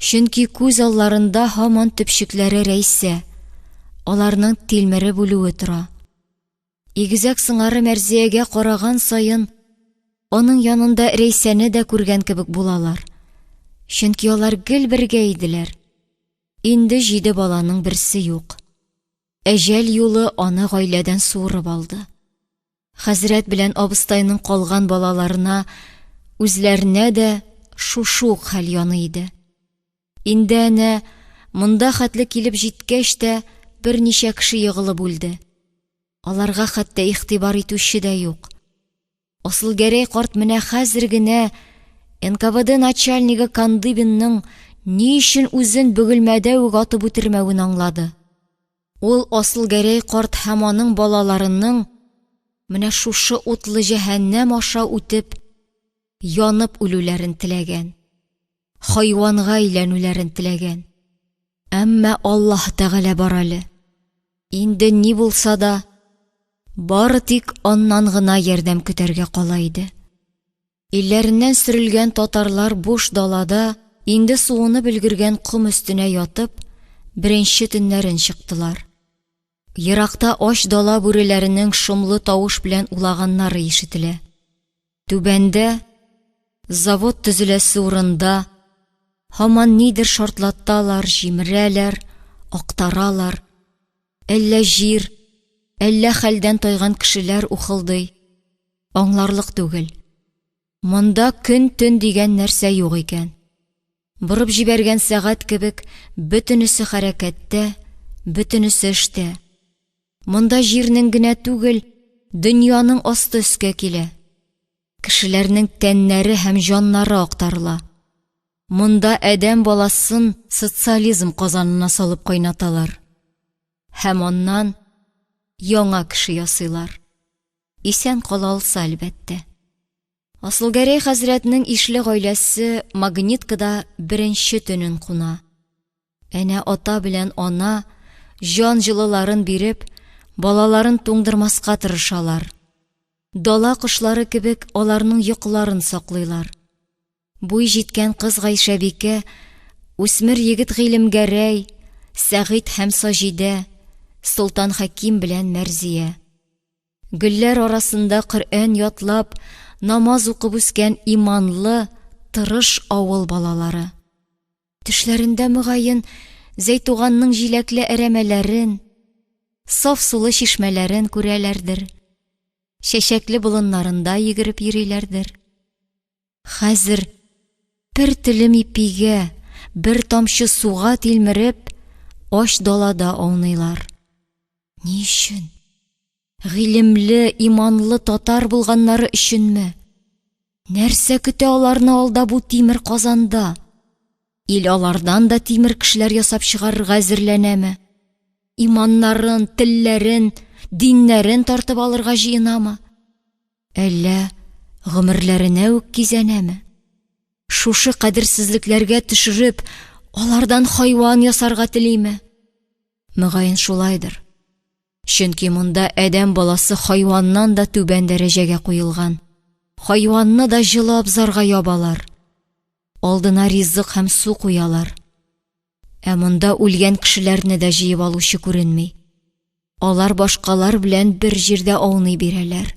Чөнки күз алларында һаман төпчекләре Рәйсә, аларның тилмереп үлүе тора. Игезәк сыңары Мәрзиягә караган саен, аның янында Рәйсәне дә күргән кебек булалар. Чөнки алар гел бергә иделәр. Инде җиде баланың берсе юк. Әҗәл юлы аны гаиләдән суырып алды. Хәзрәт белән абыстайның калган балаларына үзләренә дә шушы ук хәл яный иде. Инде әнә монда хәтле килеп җиткәч тә берничә кеше егылып үлде. Аларга хәтта игътибар итүче дә юк. Асылгәрәй карт менә хәзер генә НКВД начальнигы Кандыбинның ни өчен үзен Бөгелмәдә үк атып үтермәвен аңлады. Ул Асылгәрәй карт һәм аның балаларының менә шушы утлы җәһәннәм аша үтеп, янып үлүләрен теләгән, хайванга әйләнүләрен теләгән. Әмма Аллаһ Тәгалә бар әле. Инде ни булса да, бары тик аннан гына ярдәм көтәргә кала иде. Илләреннән сөрелгән татарлар буш далада инде суынып өлгергән ком өстенә ятып, беренче төннәрен чыктылар. Еракта ач дала бүреләренең шомлы тавыш белән улаганнары ишетелә. Түбәндә, завод төзеләсе урында, һаман нидер шартлаталар, җимерәләр, актаралар. Әллә җир, әллә хәлдән тайган кешеләр ухылдый. Аңларлык түгел. Монда көн-төн дигән нәрсә юк икән. Борып җибәргән сәгать кебек, бөтенесе хәрәкәттә, бөтенесе эштә. Монда җирнең генә түгел, дөньяның асты өскә килә. Кешеләрнең тәннәре һәм җаннары актарыла. Монда адәм баласын социализм казанына салып кайнаталар. Һәм аннан яңа кеше ясыйлар. Исән кала алса, әлбәттә. Асылгәрәй хәзрәтнең ишле гаиләсе Магниткада беренче төнен куна. Әнә ата белән ана, җан җылыларын биреп, балаларын туңдырмаска тырышалар. Дала кошлары кебек аларның йокыларын саклыйлар. Буй җиткән кыз Гайшәбикә, үсмер егет Гыйлемгәрәй, Сәгыйть һәм Саҗидә, Солтан Хәким белән Мәрзия. Гөлләр арасында Коръән ятлап, намаз укып үскән иманлы, тырыш авыл балалары. Төшләрендә, мөгаен, Зәйтуганның җиләкле әрәмәләрен, саф сулы чишмәләрен күрәләрдер, чәчәкле болыннарында йөгереп йөриләрдер. Хәзер бер телем ипигә, бер тамчы суга тилмереп, ач далада ауныйлар. Ни өчен? Гыйлемле, иманлы татар булганнары өченме? Нәрсә көтә аларны алда бу тимер казанда? Ил алардан да тимер кешеләр ясап чыгарырга әзерләнәме? Иманнарын, телләрен, диннәрен тартып алырга җыенамы? Әллә гомерләренә үк кизәнәме? Шушы кадерсезлекләргә төшереп, алардан хайван ясарга телиме? Мөгаен шулайдыр. Чөнки монда адәм баласы хайваннан да түбән дәрәҗәгә куелган. Хайванны да җылы абзарга ябалар. Алдына ризык һәм су куялар. Ә монда үлгән кешеләрне дә җыеп алучы күренми. Алар башкалар белән бер җирдә ауный бирәләр.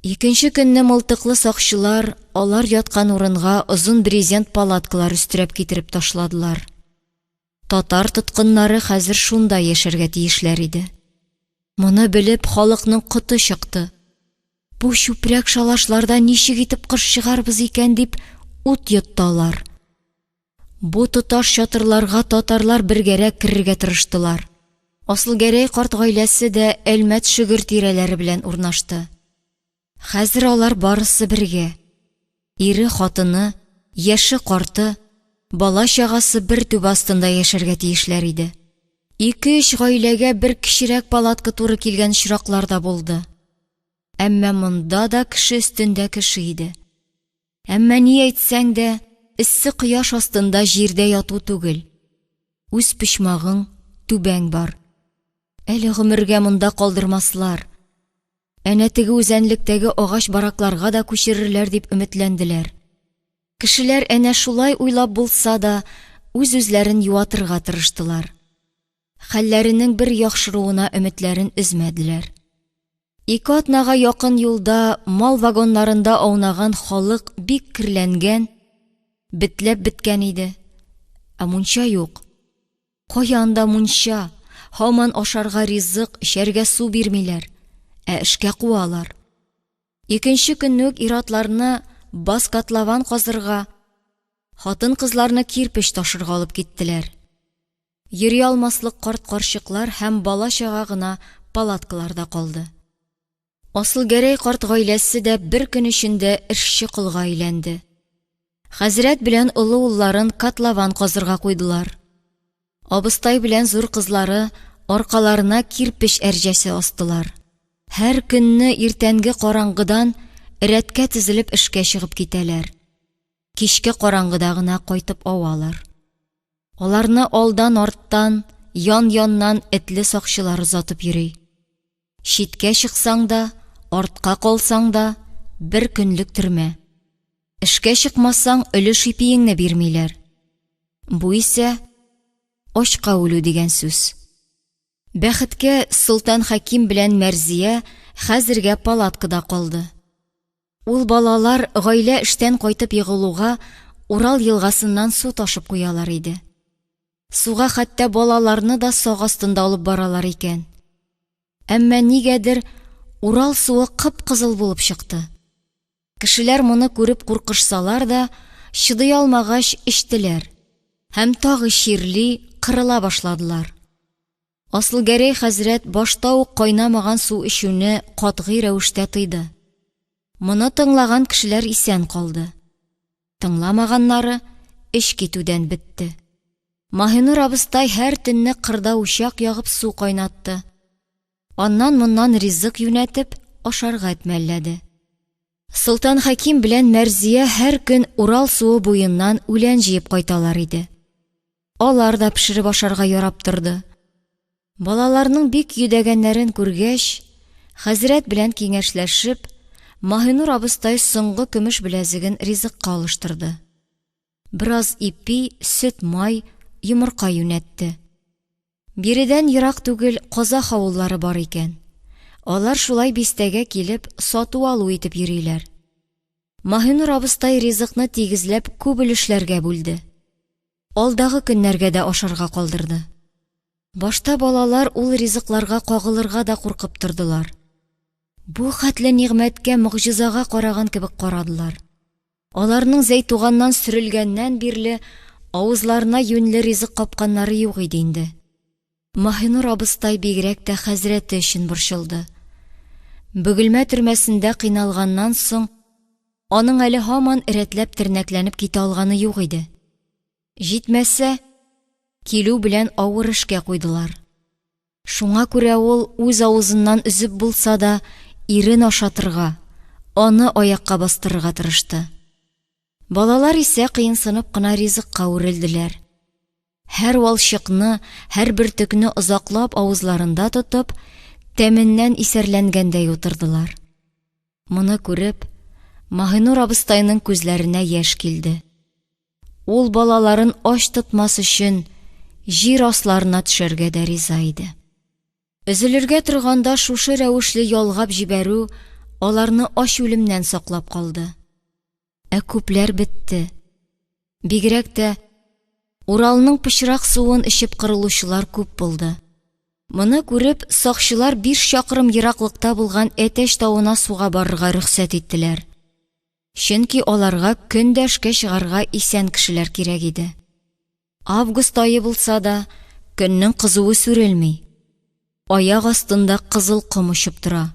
Икенче көнне мылтыклы сакчылар алар яткан урынга озын брезент палаткалар өстерәп китереп ташладылар. Татар тоткыннары хәзер шунда яшәргә тиешләр иде. Моны белеп, халыкның коты чыкты. Бу чүпрәк шалашларда ничек итеп кыш чыгарбыз икән дип ут йотты алар. Бу тоташ чатырларга татарлар бергәрәк керергә тырыштылар. Асылгәрәй карт гаиләсе дә Әлмәт Шөгер тирәләре белән урнашты. Хәзер алар барысы бергә. Ире, хатыны, яше-карты, бала-чагасы бер түбә астында яшәргә тиешләр иде. Ике-өч гаиләгә бер кечерәк палатка туры килгән очраклар да булды. Әмма монда да кеше өстендә кеше иде. Әмма ни әйтсәң дә, эссе кояш астында җирдә яту түгел. Үз почмагың, түбәң бар. Әле гомергә монда калдырмаслар. Әнә теге үзәнлектәге агач баракларга да күчерерләр дип өметләнделәр. Кешеләр әнә шулай уйлап булса да, үз-үзләрен юатырга тырыштылар. Хәлләренең бер яхшыруына өметләрен өзмәделәр. Ике атнага якын юлда мал вагоннарында аунаган халык бик керләнгән, бетләп беткән иде. Ә мунча юк. Кая анда мунча, һаман ашарга ризык, эчәргә су бирмиләр, ә эшкә куалар. Икенче көнне үк ир-атларны бас-котлован казырга, хатын-кызларны кирпеч ташырга алып киттеләр. Йөри алмаслык карт-карчыклар һәм бала-чага гына палаткаларда калды. Асылгәрәй карт гаиләсе дә бер көн эчендә эшче колга әйләнде. Хәзрәт белән олы улларын котлован казырга куйдылар. Абыстай белән зур кызлары аркаларына кирпеч әрҗәсе астылар. Һәр көнне иртәнге караңгыдан рәткә тезелеп эшкә чыгып китәләр. Кичке караңгыда гына кайтып авалар. Аларны алдан-арттан, ян-яннан этле сакчылар озатып йөри. Читкә чыксаң да, артка калсаң да, бер көнлек төрмә. Эшкә чыкмасаң, өлеш ипиеңне бирмиләр. Бу исә ачка үлү дигән сүз. Бәхеткә, Солтан Хәким белән Мәрзия хәзергә палаткада калды. Ул балалар гаилә эштән кайтып егылуга Урал елгасыннан су ташып куялар иде. Суга хәтта балаларны да сак астында алып баралар икән. Әмма нигәдер Урал суы кып-кызыл булып чыкты. Кешеләр моны күреп куркышсалар да, чыдый алмагач, эчтеләр. Һәм тагы чирли, кырыла башладылар. Асылгәрәй хәзрәт башта ук кайнамаган су эчүне катгый рәвештә тыйды. Моны тыңлаган кешеләр исән калды. Тыңламаганнары эч китүдән бетте. Маһинур абыстай һәр төнне кырда учак ягып су кайнатты. Аннан-моннан ризык юнәтеп, ашарга әтмәлләде. Солтан Хәким белән Мәрзия һәр көн Урал суы буеннан үлән җыеп кайталар иде. Алар да пешереп ашарга ярап торды. Балаларның бик йөдәгәннәрен күргәч, хәзрәт белән киңәшләшеп, Маһинур абыстай соңгы көмеш беләзеген ризыкка алыштырды. Бераз ипи, сөт-май, йомырка юнәтте. Биредән ерак түгел казах авыллары бар икән. Алар шулай бистәгә килеп, сату-алу итеп йөриләр. Маһинур абыстай ризыкны тигезләп күп өлешләргә бүлде. Алдагы көннәргә дә ашарга калдырды. Башта балалар ул ризыкларга кагылырга да куркып тордылар. Бу хәтле нигъмәткә могҗизага караган кебек карадылар. Аларның Зәйтуганнан сөрелгәннән бирле авызларына юньле ризык капканнары юк иде инде. Маһинур абыстай бигрәк тә хәзрәте өчен борчылды. Бөгелмә төрмәсендә кыйналганнан соң, аның әле һаман рәтләп тернәкләнеп китә алганы юк иде. Җитмәсә, килү белән авыр эшкә куйдылар. Шуңа күрә ул үз авызыннан өзеп булса да ирен ашатырга, аны аякка бастырырга тырышты. Балалар исә кыенсынып кына ризыкка үрелделәр. Һәр валчыкны, һәр бөртекне озаклап авызларында тотып, тәменнән исәрләнгәндәй утырдылар. Моны күреп, Маһинур абыстайның күзләренә яшь килде. Ул балаларын ач тотмас өчен җир асларына төшәргә дә риза иде. Өзелергә торганда шушы рәвешле ялгап җибәрү аларны ач үлемнән саклап калды. Ә күпләр бетте. Бигрәк тә Уралның пычрак суын эчеп кырылучылар күп булды. Моны күреп, сакчылар биш чакрым ераклыкта булган Әтәч тавына суга барырга рөхсәт иттеләр. Чөнки аларга көн дә эшкә чыгарга исән кешеләр кирәк иде. Август ае булса да, көннең кызуы сүрелми. Аяк астында кызыл ком очып тора.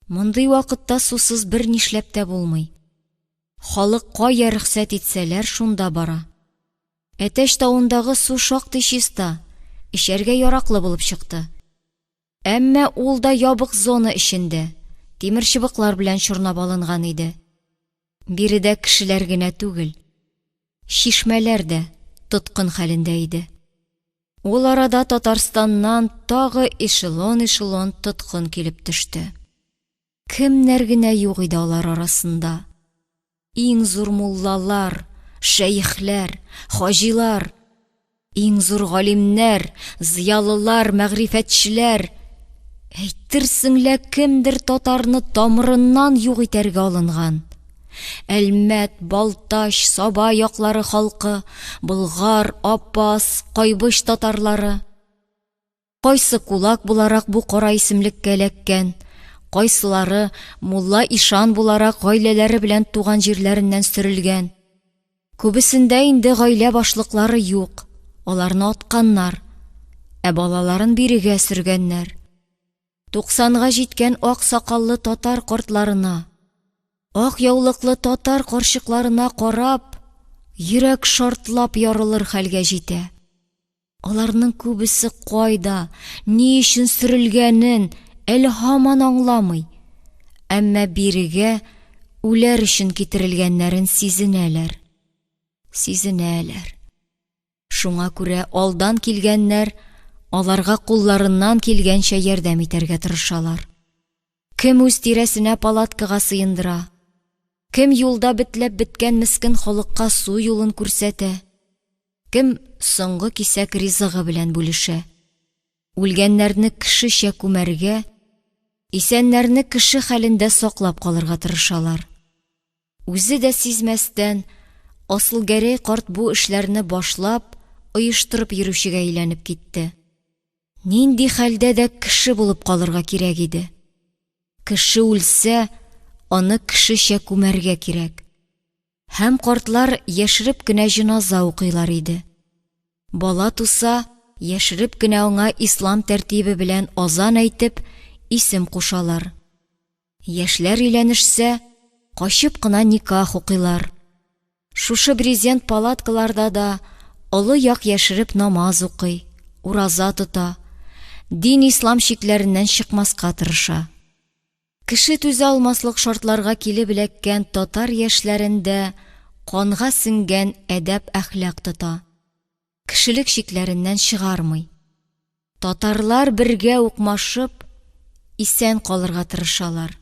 Мондый вакытта сусыз бернишләп тә булмый. Халык кая рөхсәт итсәләр, шунда бара. Әтәч тавындагы су шактый чиста, эчәргә яраклы булып чыкты. Әмма ул да ябык зона эчендә, тимерчыбыклар белән чорнап алынган иде. Биредә кешеләр генә түгел, чишмәләр дә тоткын хәлендә иде. Ул арада Татарстаннан тагы эшелон-эшелон тоткын килеп төште. Кемнәр генә юк иде алар арасында. Иң зур муллалар, шәехләр, хаҗилар, иң зур галимнәр, зыялылар, мәгърифәтчеләр. Әйтерсең лә кемдер татарны тамырыннан юк итәргә алынган. Әлмәт, Балтач, Саба яклары халкы, Болгар, Апас, Кайбыч татарлары. Кайсы кулак буларак бу кара исемлеккә эләккән, кайсылары мулла-ишан буларак гаиләләре белән туган җирләреннән сөрелгән. Күбесендә инде гаилә башлыклары юк, аларны атканнар, ә балаларын бирегә сөргәннәр. Туксанга җиткән ак сакаллы татар картларына, ак яулыклы татар карчыкларына карап, йөрәк шартлап ярылыр хәлгә җитә. Аларның күбесе кайда, ни өчен сөрелгәнен әле һаман аңламый. Әмма бирегә үләр өчен китерелгәннәрен сизенәләр. Сизенәләр. Шуңа күрә алдан килгәннәр аларга кулларыннан килгәнчә ярдәм итәргә тырышалар. Кем үз тирәсенә палаткага сыендыра, кем юлда бетләп беткән мескен халыкка су юлын күрсәтә, кем соңгы кисәк ризыгы белән бүлешә. Үлгәннәрне кешечә күмәргә, исәннәрне кеше хәлендә саклап калырга тырышалар. Үзе дә сизмәстән, Асылгәрәй карт бу эшләрне башлап, оештырып йөрүчегә әйләнеп китте. Нинди хәлдә дә кеше булып калырга кирәк иде. Кеше үлсә, аны кешечә күмәргә кирәк. Һәм картлар яшереп кенә җеназа укыйлар иде. Бала туса, яшереп кенә аңа ислам тәртибе белән азан әйтеп, исем кушалар. Яшьләр өйләнешсә, качып кына никах укыйлар. Шушы брезент палаткаларда да олы як яшереп намаз укый, ураза тота, дин-ислам чикләреннән чыкмаска тырыша. Кеше түзә алмаслык шартларга килеп эләккән татар яшьләрен дә канга сеңгән әдәп-әхлак тота, кешелек чикләреннән чыгармый. Татарлар бергә укмашып, исән калырга тырышалар.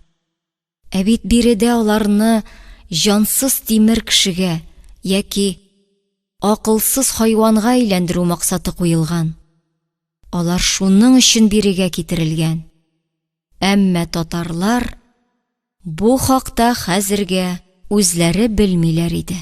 Ә бит биредә аларны җансыз тимер кешегә яки акылсыз хайванга әйләндерү максаты куелган. Алар шуның өчен бирегә китерелгән. Әмма татарлар бу хакта хәзергә үзләре белмиләр иде.